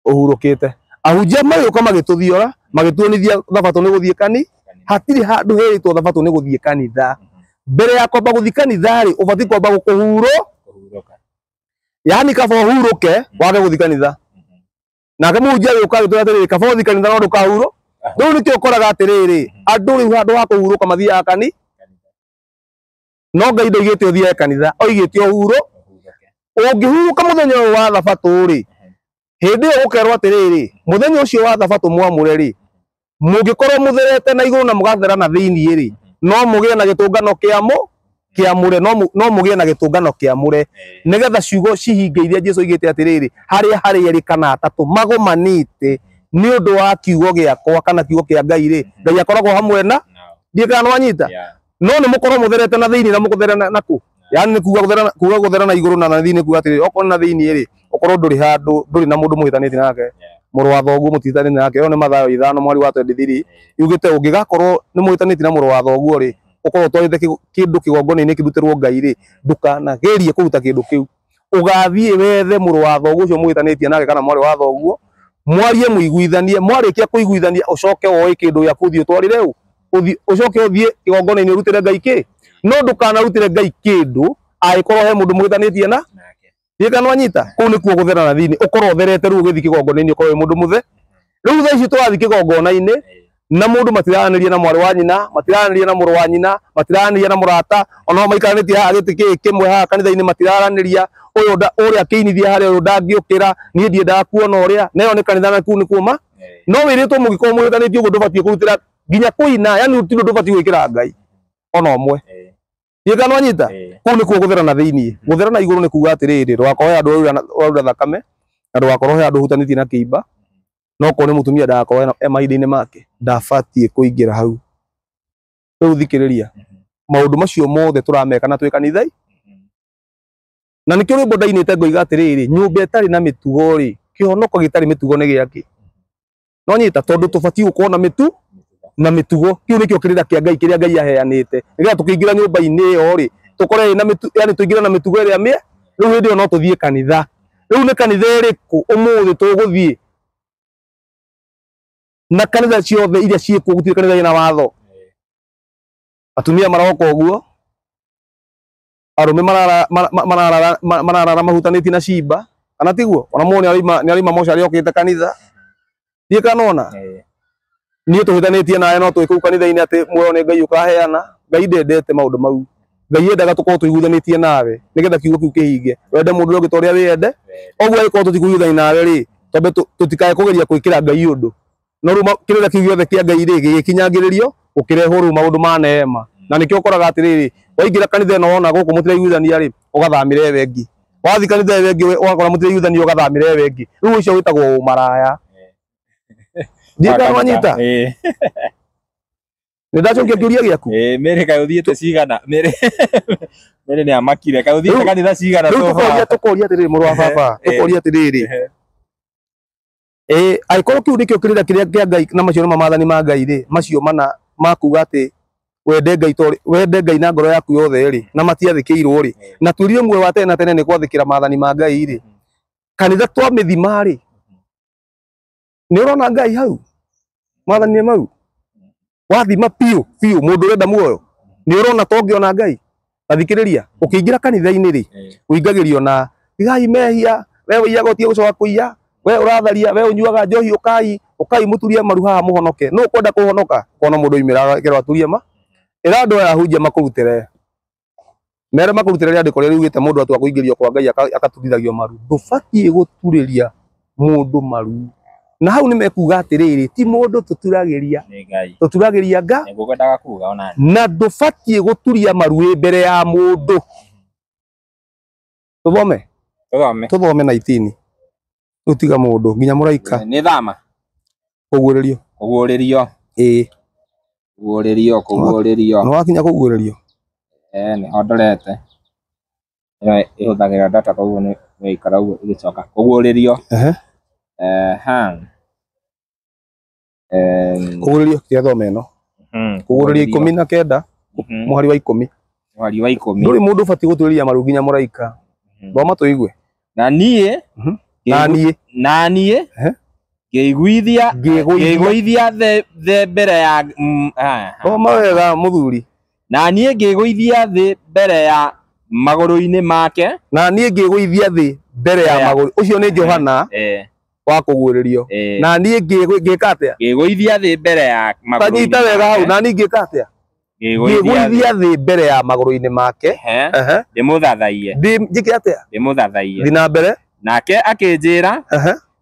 ũhurũkĩte. Ahunjia magĩũka magĩtũthiora, magĩtuonithia thabatũ nĩ gũthiĩ kani. Hatirĩ handũ herĩtwo thabatũ nĩ gũthiĩ kanitha. Mbere ya kwamba gũthiĩ kanitha rĩ, ũbatiĩ kwamba kũhurũ. Yaani kaba ũhurũke wage gũthiĩ kanitha. Nake mũhunjia agĩũka agĩtwĩra atĩrĩrĩ, kaba ũthiĩ kanitha no ndũkahurũ. Rĩu nĩkĩo ũkoraga atĩrĩrĩ, andũ rĩu handũ ha kũhurũka mathiaga kani. No Ngai ndoigĩte ũthiage kanitha, oigĩte ũhurũ. Ũngĩhurũka mũthenya ũyũ wa thabatũ rĩ, hĩndĩ ĩyo gũkerwo atĩrĩrĩ, mũthenya ũcio wa thabatũ mwamũre rĩ, mũngĩkorwo mũtherete na igũrũ na mũgathera na thĩinĩ rĩ, no mũgĩe na gĩtũngano kĩamũre, no mũgĩe na gĩtũngano kĩamũre, nĩgetha ciugo cihinge iria Jesũ oigĩte atĩrĩrĩ, harĩa harĩ erĩ kana atatũ magomanĩte nĩ ũndũ wa kiugo gĩakwa kana kiugo kĩa Ngai rĩ, Ngai akoragwo hamwe na ndiĩ kana nĩwanyita. No nĩ mũkorwo mũtherete na thĩinĩ na mũgũthera na kũ? Yaani nĩ kuga gũthera, kuga gũthera na igũrũ na na thĩinĩ, kuga atĩrĩrĩ, okorwo na thĩinĩ rĩ, ũkorwo ndũrĩ handũ, ndũrĩ na mũndũ mũhĩtanĩtie nake, mũrũ wa thoguo mũtihitanĩtie nake, ĩyo nĩ Mathayo 5 mweri wa 23, yugĩte ũngĩgakorwo nĩ mũhĩtanĩtie na mũrũ wa thoguo rĩ, ũkorwo ũtwarĩte kĩndũ kĩgongona-inĩ kĩrutĩrwo Ngai rĩ, ndũkanagerie kũruta kĩndũ kĩu. Ũgathiĩ wethe mũrũ wa thoguo ũcio mũhĩtanĩtie nake kana mwarĩ wa thoguo, mwarie mũiguithanie, mwarĩkia kũiguithania ũcoke woe kĩndũ gĩaku ũthiĩ ũtwarĩre ũ, ũcoke ũthiĩ kĩgongona-inĩ ũrutĩre Ngai kĩ? No ndũkanarutĩre Ngai kĩndũ angĩkorwo he mũndũ mũhĩtanĩtie na ndiĩ kana wanyita. Kũu nĩkuo gũthera na thĩinĩ, ũkorwo ũtherete rĩu ũgĩthiĩ kĩgongona-inĩ ũkorwo wĩ mũndũ mũthe. Rĩu thaa ici tũrathiĩ kĩgongona-inĩ na mũndũ matiraranĩria na mwarĩ wa nyina, matiraranĩria na mũrũ wa nyina, matiraranĩria na mũrata, ona maikaranĩtie haha gĩtĩ gĩkĩ kĩmwe haha kanitha-inĩ matiraranĩria, ũyũ ũrĩa akĩinithia harĩa ũyũ ndangĩũkĩra, niĩ ndiendaga kuona ũrĩa, na ĩyo nĩ kanitha na kũu nĩ kuoma. No wĩrĩtwo mũngĩkorwo mũhĩtanĩtie ũguo ndũbatiĩ kũrutĩra nginya kũina, yaani gũtirĩ ũndũ ũbatiĩ gwĩkĩra Ngai ona ũmwe. Ndiĩ kana wanyita. Kũu nĩkuo gũthera na thĩinĩ. Gũthera na igũrũ nĩ kuga atĩrĩrĩ, ndũgakorwo he handũ ũraruta thakame, na ndũgakorwo he handũ ũhutanĩtie na kĩimba, no okorwo nĩ mũtumia ndagakorwo e mahinda-inĩ make, ndabatiĩ kũingĩra hau. Rĩu thikĩrĩria, maũndũ macio mothe tũrameka na twĩ kanitha na nĩkĩo rwĩmbo ndainĩte ngoiga atĩrĩrĩ, nyũmba ĩtarĩ na mĩtugo rĩ, kĩhonoko gĩtarĩ mĩtugo nĩ gĩakĩ? No nyita tondu tubatiĩ gũkorwo na mĩtu na mĩtugo kĩu nĩkĩo kĩrĩra kĩa Ngai kĩrĩa Ngai aheanĩte nĩgetha tũkĩingĩra nyũmba-inĩ ĩyo rĩ tũkore ĩna mĩtu yani tũingĩre na mĩtugo ĩrĩa mĩe rĩu hĩndĩ ĩyo no tũthiĩ kanitha. Rĩu nĩ kanitha ĩrĩkũ ũmũthĩ tũgũthiĩ na kanitha ciothe iria ciĩkuo gũtirĩ kanitha ĩna watho. Atumia maroka ũguo, arũme mararara mahutanĩtie na cimba kana tiguo? Ona mũndũ nĩaraima mocarĩ okĩte kanitha thiĩ kanona niĩ tũhĩtanĩtie nawe no twĩ kũu kanitha-inĩ atĩ muoyo nĩ Ngai ũkaheana. Ngai ndendete maũndũ mau. Ngai endaga tũkorwo tũiguithanĩtie nawe nĩgetha kiugo kĩu kĩhinge. Wende mũndũ ũrĩa ũngĩ ta ũrĩa wĩyende. Ũguo angĩkorwo tũtikũiguithania nawe rĩ, twambe tũtikae kũgeria gwĩkĩra Ngai ũndũ. No rĩu kĩrĩra kĩu gĩothe kĩa Ngai rĩ gĩgĩkinyangĩrĩrio gũkĩrehwo rĩu maũndũ ma neema. Na nĩkĩo ũkoraga atĩrĩrĩ, waingĩra kanitha ĩno wona gũkũ mũtiraiguithania rĩ, ũgathamĩra ĩyo ĩngĩ. Wathiĩ kanitha ĩyo ĩngĩ ũgakora mũtiraiguithania ũgathamĩra ĩyo ĩngĩ. Rĩu ũcio wĩtagwo ũmaraya. Ndiĩ kana wanyita? Nĩ ndacokia kĩũria gĩaku? Mĩrĩ kaĩ ũthiĩte cigana? Mĩrĩ Mĩrĩ nĩ amakire. Kaĩ ũthiĩte kanitha cigana? Rĩu tũkoria atĩrĩrĩ mũrũ wa baba, tũkoria atĩrĩrĩ. Angĩkorwo kĩu nĩkĩo kĩrĩra kĩrĩa kĩa Ngai na macio nĩmo maathani ma Ngai rĩ, macio mana makuga atĩ wende Ngai to wende Ngai na ngoro yaku yothe rĩ, na matiathĩkĩirwo rĩ, na twĩrire muoyo wa tene na tene nĩ gwathĩkĩra maathani ma Ngai rĩ, kanitha twamĩthima rĩ, nĩ ũrona Ngai hau maathani mau wathima biũ biũ mũndũ ũrenda muoyo nĩ ũrona to ũngĩona Ngai. Tathikĩrĩria ũkĩingĩra kanitha-inĩ rĩ, ũingagĩrio na tigai mehia, we ũiyaga ũtige gũcoka kũiya, we ũratharia, we ũnyuaga njohi, ũkai ũkai mũturie maru haha mũhonoke. Nũ ũkwenda kũhonoka? Kona mũndũ oimĩra akerwo aturie ma ĩra andũ aya ahunjia makũrutĩre mere makũrutĩre rĩandĩko rĩrĩa riugĩte mũndũ atua kũingĩrio kwa Ngai akaturithagio maru. Ndũbatiĩ gũturĩria mũndũ maru. Na hau nĩ mekuga atĩrĩrĩ, ti mũndũ tũturagĩria, tũturagĩria nga na ndũbatiĩ gũturia maru wĩ mbere ya mũndũ. Tũthome tũthome na itini tũtiga mũndũ nginya mũraika nĩ thama kũguũrĩrio kũguũrĩrio ĩĩ kũguũrĩrio kũguũrĩrio nĩ wakinya kũguũrĩrio nĩho ndorete ĩno ĩhũthagĩra data koguo nĩ ĩikara ũguo ĩgĩcoka kũguũrĩrio. Kũguũrĩrio kĩa thome ĩno kũguũrĩrio 19 mũhari wa 10 mũhari wa 10 ndũrĩ mũndũ ũbatiĩ gũturĩria maru nginya mũraika. Thoma tũigue. Na niĩ na niĩ ngĩiguithia thĩ mbere ya thoma wega mũthuri. Na niĩ ngĩiguithia thĩ mbere ya magũrũ-inĩ make. Na niĩ ngĩiguithia thĩ mbere ya magũrũ. Ũcio nĩ Johana wa kũguũrĩrio. Na niĩ ngĩka atĩa? Ngĩiguithia thĩ mbere ya magũrũ-inĩ. Tanyita wega hau. Na niĩ ngĩka atĩa? Ngĩiguithia thĩ mbere ya magũrũ-inĩ make. Ndĩmũthathaiye. Njĩke atĩa? Ndĩmũthathaiye. Thiĩ na mbere. Nake akĩnjĩra,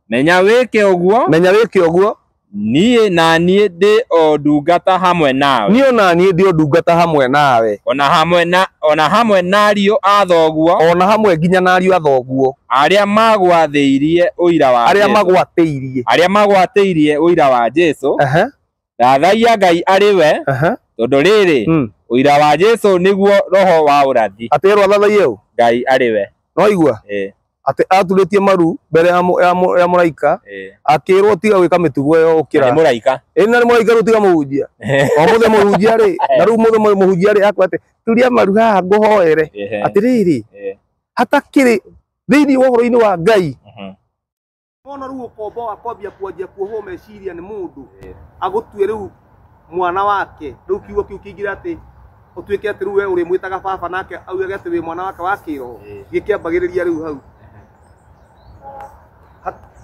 menya wĩke ũguo. Menya wĩke ũguo. Niĩ na niĩ ndĩ o ndungata hamwe nawe. Niĩ ona niĩ ndĩ o ndungata hamwe nawe. Ona hamwe na ariũ a thoguo. Ona hamwe nginya na ariũ a thoguo. Arĩa magwathĩirie ũira wa Arĩa magwatĩirie. Arĩa magwatĩirie ũira wa Jesũ. Thathaiya Ngai arĩ we. Tondũ rĩrĩ, ũira wa Jesũ nĩguo roho wa ũrathi. Atĩ erwo athathaiye ũ? Ngai arĩ we. No igua? Atĩ aturĩtie maru mbere ya mũraika akĩrwo tiga gwĩka mĩtugo ĩyo ũkĩra. Nĩ mũraika. Ĩĩ na nĩ mũraika rĩu tiga mũhunjia. O mũthĩ mũhunjia rĩ, na rĩu mũthĩ mũhunjia rĩ akwa atĩ turia maru haha ngũhoere. Atĩrĩrĩ, hatakĩrĩ thĩinĩ wa ũhoro-inĩ wa Ngai. Wona rĩu ũkombo wa kwambia kwanjia kuohwo meciria nĩ mũndũ agũtue rĩu mwana wake, rĩu kiugo kĩu kĩingĩre atĩ ũtuĩke atĩ rĩu we ũrĩmwĩtaga baba nake augage atĩ wĩ mwana wake wa kĩroho, gĩkĩambagĩrĩria rĩu hau.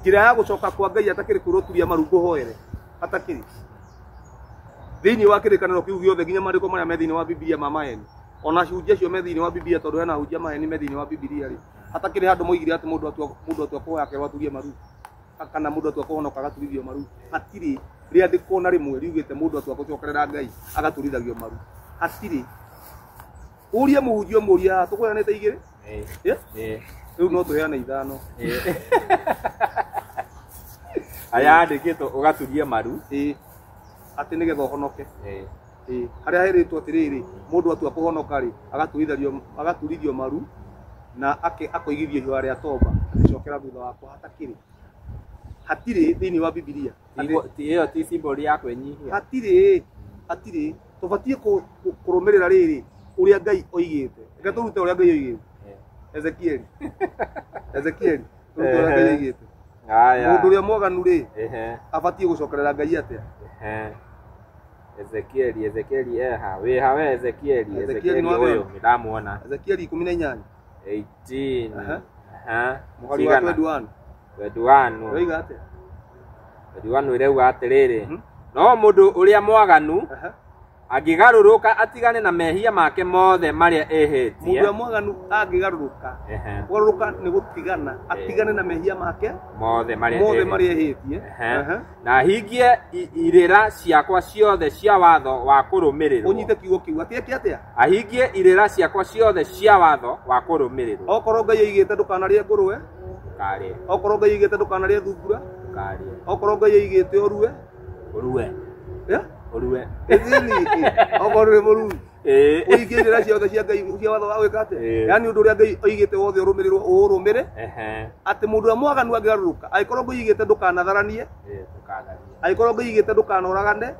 Njĩra ya gũcoka kwa Ngai atakĩrĩ kwĩrwo turia maru ngũhoere, hatakĩrĩ. Thĩinĩ wa kĩrĩkanĩro kĩu gĩothe nginya maandĩko marĩa me thĩinĩ wa Bibilia ma maheni, ona cunjia cio me thĩinĩ wa Bibilia tondũ hena hunjia maheni me thĩinĩ wa Bibilia rĩ, hatakĩrĩ handũ moigire atĩ mũndũ atua kũhoya akerwo aturie maru kana mũndũ atua kũhonoka agaturithio maru. Hatirĩ rĩandĩko na rĩmwe riugĩte mũndũ atua gũcokerera Ngai agaturithagio maru. Hatirĩ. Ũrie mũhunjia ũmũrie haha tũkũheanĩte igĩrĩ? Rĩu no tũheane ithano. Aya andĩkĩtwo ũgaturie maru. Atĩ nĩgetha ũhonoke. Harĩa herĩtwo atĩrĩrĩ, mũndũ atua kũhonoka rĩ, agaturithio maru na akoigithio ihũa rĩa tomba, agĩcokera thutha wakwa. Hatakĩrĩ. Hatirĩ thĩinĩ wa Bibilia. Ĩyo ti symbol ya kwĩnyihia. Hatirĩ tũbatiĩ kũrũmĩrĩra rĩrĩ ũrĩa Ngai oigĩte. Reke tũrute ũrĩa Ngai oigĩte. Ezekieli tũrute ũrĩa Ngai oigĩte. Mũndũ ũrĩa mwaganu rĩ abatiĩ gũcokerera Ngai atĩa? Ezekieli eha wĩha we Ezekieli ũyũ nĩndamuona. Ezekieli 18 18 mũhari wa 21 21 ũroiga atĩa? 21 ĩrauga atĩrĩrĩ, no mũndũ ũrĩa mwaganu angĩgarũrũka atigane na mehia make mothe marĩa ehĩtie. Mũndũ ũrĩa mwaganu angĩgarũrũka, kũgarũrũka nĩ gũtigana, atigane na mehia make mothe marĩa ehĩtie, na ahingie irĩra ciakwa ciothe cia watho wa kũrũmĩrĩrwo. Ũnyite kiugo kĩu atieke atĩa? Ahingie irĩra ciakwa ciothe cia watho wa kũrũmĩrĩrwo. Okorwo Ngai oigĩte ndũkanarĩe ngũrwe, ndũkarĩe. Okorwo Ngai oigĩte ndũkanarĩe thungura, ndũkarĩe. Okorwo Ngai oigĩte ũrue, ũrue. Ũrue. Okorwo nĩ mũruu. Ũhingie irĩra ciothe cia Ngai cia watho wa gwĩka atĩa? Yaani ũndũ ũrĩa Ngai oigĩte wothe ũrũmĩrĩrwo ũũrũmĩre. Atĩ mũndũ ũrĩa mwaganu angĩgarũrũka, angĩkorwo Ngai oigĩte ndũkanatharanie, angĩkorwo Ngai oigĩte ndũkanoragane,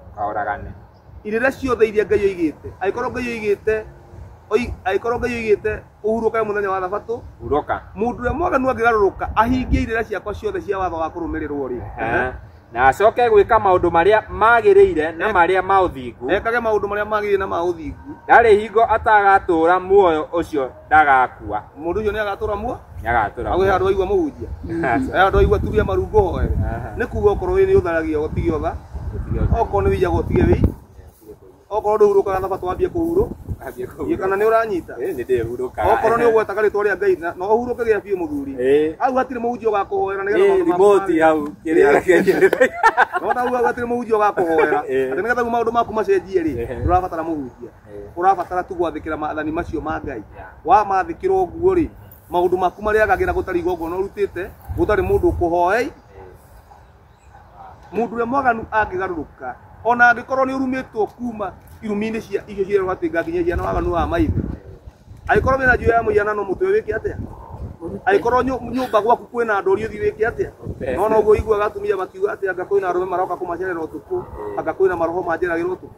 irĩra ciothe iria Ngai oigĩte, angĩkorwo Ngai oigĩte angĩkorwo Ngai oigĩte ũhurũkage mũthenya wa thabatũ, hurũka. Mũndũ ũrĩa mwaganu angĩgarũrũka ahingie irĩra ciakwa ciothe cia watho wa kũrũmĩrĩrwo rĩ, na acoke gwĩka maũndũ marĩa magĩrĩire na marĩa ma ũthingu, ekage maũndũ marĩa magĩrĩire na ma ũthingu, ndarĩ hingo atagatũũra muoyo ũcio ndagakua. Mũndũ ũcio nĩagatũũra muoyo? Nĩagatũũra. Hau he handũ waigua mũhunjia, he handũ waigua turia marungu hoere. Nĩ kuga okorwo wĩ nĩ ũtharagia ũtige ũtha, okorwo nĩ wĩiyaga ũtige wĩi, okorwo ndũhurũkaga thabatũ wambie kũhurũ kana nĩ ũranyita. Okorwo nĩ ũgwetaga rĩtwa rĩa Ngai no ũhurũke gĩa biũ mũthuri. Hau hatirĩ mũhunjia ũgakũhoera nĩgetha maũndũ maku no hau hatirĩ mũhunjia ũgakũhoera atĩ nĩgetha maũndũ maku macenjie rĩ, ndũrabatara mũhunjia, ũrabatara tu gwathĩkĩra maathani macio ma Ngai. Wamathĩkĩra ũguo rĩ, maũndũ maku marĩagagĩra gũtarĩ igongona ũrutĩte, gũtarĩ mũndũ ũkũhoei. Mũndũ ũrĩa mwaganu angĩgarũrũka, ona angĩkorwo nĩ ũrumĩtwo kuma irumi-inĩ cia icio cierwo atĩ ngakinyia ciana waganu wa maithe, angĩkorwo wĩna njuĩrĩ ya mũhianano mũtwe wĩke atĩa? Angĩkorwo nyũmba gwaku kwĩna ndũri ũthiĩ wĩke atĩa? No noguo ũiguaga atumia makiuga atĩ anga kwĩna arũme maroka kũmacerera ũtukũ, anga kwĩna maroho manjeragĩra ũtukũ.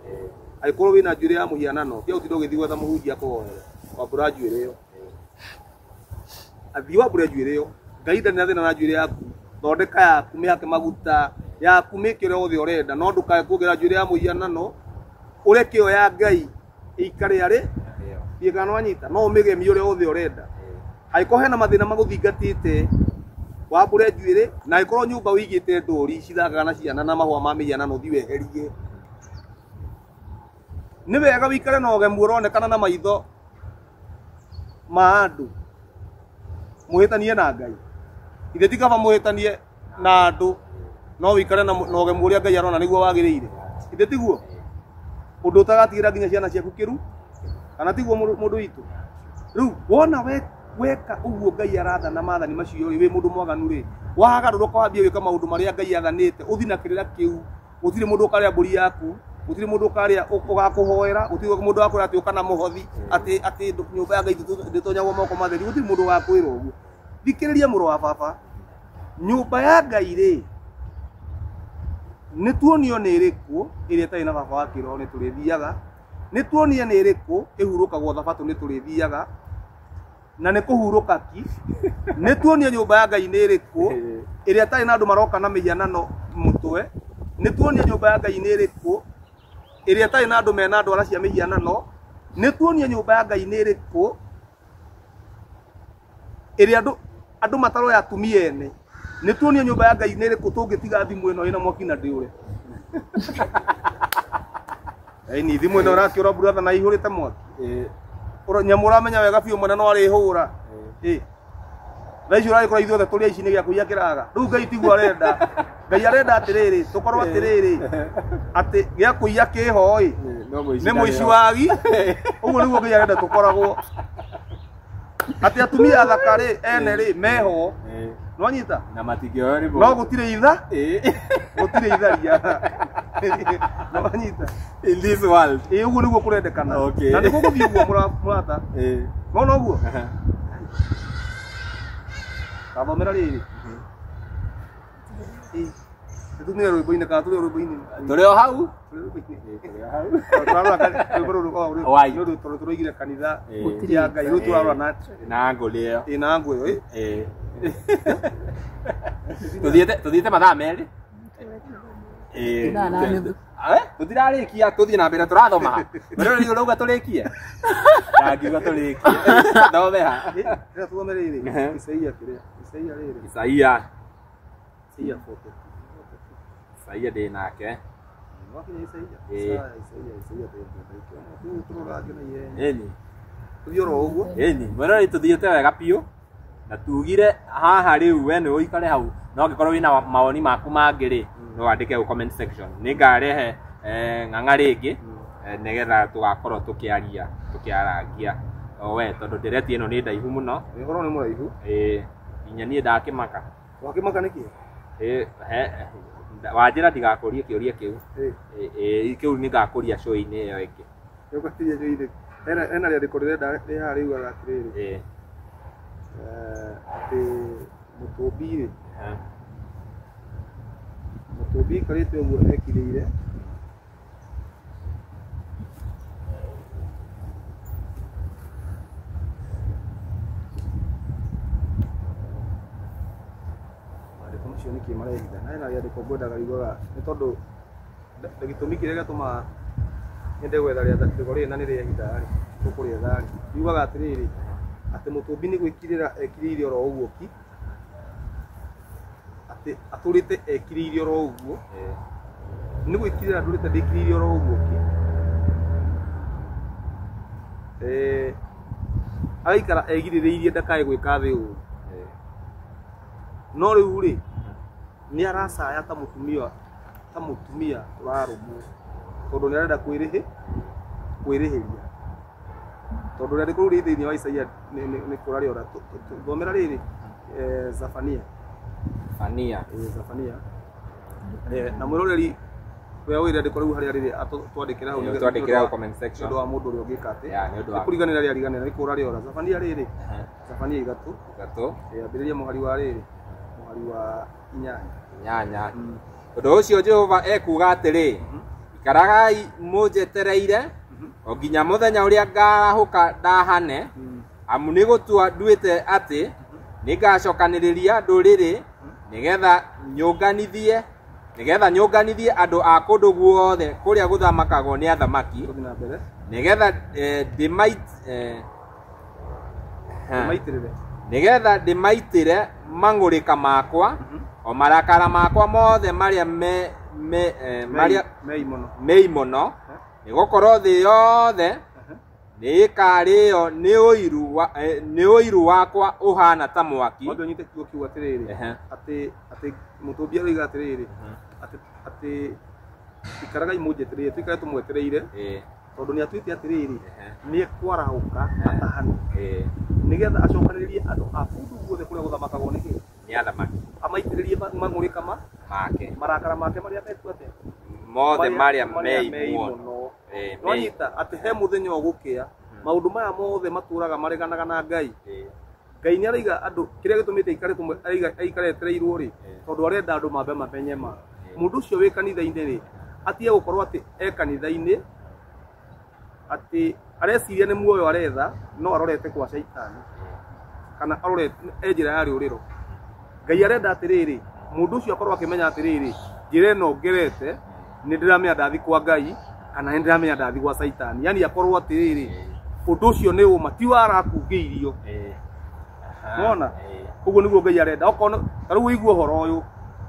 Angĩkorwo wĩna njuĩrĩ ya mũhianano, tiga gũtinda ũgĩthiĩ gwetha mũhunjia akũhoere, wambũra njuĩrĩ ĩyo. Athiĩ wambũre njuĩrĩ ĩyo, Ngai ndarĩ na thĩna na njuĩrĩ yaku, thondeka yaku, mĩhake maguta yaku, mĩke ũrĩa wothe ũrenda, no ndũkae kuongerera njuĩrĩ ya mũhianano, ũreke ĩyo ya Ngai ĩikare arĩ thiĩ kana wanyita, no ũmĩgemie ũrĩa wothe ũrenda. Angĩkorwo hena mathĩna magũthingatĩte, wambũre njuĩrĩ, na angĩkorwo nyũmba wĩigĩte ndũri cithakaga na ciana na mahũa ma mĩhianano, ũthiĩ weherie. Nĩ wega wĩikare na ũgemu ũronekana na maitho ma andũ, mũhĩtanie na Ngai. Ithe ti kaba mũhĩtanie na andũ, no wĩikare na ũgemu ũrĩa Ngai arona nĩguo wagĩrĩire. Ithe tiguo? Ũndũ ũtagatigĩra nginya ciana ciaku kĩru, kana tiguo mũndũ witũ? Rĩu wona weka ũguo Ngai arathana maathani macio rĩ, wĩ mũndũ mwaganu rĩ, wagarũrũka wambie gwĩka maũndũ marĩa Ngai athanĩte, ũthiĩ na kĩrĩra kĩu, gũtirĩ mũndũ ũkarĩa mbũri yaku, gũtirĩ mũndũ ũkarĩa ũgakũhoera, gũtirĩ mũndũ ũgakwĩra atĩ ũka na mũhothi, atĩ nyũmba ya Ngai ndĩtonyagwo moko matheri, gũtirĩ mũndũ ũgakwĩra ũguo. Thikĩrĩria mũrũ wa baba, nyũmba ya Ngai rĩ, nĩ tuonio nĩ ĩrĩkũ ĩrĩa ĩtarĩ na baba wa kĩroho nĩ tũrĩthiaga, nĩ tuonie nĩ ĩrĩkũ ĩhurũkagwo thabatũ nĩ tũrĩthiaga, na nĩ kũhurũka ki. Nĩ tuonie nyũmba ya Ngai nĩ ĩrĩkũ ĩrĩa ĩtarĩ na andũ maroka na mĩhianano mũtwe, nĩ tuonie nyũmba ya Ngai nĩ ĩrĩkũ ĩrĩa ĩtarĩ na andũ mena ndwara cia mĩhianano, nĩ tuonie nyũmba ya Ngai nĩ ĩrĩkũ ĩrĩa andũ mataroya atumia ene, nĩ tuonie nyũmba ya Ngai nĩ ĩrĩkũ tũngĩtiga thimũ ĩno ĩna mwaki na ndĩũre. Ĩni thimũ ĩno ĩrakĩũra brother na ihũrĩte mwaki. Nyamũ ũramenya wega biũ mwene no arĩhũra. Thaa ici ũragĩkora ithuothe tũrĩ aici nĩ gĩa kũiya kĩraga. Rĩu Ngai tiguo arenda. Ngai arenda atĩrĩrĩ, tũkorwo atĩrĩrĩ, atĩ gĩa kũiya kĩho ĩ, nĩ mũici wagi. Ũguo nĩguo Ngai arenda tũkoragwo. Atĩ atumia athaka rĩ, ene rĩ, meho. Nĩwanyita? Na matingĩoyo rĩmwe. No gũtirĩ itha, gũtirĩ itharia. Nĩwanyita? In this world. Ĩ, ũguo nĩguo kũrendekana. Na nĩguo gũthiĩ ũguo mũrata. Nona ũguo? Tathomera rĩrĩ. Tũtumire rwĩmbo-inĩ kana tũrĩ rwĩmbo-inĩ. Tũrĩ o hau. Tũrĩ rwĩmbo-inĩ. Tũrĩ o hau. Tũrarora rwĩmbo rũrũ Wai. nĩ ũndũ tondũ tũroigire kanitha Ĩĩ. ya Ngai rĩu tũrarora na Na ngũlĩ ĩyo. ĩna ngũ ĩyo. Ĩĩ. Tũthiĩte mathaa 2. Ĩĩ. Ithaa na nuthu. Tũtirarĩkia, tũthiĩ na mbere tũrathoma. Mwĩroreri ũrauga tũrĩkie? Ndangiuga tũrĩkie. Thome ha. Rĩrĩa tuthome rĩrĩ Isaia kĩrĩa Isaia rĩrĩ Isaia. Isaia 40. Isaia ndĩ nake. Wakinya Isaia. Ĩĩ. Isaia Isaia tũrora na ihenya. Ĩni. Tũthiĩ oro ũguo. Ĩni, mwĩroreri tũthiĩte wega biũ. Na tugire haha rĩu we nĩ ũikare hau no angĩkorwo wĩna mawoni maku mangĩ rĩ no wandĩke hau comment section. Nĩngarehe ng'ang'a rĩngĩ nĩgetha tũgakorwo tũkĩaria tũkĩarangia o we tondũ ndereti ĩno nĩ ndaihu mũno. Ũhoro nĩ mũraihu. Ĩĩ, nginya niĩ ndakĩmaka. Wakĩmaka nĩkĩ? Ĩĩ, wanjĩra ndigakũrie kĩũria kĩu. Ĩĩ, kĩu nĩngakũria show-inĩ ĩyo ĩngĩ. Nĩũkũria show-inĩ. Hena rĩandĩko rĩrenda rĩ haha rĩugaga atĩrĩrĩ. Ĩĩ. Atĩ mũtũmbi rĩ, mũtũmbi aikarĩte ũguo ekirĩire maandĩko macio nĩkĩ marehitha na hena rĩandĩko ngwendaga riugaga nĩ tondũ gĩtũmi kĩrĩa gĩatũmaga nyende gwetha rĩandĩko rĩrĩ na nĩ rĩehitha rĩ, tũkũrĩetha rĩ, riugaga atĩrĩrĩ atĩ mũtũmbi nĩ gwĩkirĩra ekirĩire oro ũguo ki, atĩ atũrĩte ekirĩire oro ũguo, nĩ gwĩkirĩra ndũrĩte ndĩkirĩire oro ũguo ki, agaikara egirĩrĩirie ndakae gwĩka thĩ ũũ, no rĩu rĩ nĩ aracaya ta mũtumia ũrarũmwo tondũ nĩ arenda kwĩrĩhĩria tondũ rĩandĩko rĩu rĩ thĩinĩ wa Isaia nĩ kũra rĩora. Thomera rĩrĩ Zafania. Zafania. Na mwĩroreri ũrĩa ũĩ rĩandĩko rĩu harĩa rĩrĩ twandĩkĩra hau twandĩkĩra hau comment section nĩ ũndũ wa mũndũ ũrĩa ũngĩka atĩ nĩ kũriganĩra rĩariganĩra nĩ kũra rĩora. Zafania rĩrĩ Zafania 3 ambĩrĩria mũhari wa rĩrĩ mũhari wa 8. Ũndũ ũcio Jehova ekuuga atĩrĩ, ikaragai mũnjetereire o nginya mũthenya ũrĩa ngarahũka ndahane, amu nĩ gũtua nduĩte atĩ nĩngacokanĩrĩria ndũrĩrĩ nĩgetha nyũnganithie andũ a kũndũ guothe kũrĩa gũthamakagwo nĩ athamaki, nĩgetha ndĩmaitĩre mang'ũrĩka makwa o marakara makwa mothe marĩa mei mũno, nĩgũkorwo thĩ yothe nĩĩkarĩo nĩ ũiru wakwa ũhana ta mwaki. Wambe ũnyite kiugo kiu atĩrĩrĩ, atĩ mũtũmbi aroiga atĩrĩrĩ, atĩ ikaragai mũnjetereire, tũikare tũmwetereire tondũ nĩ atuĩte atĩrĩrĩ nĩ ekwarahũka atahane nĩgetha acokanĩrĩrie andũ a kũndũ guothe kũrĩa gũthamakagwo nĩ kĩ nĩ athamaki, amaitĩrĩrie mang'ũrĩka make marakara make marĩa mekuo atĩa mothe marĩa mei mũno. Nĩwanyita atĩ he mũthenya ũgũkĩa maũndũ maya mothe matũraga mareganaga na Ngai. Ngai nĩ araiga andũ kĩrĩa gĩtũmĩte aikare etereirwo rĩ, tondũ arenda andũ mambe mamenye ma. Mũndũ ũcio wĩ kanitha-inĩ rĩ, atige gũkorwo atĩ e kanitha-inĩ atĩ areciria nĩ muoyo aretha no arorete kwa caitani kana arorete e njĩra ya rĩũrĩro. Ngai arenda atĩrĩrĩ mũndũ ũcio akorwo akĩmenya atĩrĩrĩ njĩra ĩno ngerete nĩ ndĩramenya ndathi kwa Ngai kana nĩ ndĩramenya ndathi gwa caitani, yani akorwo atĩrĩrĩ ũndũ ũcio nĩ ũma ti warakungĩirio. Wona ũguo nĩguo Ngai arenda. Okorwo ta rĩu ũigue ũhoro ũyũ,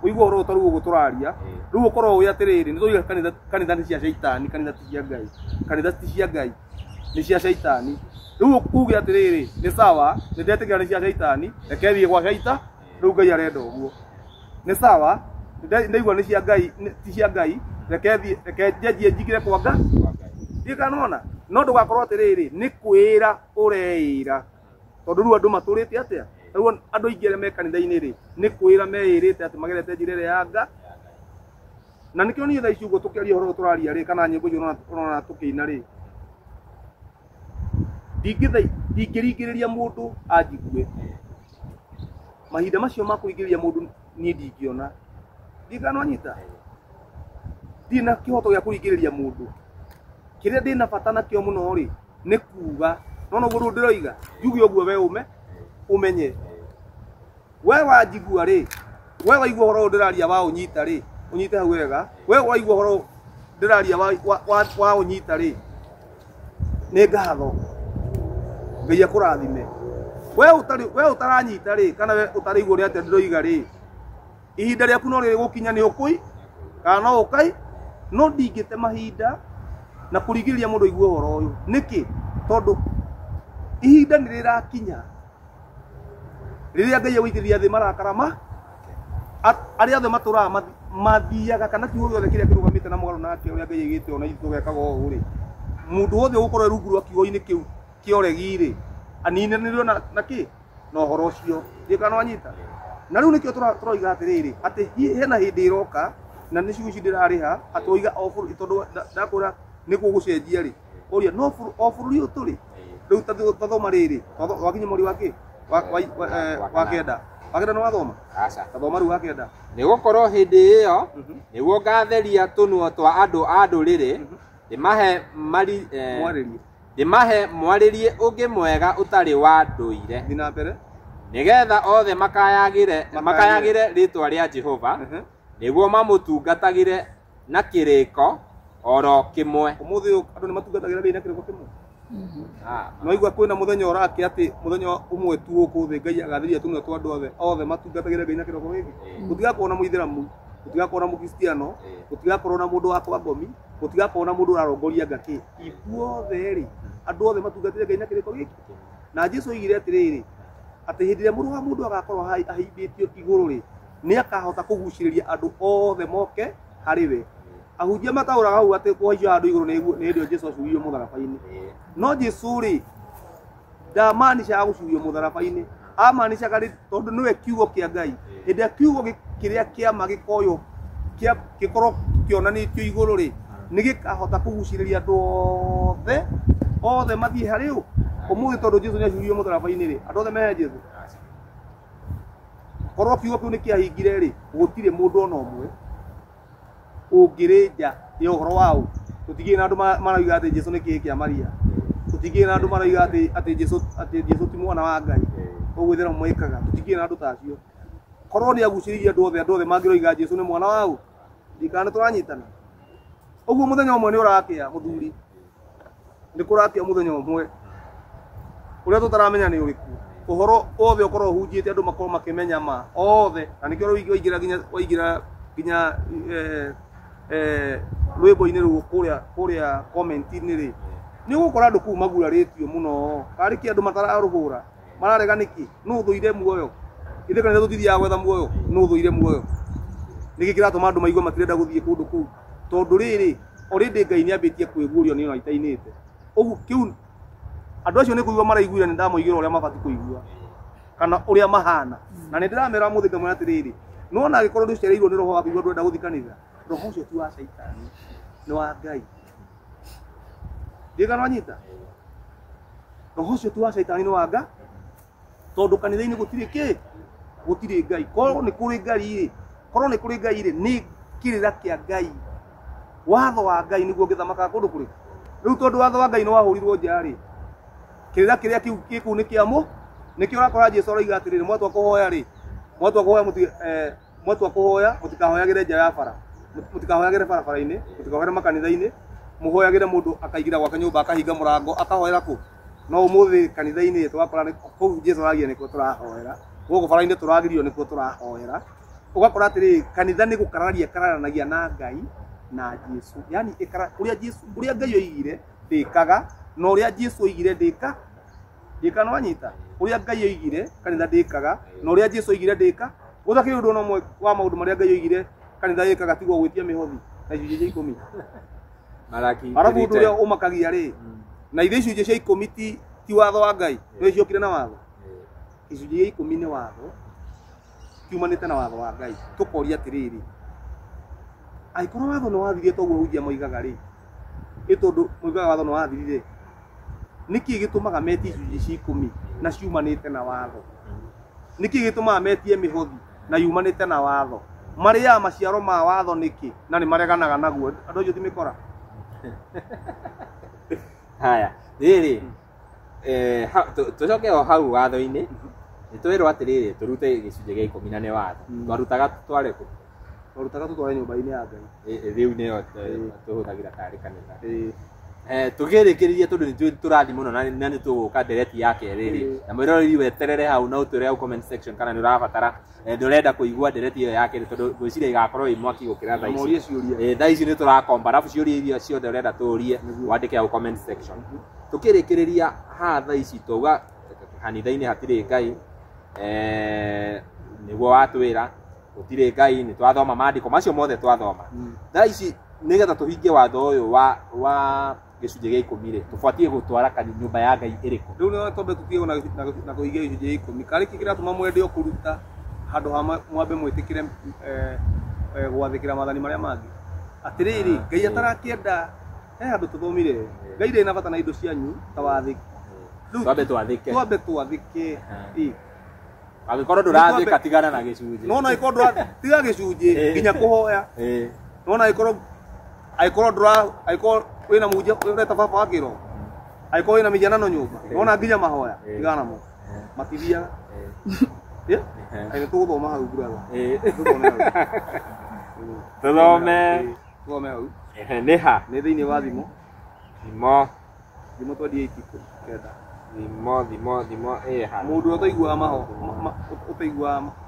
ũigue ũhoro ũyũ ta rĩu ũguo tũraria, rĩu ũkorwo ũĩ atĩrĩrĩ nĩ tũiga kanitha nĩ cia caitani, kanitha ti cia Ngai, kanitha ti cia Ngai nĩ cia caitani. Rĩu uge atĩrĩrĩ nĩ sawa, nĩ ndetĩkĩra nĩ cia caitani, reke thiĩ gwa caita, rĩu Ngai arenda ũguo. Nĩ sawa, ndaigua nĩ cia Ngai, ti cia Ngai, reke thiĩ, reke njanjie njingĩre kwa Ngai. Ndiĩ kana nĩwona? No ndũgakorwo atĩrĩrĩ nĩ kwĩra ũreĩra, tondũ rĩu andũ matũrĩte atĩa? Rĩu andũ aingĩ arĩa me kanitha-inĩ rĩ, nĩ kwĩra meĩrĩte atĩ magerete njĩra ĩrĩa ya Ngai. Na nĩkĩo niĩ thaa ici ũguo tũkĩaria ũhoro ũyũ tũraria rĩ, kana nyĩmbo icio ũrona tũkĩina rĩ, ndingĩringĩrĩria mũndũ anjigue. Mahinda macio ma kũringĩrĩria mũndũ niĩ ndingĩona. Ndirikana wanyita ndirĩ na kĩhoto gĩa kũringĩrĩria mũndũ. Kĩrĩa ndĩna bata nakĩo mũno rĩ nĩ kuga no noguo rĩu ndĩroiga njuge ũguo we ume umenye we wanjigua rĩ, we waigua ũhoro ũyũ ndĩraria wa ũnyita rĩ, ũnyite hau wega. We waigua ũhoro ndĩraria wa ũnyita rĩ, nĩ ngatho Ngai akũrathime. We ũtarĩ we ũtaranyita rĩ, kana we ũtaraigua ũrĩa atĩa ndĩroiga rĩ, ihinda rĩaku no rĩgũkinya nĩ ũkũi kana no ũkai, no ndingĩte mahinda na kũringĩrĩria mũndũ aigue ũhoro ũyũ. Nĩkĩ? Tondũ ihinda nĩ rĩrakinya rĩrĩa Ngai egũitĩrĩria thĩ marakara ma arĩa othe matũraga mathiaga kana kiugo gĩothe kĩrĩa kĩrũgamĩte na mũgarũ nake ũrĩa Ngai aigĩte ona ithuĩ tũgekaga ũũ rĩ, mũndũ wothe ũgũkorwo rungu rwa kiugo-inĩ kĩu kĩa ũregi rĩ, aninanĩrio na kĩ na ũhoro ũcio. Ndiũĩ kana wanyita. Na rĩu nĩkĩo tũroiga atĩrĩrĩ atĩ hena hĩndĩ ĩroka na nĩ ciugo ici ndĩrarĩha atĩ oiga o bũrũri tondũ ndakwĩra nĩ gũgũcenjia rĩ, ũria no o bũrũri ũyũ tũrĩ rĩu ta thoma rĩrĩ wakinya mweri wa kĩ wa kenda wa kenda nĩ wathoma? Aca. Ta thoma rĩu wa kenda. Nĩ gũkorwo hĩndĩ ĩyo nĩguo ngatheria tũnua twa andũ a ndũrĩrĩ, ndĩmahe mwarĩrie, ndĩmahe mwarĩrie ũngĩ mwega ũtarĩ wa ndũire, thiĩ na mbere, nĩgetha othe makayagĩre rĩtwa rĩa Jehova, nĩguo mamũtungatagĩre na kĩrĩko oro kĩmwe. Ũmũthĩ ũyũ andũ nĩ matungatagĩra Ngai na kĩrĩko kĩmwe. No igua kwĩna mũthenya ũrake atĩ mũthenya ũmwe tu gũkũ thĩ Ngai agatheria tũnua twa andũ othe othe matungatagĩre Ngai na kĩrĩko gĩkĩ. Gũtigakorwo na mũithĩramu, gũtigakorwo na mũkristiano, gũtigakorwo na mũndũ wa kwa ngomi, gũtigakorwo na mũndũ ũrarongoria ngakĩ. Ithuothe rĩ, andũ othe matungatĩre Ngai na kĩrĩko gĩkĩ. Na Jesu oigire atĩrĩrĩ atĩ hĩndĩ ĩrĩa mũrũ wa mũndũ agakorwo ahimbĩtio igũrũ rĩ, nĩ akahota kũgucĩrĩria andũ othe moke harĩ we. Ahunjia mataũraga hau atĩ kũhaicio handũ igũrũ nĩ hĩndĩ ĩyo Jesu acuuririo mũtharaba-inĩ. No Jesu rĩ ndamaanishaga gũcuurio mũtharaba-inĩ, amaanishaga rĩ tondũ nĩwe kiugo kĩa Ngai. Hĩndĩ ĩrĩa kiugo kĩrĩa kĩama gĩkoywo gĩkorwo kĩonanĩtio igũrũ rĩ, nĩ gĩkahota kũgucĩrĩria andũ othe othe mathiĩ harĩ ũ. Ũmũthĩ tondũ Jesu nĩ acuuririo mũtharaba-inĩ rĩ, andũ othe mehe Jesu. Korwo kiugo kĩu nĩ kĩahingire rĩ, gũtirĩ mũndũ ona ũmwe ũngĩrĩ nja ya ũhoro wa ũ. Tũtigĩrĩ na andũ marauga atĩ Jesu nĩ kĩĩ kĩa Maria. Tũtigĩrĩ na andũ marauga atĩ Jesu ti mwana wa Ngai. Ũguo ithĩramu mekaga. Tũtigĩrĩ na andũ ta acio. Korwo nĩ agucĩrĩirie andũ othe, andũ othe mangĩroiga Jesu nĩ mwana wa ũ. Ndikana tũranyitana. Ũguo mũthenya ũmwe nĩ ũrakĩa mũthuri. Nĩ kũrakĩa mũthenya ũmwe. Ũrĩa tũtaramenya nĩ ũrĩkũ. Ũhoro wothe ũkorwo ũhunjĩte andũ makorwo makĩmenya ma othe. Na nĩkĩo rĩu waingĩra nginya rwĩmbo-inĩ rũu kũrĩa comment-inĩ rĩ, nĩ ũgũkora andũ kũu magurarĩtio mũno. Karĩ kĩ andũ matararũhũra, mararega nĩkĩ? Nũ ũthũire muoyo? Ithuĩ kanitha tũtithiaga gwetha muoyo, nũ ũthũire muoyo? Nĩkĩ kĩratũma andũ maigue matirenda gũthiĩ kũndũ kũu? Tondũ rĩrĩ, already Ngai nĩambĩtie kwĩguũrio nĩ ona itainĩte. Ũguo kĩu andũ acio nĩ kũigua maraiguire nĩ ndamoigĩra ũrĩa mabatiĩ kũigua kana ũrĩa mahana. Na nĩ ndĩramera mũthĩ ngamwĩra atĩrĩrĩ, no ona angĩkorwo ndũcereirwo nĩ roho wa kũigua ndũrenda gũthiĩ kanitha, roho ũcio ti wa caitani, nĩ wa Ngai. Ndiũĩ kana wanyita? Roho ũcio ti wa caitani, nĩ wa Ngai. Tondũ kanitha-inĩ gũtirĩ kĩ? Gũtirĩ Ngai. Korwo nĩ kũrĩ Ngai rĩ, korwo nĩ kũrĩ Ngai rĩ, nĩ kĩrĩra kĩa Ngai. Watho wa Ngai nĩguo ũngĩthamakaga kũndũ kũrĩkũ. Rĩu tondũ watho wa Ngai nĩ wahũrirwo nja rĩ, kĩrĩra kĩrĩa kĩu gĩ kũu nĩ kĩa mũ? Nĩkĩo ũrakora Jesu aroiga atĩrĩrĩ, mwatua kũhoya rĩ, mwatua kũhoya mwatua kũhoya mũtikahoyagĩre nja ya bara, mũtikahoyagĩre barabara-inĩ, mũtikahoyagĩre makanitha-inĩ, mũhoyagĩre mũndũ akaingĩra gwake nyũmba akahinga mũrango akahoera kũ? No ũmũthĩ kanitha-inĩ tũgakora nĩ kũu Jesu aragia nĩkuo tũrahoera, gũkũ bara-inĩ tũragirio nĩkuo tũrahoera. Ũgakora atĩrĩrĩ, kanitha nĩ gũkararia ĩkararanagia na Ngai na Jesu. Yaani ũrĩa Jesu, ũrĩa Ngai oigire ndĩkaga, na ũrĩa Jesu oigire ndĩka. Ndĩka no wanyita? Ũrĩa Ngai oigire kanitha ndĩkaga, na ũrĩa Jesu oigire ndĩka. Gũtakĩrĩ ũndũ ona ũmwe wa maũndũ marĩa Ngai oigire kanitha ĩkaga tiga gwĩtia mĩhothi na icunjĩ cia ikũmi. Malaki Arabu ũndũ ũrĩa 3:10. ũmakagia rĩ, na ithe icunjĩ cia ikũmi ti watho wa Ngai, nĩ ciokire na watho. Icunjĩ cia ikũmi nĩ watho kiumanĩte na watho wa Ngai. Tũkoria atĩrĩrĩ, angĩkorwo watho nĩ wathirire toguo ahunjia moigaga rĩ, ĩ tondũ moigaga watho nĩ wathirire, nĩkĩ gĩtũmaga metie icunjĩ cia ikũmi na ciumanĩte na watho? Nĩkĩ gĩtũmaga metie mĩhothi na yumanĩte na watho? Marĩaga maciaro ma watho nĩkĩ na nĩ mareganaga naguo? Andũ acio ti mĩkora. Haya, rĩrĩ tũcoke o hau watho-inĩ, nĩ twĩrwo atĩrĩrĩ tũrute gĩcunjĩ gĩa 10 na nĩ watho. Twarutaga tũtware kũ? Twarutaga tũtware nyũmba-inĩ ya Ngai. Rĩu nĩyo tũhũthagĩra tarĩ kanitha. Tũkĩrĩkĩrĩria tondũ nĩ tũrathiĩ mũno na nĩ tũgũka ndereti ya kerĩ rĩ, na mwĩroreri weterere hau na ũtwĩre hau comment section kana nĩ ũrabatara ndũrenda kũigua ndereti ĩyo ya kerĩ tondũ ngwĩciria ĩgakorwo ĩ mwaki gũkĩra thaa ici. Thaa ici nĩ tũrakomba arabu ciũria iria ciothe ũrenda tũũrie wandĩke hau comment section. Tũkĩrĩkĩrĩria haha thaa ici twauga kanitha-inĩ hatirĩ Ngai, nĩguo watwĩra gũtirĩ Ngai, nĩ twathoma maandĩko macio mothe twathoma. Thaa ici nĩgetha tũhingie watho ũyũ wa gĩcunjĩ gĩa 10 rĩ, tũbatiĩ gũtwara nyũmba ya Ngai ĩrĩkũ? Rĩu nĩ twambe tũtige na kũhingia gĩcunjĩ gĩa 10. Karĩ kĩ kĩratũma mwende o kũruta handũ ha mwambe mwĩtĩkĩre gwathĩkĩra maathani marĩa mangĩ? Atĩrĩrĩ, Ngai atarakĩenda he handũ tũthomire, Ngai ndarĩ na bata na indo cianyu ta wathĩki. Twambe twathĩke. Twambe twathĩke. Angĩkorwo ndũrathĩka tigana na gĩcunjĩ. No na angĩkorwo tiga gĩcunjĩ nginya kũhoya. No na angĩkorwo angĩkorwo wĩna mũhunjia ũreta baba wa kĩroho, angĩkorwo wĩna mĩhianano nyũmba, nona nginya mahoya tigana namo, matithiaga. Nĩ tũgũthoma hau brother. Tũthome. Tũthome hau. Nĩ ha? Nĩ thĩinĩ wa thimo. Thimo. Thimo 28 9. Thimo ĩ ha. Mũndũ ũrĩa ũtaiguaga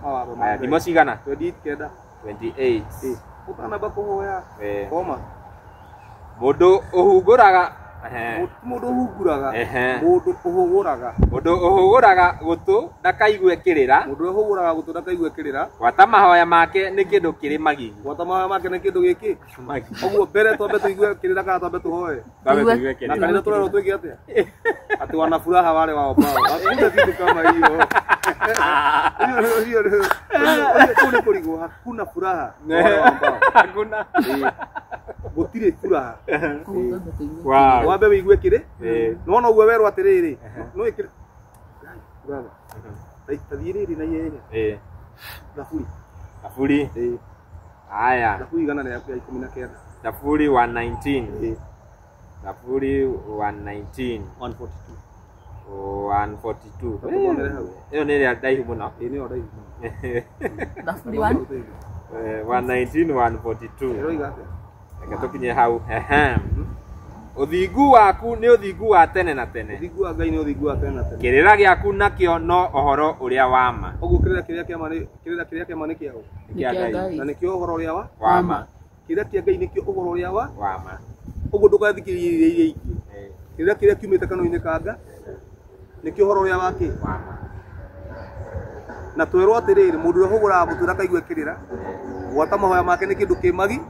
mawatho ma Ngai. Thimo cigana? 28 9. 28. Ũtanamba kũhoya thoma. Mũndũ ũhungũraga. Mũndũ ũhunguraga. Mũndũ ũhũgũraga. Mũndũ ũhũgũraga gũtũ ndakaigue kĩrĩra. Mũndũ ũhũgũraga gũtũ ndakaigue kĩrĩra. Gwata mahoya make nĩ kĩndũ kĩrĩ magigi. Gwata mahoya make nĩ kĩndũ gĩkĩ? Ũguo mbere twambe tũigue kĩrĩra kana twambe tũhoe? Twambe tũigue kĩrĩra. Na kanitha tũrerwo twĩke atĩa? Atĩ wana furaha wale waombao. Hakuna kitu kama hiyo. Hiyo nĩ kũrigwo, hakuna furaha wale waombao. Hakuna. Gũtirĩ furaha. Wambe wĩigue kĩrĩ? Nĩwona ũguo werwo atĩrĩrĩ, no ĩkĩre brother. Ta thiĩ rĩrĩ na ihenya. Thaburi. Thaburi. Haya. Thaburi 119. Thaburi 119. Thaburi 119. 142. 142. Ĩyo nĩ ĩrĩa ndaihu mũno. Ĩĩ nĩyo ndaihu. Thaburi 119 142. Ĩroiga atĩa? Reke tũkinye hau. Ũthingu waku nĩ ũthingu wa tene na tene. Ũthingu wa Ngai nĩ ũthingu wa tene na tene. Kĩrĩra gĩaku nakĩo no ũhoro ũrĩa wa ma. Ũguo kĩrĩra kĩrĩa kĩa ma nĩ kĩrĩra kĩrĩa kĩa ma nĩ kĩa ũ? Nĩ kĩa Ngai. Na nĩkĩo ũhoro ũrĩa wa ma. Kĩrĩra kĩa Ngai nĩkĩo ũhoro ũrĩa wa ma. Ũguo ndũgathikĩrĩrie iria iria ingĩ. Kĩrĩra kĩrĩa kiumĩte kanua-inĩ ka Ngai nĩkĩo ũhoro ũrĩa wa kĩ? Wa ma. Na twerwo atĩrĩrĩ, mũndũ ũrĩa ũhũgũraga gũtũ ndakaigue kĩrĩra, gwata mahoya make nĩ kĩndũ kĩ magi.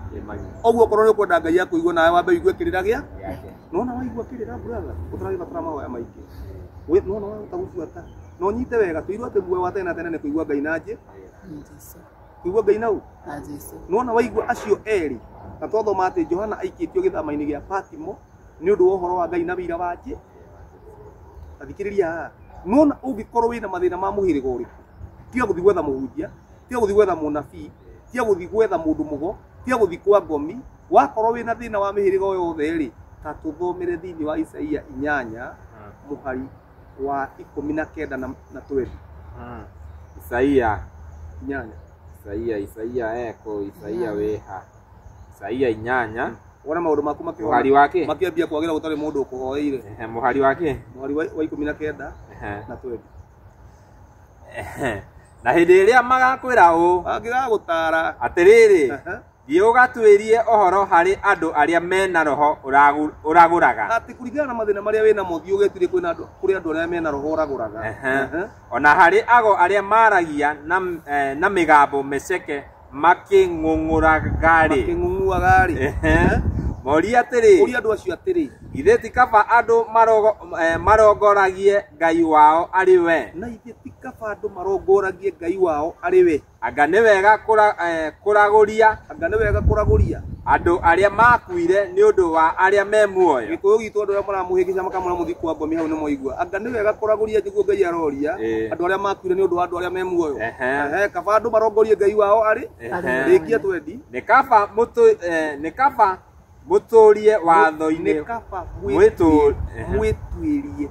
Ũguo okorwo nĩ ũkwenda Ngai akũigue nawe wambe ũigue kĩrĩra gĩa nona waigua kĩrĩra brother, ũtaragĩbatara mahoya maingĩ. Nona wahota gũbuata na ũnyite wega, tũirwo atĩ muoyo wa tene na tene nĩ kũigua Ngai na Jesũ. Kũigua Ngai na ũ? Nona waigua acio erĩ, na twathoma atĩ Johana aikĩtio gĩthama-inĩ gĩa Patimo nĩ ũndũ wa ũhoro wa Ngai na wĩira wa Jesũ. Tathikĩrĩria haha, nona ũngĩkorwo wĩna mathĩna ma mũhĩrĩga ũrĩkũ, tiga gũthiĩ gwetha mũhunjia, tiga gũthiĩ gwetha mũnabii, tiga gũthiĩ gwetha mũndũ mũgo, tiga gũthiĩ kwa ngomi. Wakorwo wĩna thĩna wa mĩhĩrĩga o yothe rĩ, ta tũthomere thĩinĩ wa Isaia 8 mũhari wa 19 na 20. Isaia 8. Isaia eko, Isaia wĩha. Isaia 8. Wona maũndũ maku makĩhona. Mũhari wake? Makĩambia kwagĩra gũtarĩ mũndũ ũkũhoeire. Mũhari wake? Mũhari wa 19 na 20. Na hĩndĩ ĩrĩa magakwĩra ũũ, angĩgagũtaara atĩrĩrĩ, thiĩ ũgatuĩrie ũhoro harĩ andũ arĩa mena roho ũragũraga. Atĩ kũringana na mathĩna marĩa wĩna mo, thiĩ ũgetuĩrie kũrĩ andũ arĩa mena roho ũragũraga. Ona harĩ ago arĩa maragia na mĩgambo mĩceke makĩng'ung'uraga-rĩ. Makĩng'ung'uaga-rĩ. Morie atĩrĩ, ũria andũ acio atĩrĩ, githĩ ti kaba andũ marongoragie Ngai wao arĩ we? Na ithe ti kaba andũ marongoragie Ngai wao arĩ we. Anga nĩ wega kũragũria. Anga nĩ wega kũragũria andũ arĩa makuire nĩ ũndũ wa arĩa me muoyo. Gĩkũyũ gitũ andũ arĩa maramũhĩngĩca makamwĩra mũthiĩ kwa ngomi hau nĩ mwaigua. Anga nĩ wega kũragũria nĩguo Ngai aroria andũ arĩa makuire nĩ ũndũ wa andũ arĩa me muoyo. Kaba andũ marongorie Ngai wao arĩ. Rĩkia twendi. Nĩ kaba mũtũrie watho-inĩ. Nĩ kaba mwĩtuĩrie.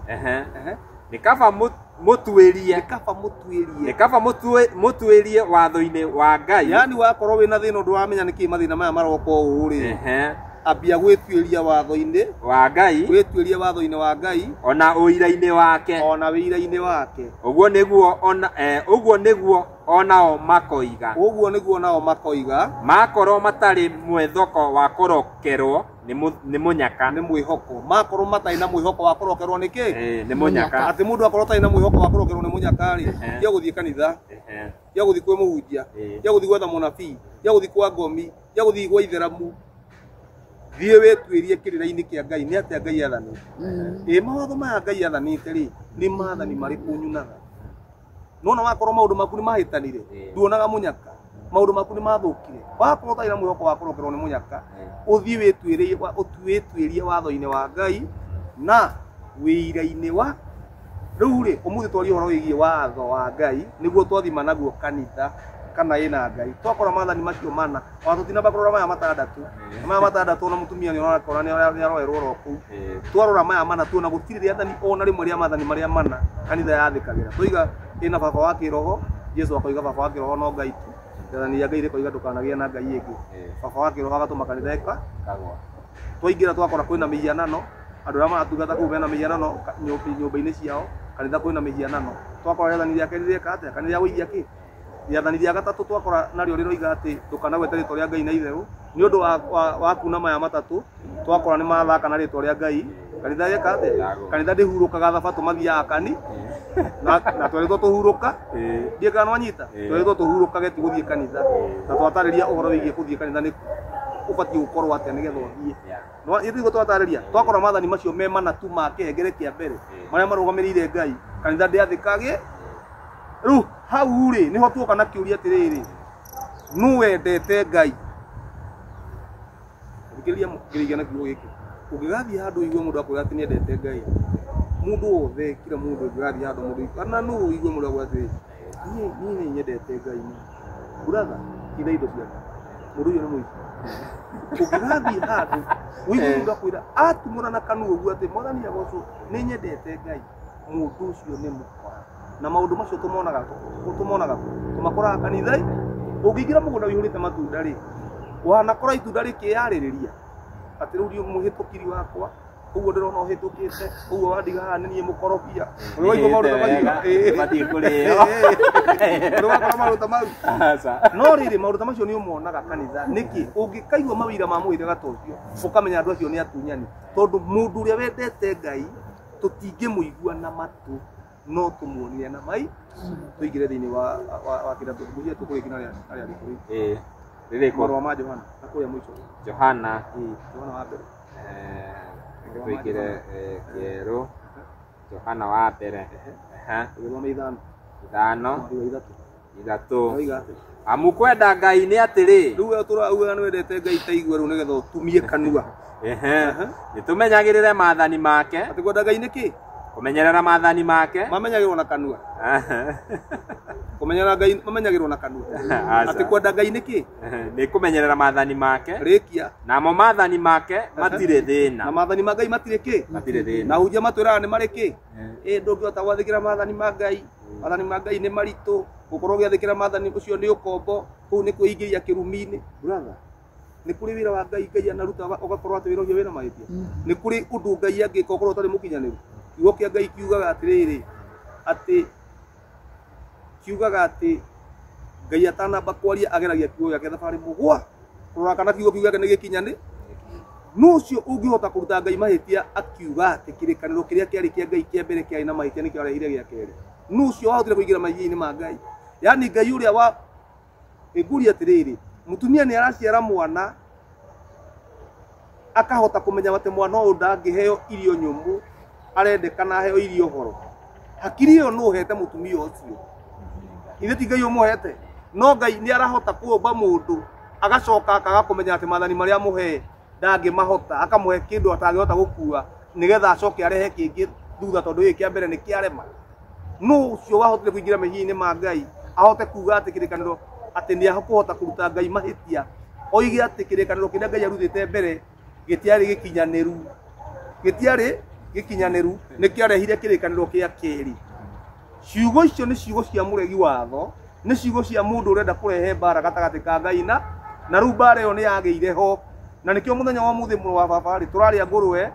Nĩ kaba mũtuĩrie. Nĩ kaba mũtuĩrie. Nĩ kaba mũtuĩrie watho-inĩ wa Ngai. Yaani wakorwo wĩna thĩna ũndũ wamenya nĩkĩ mathĩna maya maroka ũũ rĩ, ambia gwĩtuĩria watho-inĩ wa Ngai. Gwĩtuĩria watho-inĩ wa Ngai ona ũira-inĩ wake. Ona wĩira-inĩ wake. Ũguo nĩguo onao makoiga. Ũguo nĩguo nao makoiga. Makorwo matarĩ mwĩthoko wa kũrokerwo nĩ mũnyaka. Nĩ mwĩhoko. Makorwo matarĩ na mwĩhoko wa kũrokerwo nĩ kĩ? Nĩ mũnyaka. Atĩ mũndũ akorwo atarĩ na mwĩhoko wa kũrokerwo nĩ mũnyaka rĩ, tiga gũthiĩ kanitha, tiga gũthiĩ kwĩ mũhunjia, tiga gũthiĩ gwetha mũnabii, tiga gũthiĩ kwa ngomi, tiga gũthiĩ gwa itheramu. Thiĩ wĩtuĩrie kĩrĩra-inĩ kĩa Ngai nĩ atĩa Ngai athanĩte. Ĩ mawatho maya Ngai athanĩte rĩ, nĩ maathani marĩkũ nyunaga? Nona wakorwo maũndũ maku nĩ mahĩtanire, nduonaga mũnyaka, maũndũ maku nĩ mathũkire. Wakorwo ũtarĩ na mwĩhoko wa kũrokerwo nĩ mũnyaka, ũthiĩ wĩtuĩrie watho-inĩ wa Ngai na wĩira-inĩ wa. Rĩu rĩ, ũmũthĩ twaria ũhoro wĩgiĩ watho wa Ngai nĩguo twathima naguo kanitha kana ĩna Ngai. Twakora maathani macio mana, ona tũtinamba kũrora maya matandatũ. Maya matandatũ ona mũtumia nĩ ũrakora nĩ aroerwo oro kũu. Twarora maya mana tuona gũtirĩ rĩathani ona rĩmwe rĩa maathani marĩa mana kanitha yathĩkagĩra. Twoiga ĩna baba wa kĩroho, Jesu akoiga baba wa kĩroho no Ngai tu. Rĩathani rĩa Ngai rĩkoiga ndũkanagĩe na Ngai ĩngĩ. Baba wa kĩroho agatũma kanitha ĩka. Twaingĩra twakora kwĩna mĩhianano, andũ arĩa maratungata kũu mena mĩhianano nyũmba-inĩ ciao, kanitha kwĩna mĩhianano. Twakora rĩathani rĩa kerĩ rĩeka atĩa? Kanitha ya gũigia kĩ? Rĩathani rĩa gatatũ twakora narĩo rĩroiga atĩ ndũkanagwete rĩtwa rĩa Ngai na itherũ. Nĩ ũndũ wa kuna maya matatũ twakora nĩ mathaka na rĩtwa rĩa Ngai. Kanitha yeka atĩa? Kanitha ndĩhurũkaga thabatũ mathiaga kani na twerĩtwo tũhurũka. Ndiĩ kana nwanyita? Twerĩtwo tũhurũkage ti gũthiĩ kanitha. Na twatarĩria ũhoro wĩgiĩ gũthiĩ kanitha nĩ ũbatiĩ gũkorwo atĩa nĩgetha ũthiĩ. Ithuĩ twatarĩria twakora maathani macio me mana tu ma kĩhengere kĩa mbere marĩa marũgamĩrĩire Ngai. Kanitha ndĩathĩkage. Rĩu hau rĩ nĩho tuoka na kĩũria atĩrĩrĩ, nũ wendete Ngai? Thikĩrĩria ngĩrĩkia na kiugo gĩkĩ. Ũngĩgathiĩ handũ ũigue mũndũ akwĩra atĩ nĩendete Ngai, mũndũ wothe, kila mũndũ ũngĩgathiĩ handũ mũndũ kana nũ ũigue mũndũ akwĩra atĩrĩrĩ, niĩ nĩ nyendete Ngai mũno. Brother, hitha indo ciaku. Mũndũ ũcio nĩ mũici. Ũngĩgathiĩ handũ ũigue mũndũ akwĩra atumũra na kanua ũguo atĩ Mwathani agocwo nĩ nyendete Ngai, mũndũ ũcio nĩ mũkora. Na maũndũ macio tũmonaga tũmakoraga kanitha-inĩ. Ũngĩingĩra mũgũnda ũihũrĩte matunda rĩ, wanakora itunda rĩkĩyarĩrĩria atĩ rĩu ndiũ mũhĩtũkiri wakwa, ũguo ndĩrona ũhĩtũkĩte, ũguo wandiga haha nĩ niĩ mũkorobia. Ũraigua maũndũ ta macio? Mathiĩ kũrĩo. Ũrakora maũndũ ta mau? No rĩrĩ maũndũ ta macio nĩ ũmonaga kanitha. Nĩkĩ? Ũngĩkaigua mawĩra ma mũhĩrĩga ta ũcio, ũkamenya andũ acio nĩ atunyani. Tondũ mũndũ ũrĩa wendete Ngai tũtingĩmũigua na matũ, no tũmuonire na mai. Tũingĩre thĩinĩ wa kĩrĩa tũkũria tũkũrĩkia na rĩandĩko rĩu. Rĩrĩkũ? Marũa ma Johana na kũrĩa mũico. Johana. Johana wa mbere. Tũingĩre kĩerũ. Johana wa mbere. Tũgĩthoma ithano. Ithano. Ithatũ. Ithatũ. Oiga atĩ. Amu kwenda Ngai nĩ atĩrĩ. Rĩu we ũtũrauga nĩ wendete Ngai ta igua rĩu nĩgetha ũtumie kanua. Nĩ tũmenyagĩrĩre maathani make. Atĩ kwenda Ngai nĩ kĩ? Kũmenyerera maathani make. Mamenyagĩrwo na kanua. Kũmenyerera Ngai mamenyagĩrwo na kanua. Atĩ kwenda Ngai nĩ kĩ? Nĩ kũmenyerera maathani make. Rĩkia. Namo maathani make matirĩ thĩna. Na maathani ma Ngai matirĩ kĩ? Matirĩ thĩna. Na hunjia matwĩraga nĩ marĩ kĩ? Ĩ ndũngĩhota gwathĩkĩra maathani ma Ngai. Maathani ma Ngai nĩ maritũ. Gũkorwo ũgĩathĩkĩra maathani ũcio nĩ ũkombo. Kũu nĩ kwĩingĩria kĩrumi-inĩ. Brother, nĩ kũrĩ wĩra wa Ngai Ngai anaruta ũgakorwo atĩ wĩra ũcio wĩna mahĩtia. Nĩ kũrĩ ũndũ Ngai angĩka ũkorwo ũtarĩ mũkinyanĩru. Kiugo kĩa Ngai kiugaga atĩrĩrĩ, atĩ kiugaga atĩ Ngai atanamba kwaria ageragia kiugo gĩake thabarĩ mũgwa kũrora kana kiugo kĩu gĩake nĩ gĩkinyanĩ. Nũ ũcio ũngĩhota kũruta Ngai mahĩtia akiuga atĩ kĩrĩkanĩro kĩrĩa kĩarĩ kĩa Ngai kĩa mbere kĩarĩ na mahĩtia nĩkĩo arehire gĩa kerĩ. Nũ ũcio wahotire kũingĩra maigia-inĩ ma Ngai? Yaani Ngai ũrĩa wa ĩngũria atĩrĩrĩ, mũtumia nĩ araciara mwana akahota kũmenya atĩ mwana ũyũ ndangĩheo irio nyũmũ, arendekana aheo irio horo. Hakiri ĩyo nũ ũhete mũtumia ũcio? Ithe ti Ngai ũmũhete. No Ngai nĩ arahota kũũmba mũndũ agacoka akaga kũmenya atĩ maathani marĩa amũhe ndangĩmahota, akamũhe kĩndũ atangĩhota gũkua nĩgetha acoke arehe kĩngĩ thutha tondũ gĩkĩ kĩa mbere nĩ kĩarema. Nũ ũcio wahotire kũingĩra mehia-inĩ ma Ngai ahote kuga atĩ kĩrĩkanĩro atĩ nĩ akũhota kũruta Ngai mahĩtia, oige atĩ kĩrĩkanĩro kĩrĩa Ngai arutĩte mbere gĩtiarĩ gĩkinyanĩru, gĩtiarĩ gĩkinyanĩru, nĩ kĩarehire kĩrĩkanĩro kĩa kerĩ. Ciugo icio nĩ ciugo cia mũregi watho, nĩ ciugo cia mũndũ ũrenda kũrehe mbara gatagatĩ ka Ngai na rĩu mbara ĩyo nĩ yagĩire ho. Na nĩkĩo mũthenya wa ũmũthĩ mũrũ wa baba rĩ tũrarĩa ngũrwe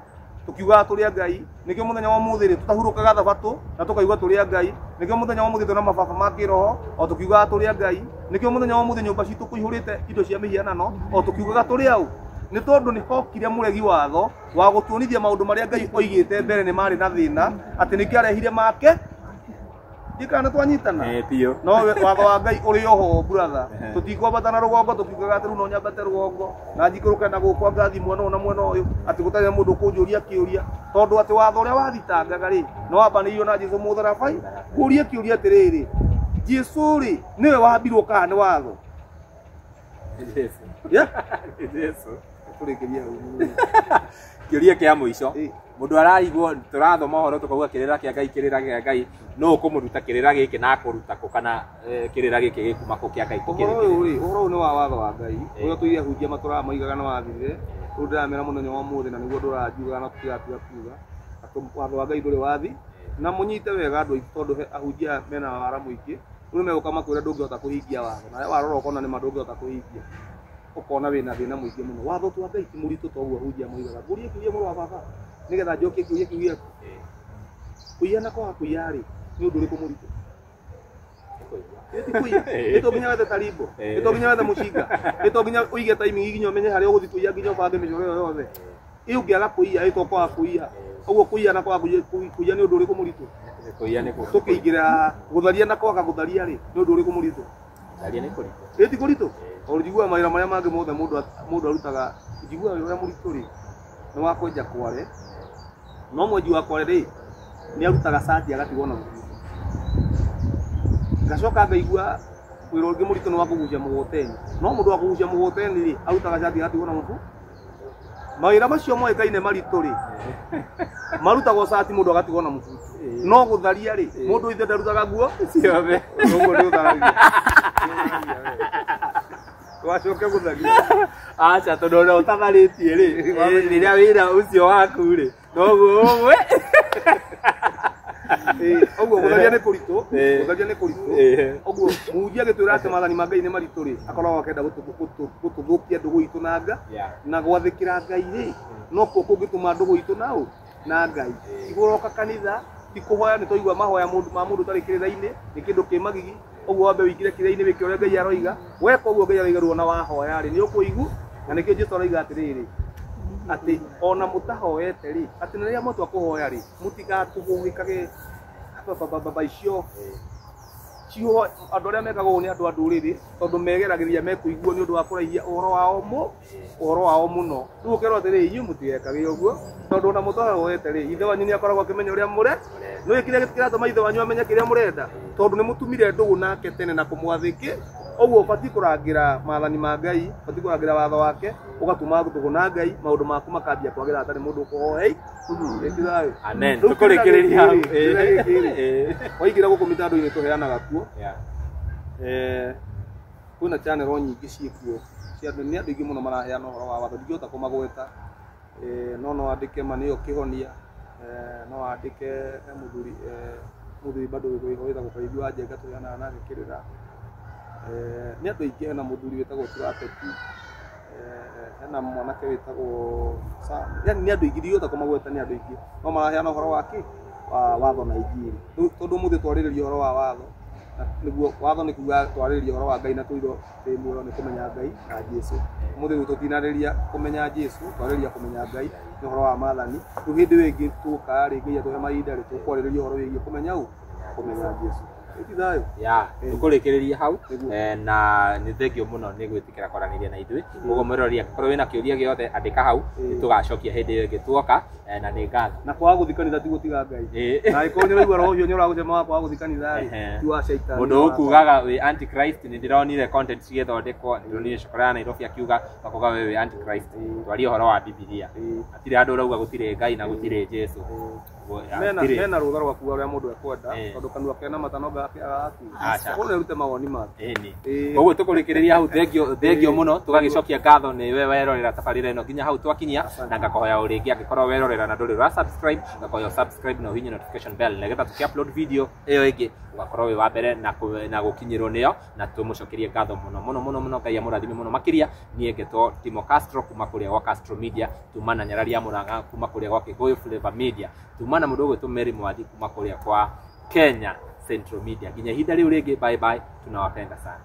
tukiugaga tũrĩ a Ngai, nĩkĩo mũthenya wa ũmũthĩ rĩ tũtahurũkaga thabatũ na tũkaigua tũrĩ a Ngai, nĩkĩo mũthenya wa ũmũthĩ twĩna mababa ma kĩroho o tũkiugaga tũrĩ a Ngai, nĩkĩo mũthenya wa ũmũthĩ nyũmba citũ kũihũrĩte indo cia mĩhianano o tũkiugaga tũrĩ aũ. Nĩ tondũ nĩ hokire mũregi watho wa gũtuonithia maũndũ marĩa Ngai oigĩte mbere nĩ marĩ na thĩna, atĩ nĩkĩo arehire make. Ndikana twanyitana no watho wa Ngai ũrĩ oho brother, tũtikwambata na rũgongo tũkiugaga atĩ rĩu no nyambate rũgongo na njikũrũke na gũkũ ngathi mwena ũyũ na mwena ũyũ atĩ gũtarĩ na mũndũ ũkũnjũria kĩũria, tondũ atĩ watho ũrĩa wathitangaga rĩ nĩ wambanĩirio na Jesũ mũtharabai. Ngũrie kĩũria atĩrĩrĩ, Jesũ rĩ nĩwe wambirwo kana nĩ watho? Jesũ. Tũrĩkĩrie hau. Kĩũria kĩa mũico, mũndũ ararigwo tũrathoma ũhoro tũkauga kĩrĩra kĩa Ngai, kĩrĩra kĩa Ngai, no ũkũmũruta kĩrĩra gĩkĩ na akũruta kũ kana kĩrĩra gĩkĩ gĩkuma kũ kĩa Ngai? Ũhoro ũyũ rĩ, ũhoro ũyũ nĩ wa watho wa Ngai ũrĩa tũire ahunjia matũraga moigaga nĩ wathirire. Rĩu ndĩramera mũthenya wa ũmũthĩ na nĩguo ndũranjugaga na tũtigatiga kuga atĩ watho wa Ngai ndũrĩ wathi. Na mũnyite wega andũ aitũ, tondũ ahunjia mena wara mũingĩ. Rĩu nĩmegũka makwĩre ndũngĩhota kũhingia watho, nawe warora ũkona nĩma ndũngĩhota kũhingia, ũkona wĩna thĩna mũingĩ mũno. Watho tu wa Ngai ti mũritũ ta ũguo ahunjia moigaga. Ngũrie kĩũria mũrũ wa baba nĩgetha njokie kĩũria kĩu gĩaku. Kũiya na kwaga kũiya rĩ nĩ ũndũ ũrĩkũ mũritũ? Nĩ to nginya wethe tarimbo, nĩ to nginya wethe mũcinga, nĩ to nginya ũige timing nginya ũmenye harĩa ũgũthiĩ kũiya nginya ũbange mĩcoro ĩyo yothe. Ĩ ũngĩaga kũiya ĩ to kwaga kũiya. Ũguo kũiya na kwaga kũiya nĩ ũndũ ũrĩkũ mũritũ? Kũiya nĩ kũ- Tũkĩingĩra gũtharia na kwaga gũtharia rĩ nĩ ũndũ ũrĩkũ mũritũ? Gũtharia nĩ kũritũ. Ĩ ti kũritũ? O njiguaga mawĩra marĩa mangĩ mothe mũndũ arutaga, njiguaga wĩra ũrĩa mũritũ rĩ nĩ wa kwenja kware, no mwenji wa kware rĩ nĩ arutaga cati agatigwo na mũtitũ. Ngacoka ngaigua wĩra ũngĩ mũritũ nĩ wa kũgucia mũgũteni, no mũndũ wa kũgucia mũgũteni rĩ arutaga cati agatigwo na mũbu. Mawĩra macio moĩkaine maritũ rĩ marutagwo cati mũndũ agatigwo na mũbuto, no gũtharia rĩ mũndũ ithe ndarutaga nguo ciothe. Ũguo nĩ ũtharagia. Wacoke gũtharia. Aca, tondũ ona ũtatharĩtie rĩ, rĩrĩa wĩra ũcio waku rĩ noguo ũmwe. Ũguo gũtharia nĩ kũritũ, gũtharia nĩ kũritũ. Ũguo mũhunjia agĩtwĩra atĩ maathani ma Ngai nĩ maritũ rĩ, akoragwo akĩenda gũtũthũkia ndũgũ itũ na Ngai, na gwathĩkĩra Ngai rĩ nokuo kũngĩtũma ndũgũ itũ na na Ngai. Ti gũroka kanitha, ti kũhoya, nĩ twaigua mahoya ma mũndũ ũtarĩ kĩrĩra-inĩ nĩ kĩndũ kĩ magigi. Ũguo wambe ũingĩre kĩrĩra-inĩ wĩke ũrĩa Ngai aroiga. Weka ũguo Ngai aroiga rĩu ona wahoya rĩ nĩ ũkũigua. Na nĩkĩo Jesũ aroiga atĩrĩrĩ, atĩ ona mũtahoete rĩ, atĩ na rĩrĩa mwatua kũhoya rĩ mũtigatũhũhĩkage baba icio ciugo. Andũ arĩa mekaga ũguo nĩ andũ a ndũrĩrĩ, tondũ megeragĩria mekũiguo nĩ ũndũ wa kũraihia ũhoro wao ũhoro wao mũno. Rĩu ũkerwo atĩrĩrĩ, inyuĩ mũtigekage ũguo, tondũ ona mũtahoete rĩ ithe wanyu nĩ akoragwo akĩmenya ũrĩa mũre. Nĩũĩ kĩrĩa kĩratũma ithe wanyu amenye kĩrĩa mũrenda? Tondũ nĩ mũtumire ndũgũ nake tene na kũmwathĩkĩ. Ũguo ũbatiĩ kũrangĩra maathani ma Ngai, ũbatiĩ kũrangĩra watho wake, ũgatuma ndũgũ na Ngai, maũndũ maku makambia kwagĩra hatarĩ mũndũ ũkũhoe. Amen. Tũkũrĩkĩrĩria hau. Waingĩra gũkũ mĩtandao-inĩ tũheanaga kuo. Kwĩna channel nyingĩ ciĩkuo cia andũ, nĩ andũ aingĩ mũno maraheana ũhoro wa watho, ndingĩhota kũmagweta. No no andĩke ma nĩyo kĩhonia, no andĩke mũthuri bado wĩho wĩtagwo Kariuki wa Njenga tũheanaga nake kĩrĩra. Nĩ andũ aingĩ, hena mũthuri wĩtagwo Turapeti, hena mwanake wĩtagwo Sam, yani nĩ andũ aingĩ ndingĩhota kũmagweta, nĩ andũ aingĩ no maraheana ũhoro wa kĩ wa watho na injiri. Rĩu tondũ ũmũthĩ twarĩrĩria ũhoro wa watho, na nĩguo watho nĩ kuga twarĩrĩria ũhoro wa Ngai na tũirwo twĩ muoyo nĩ kũmenya Ngai na Jesũ. Ũmũthĩ rĩu tũtinarĩria kũmenya Jesũ, twarĩrĩria kũmenya Ngai nĩ ũhoro wa maathani. Rĩu hĩndĩ ĩyo ĩngĩ tũka rĩ, Ngai atũhe mahinda rĩ, tũkwarĩrĩria ũhoro wĩgiĩ kũmenya ũ, kũmenya Jesũ. Ĩti thayũ. Ya, tũkũrĩkĩrĩria hau. Nĩguo. Na nĩ thengio mũno nĩ gwĩtĩkĩra kwaranĩria na ithuĩ. Koguo mwĩroreri angĩkorwo wĩna kĩũria gĩothe andĩka hau, nĩtũgacokia hĩndĩ ĩyo ĩngĩ tuoka. Na nĩ ngatho. Na kwaga gũthiĩ kanitha ti gũtiga Ngai. Na angĩkorwo nĩ ũraigua roho ũcio nĩ ũragũcema wa kwaga gũthiĩ kanitha rĩ, ti wa caitani. Mũndũ ũkugaga wĩ antichrist, nĩ ndĩronire content cigĩthondekwo, ndĩronire cokora ya Nairobi akiuga makuga we wĩ antichrist. Twarie ũhoro wa Bibilia, hatirĩ handũ ũrauga gũtirĩ Ngai na gũtirĩ Jesu. Mena rũtha rwa kuga ũrĩa mũndũ ekwenda, tondũ kanua kena mata no agakiuga. Aca. Koguo nĩrute mawoni make. Ĩni. Koguo tũkũrĩkĩrĩria hau, thengio thengio mũno, tũgagĩcokia ngatho nĩ we werorera tabarĩra ĩno nginya hau twakinyia, na ngakohoya o rĩngĩ angĩkorwo werorera na ndũrĩ ũra subscribe, ngakohoya subscribe na ũhihinye notification bell nĩgetha tũkĩ upload video ĩyo ĩngĩ ũgakorwo wĩ wa mbere na gũkinyĩrwo nĩyo, na tũmũcokerie ngatho mũno mũno mũno mũno. Ngai amũrathime mũno makĩria. Niĩ ngetwo Timo Castro kuma kũrĩa gwa Castro Media, tuma na Nyarari ya Mũrang'a kuma kũrĩa gwa Kĩgũyũ Flavor Media, tuma na mũndũ ũgwĩtwo Mary Mwathi kuma kũrĩa kwa Kenya Central Media. Nginya ihinda rĩu rĩngĩ, bye bye, tunawapenda sana.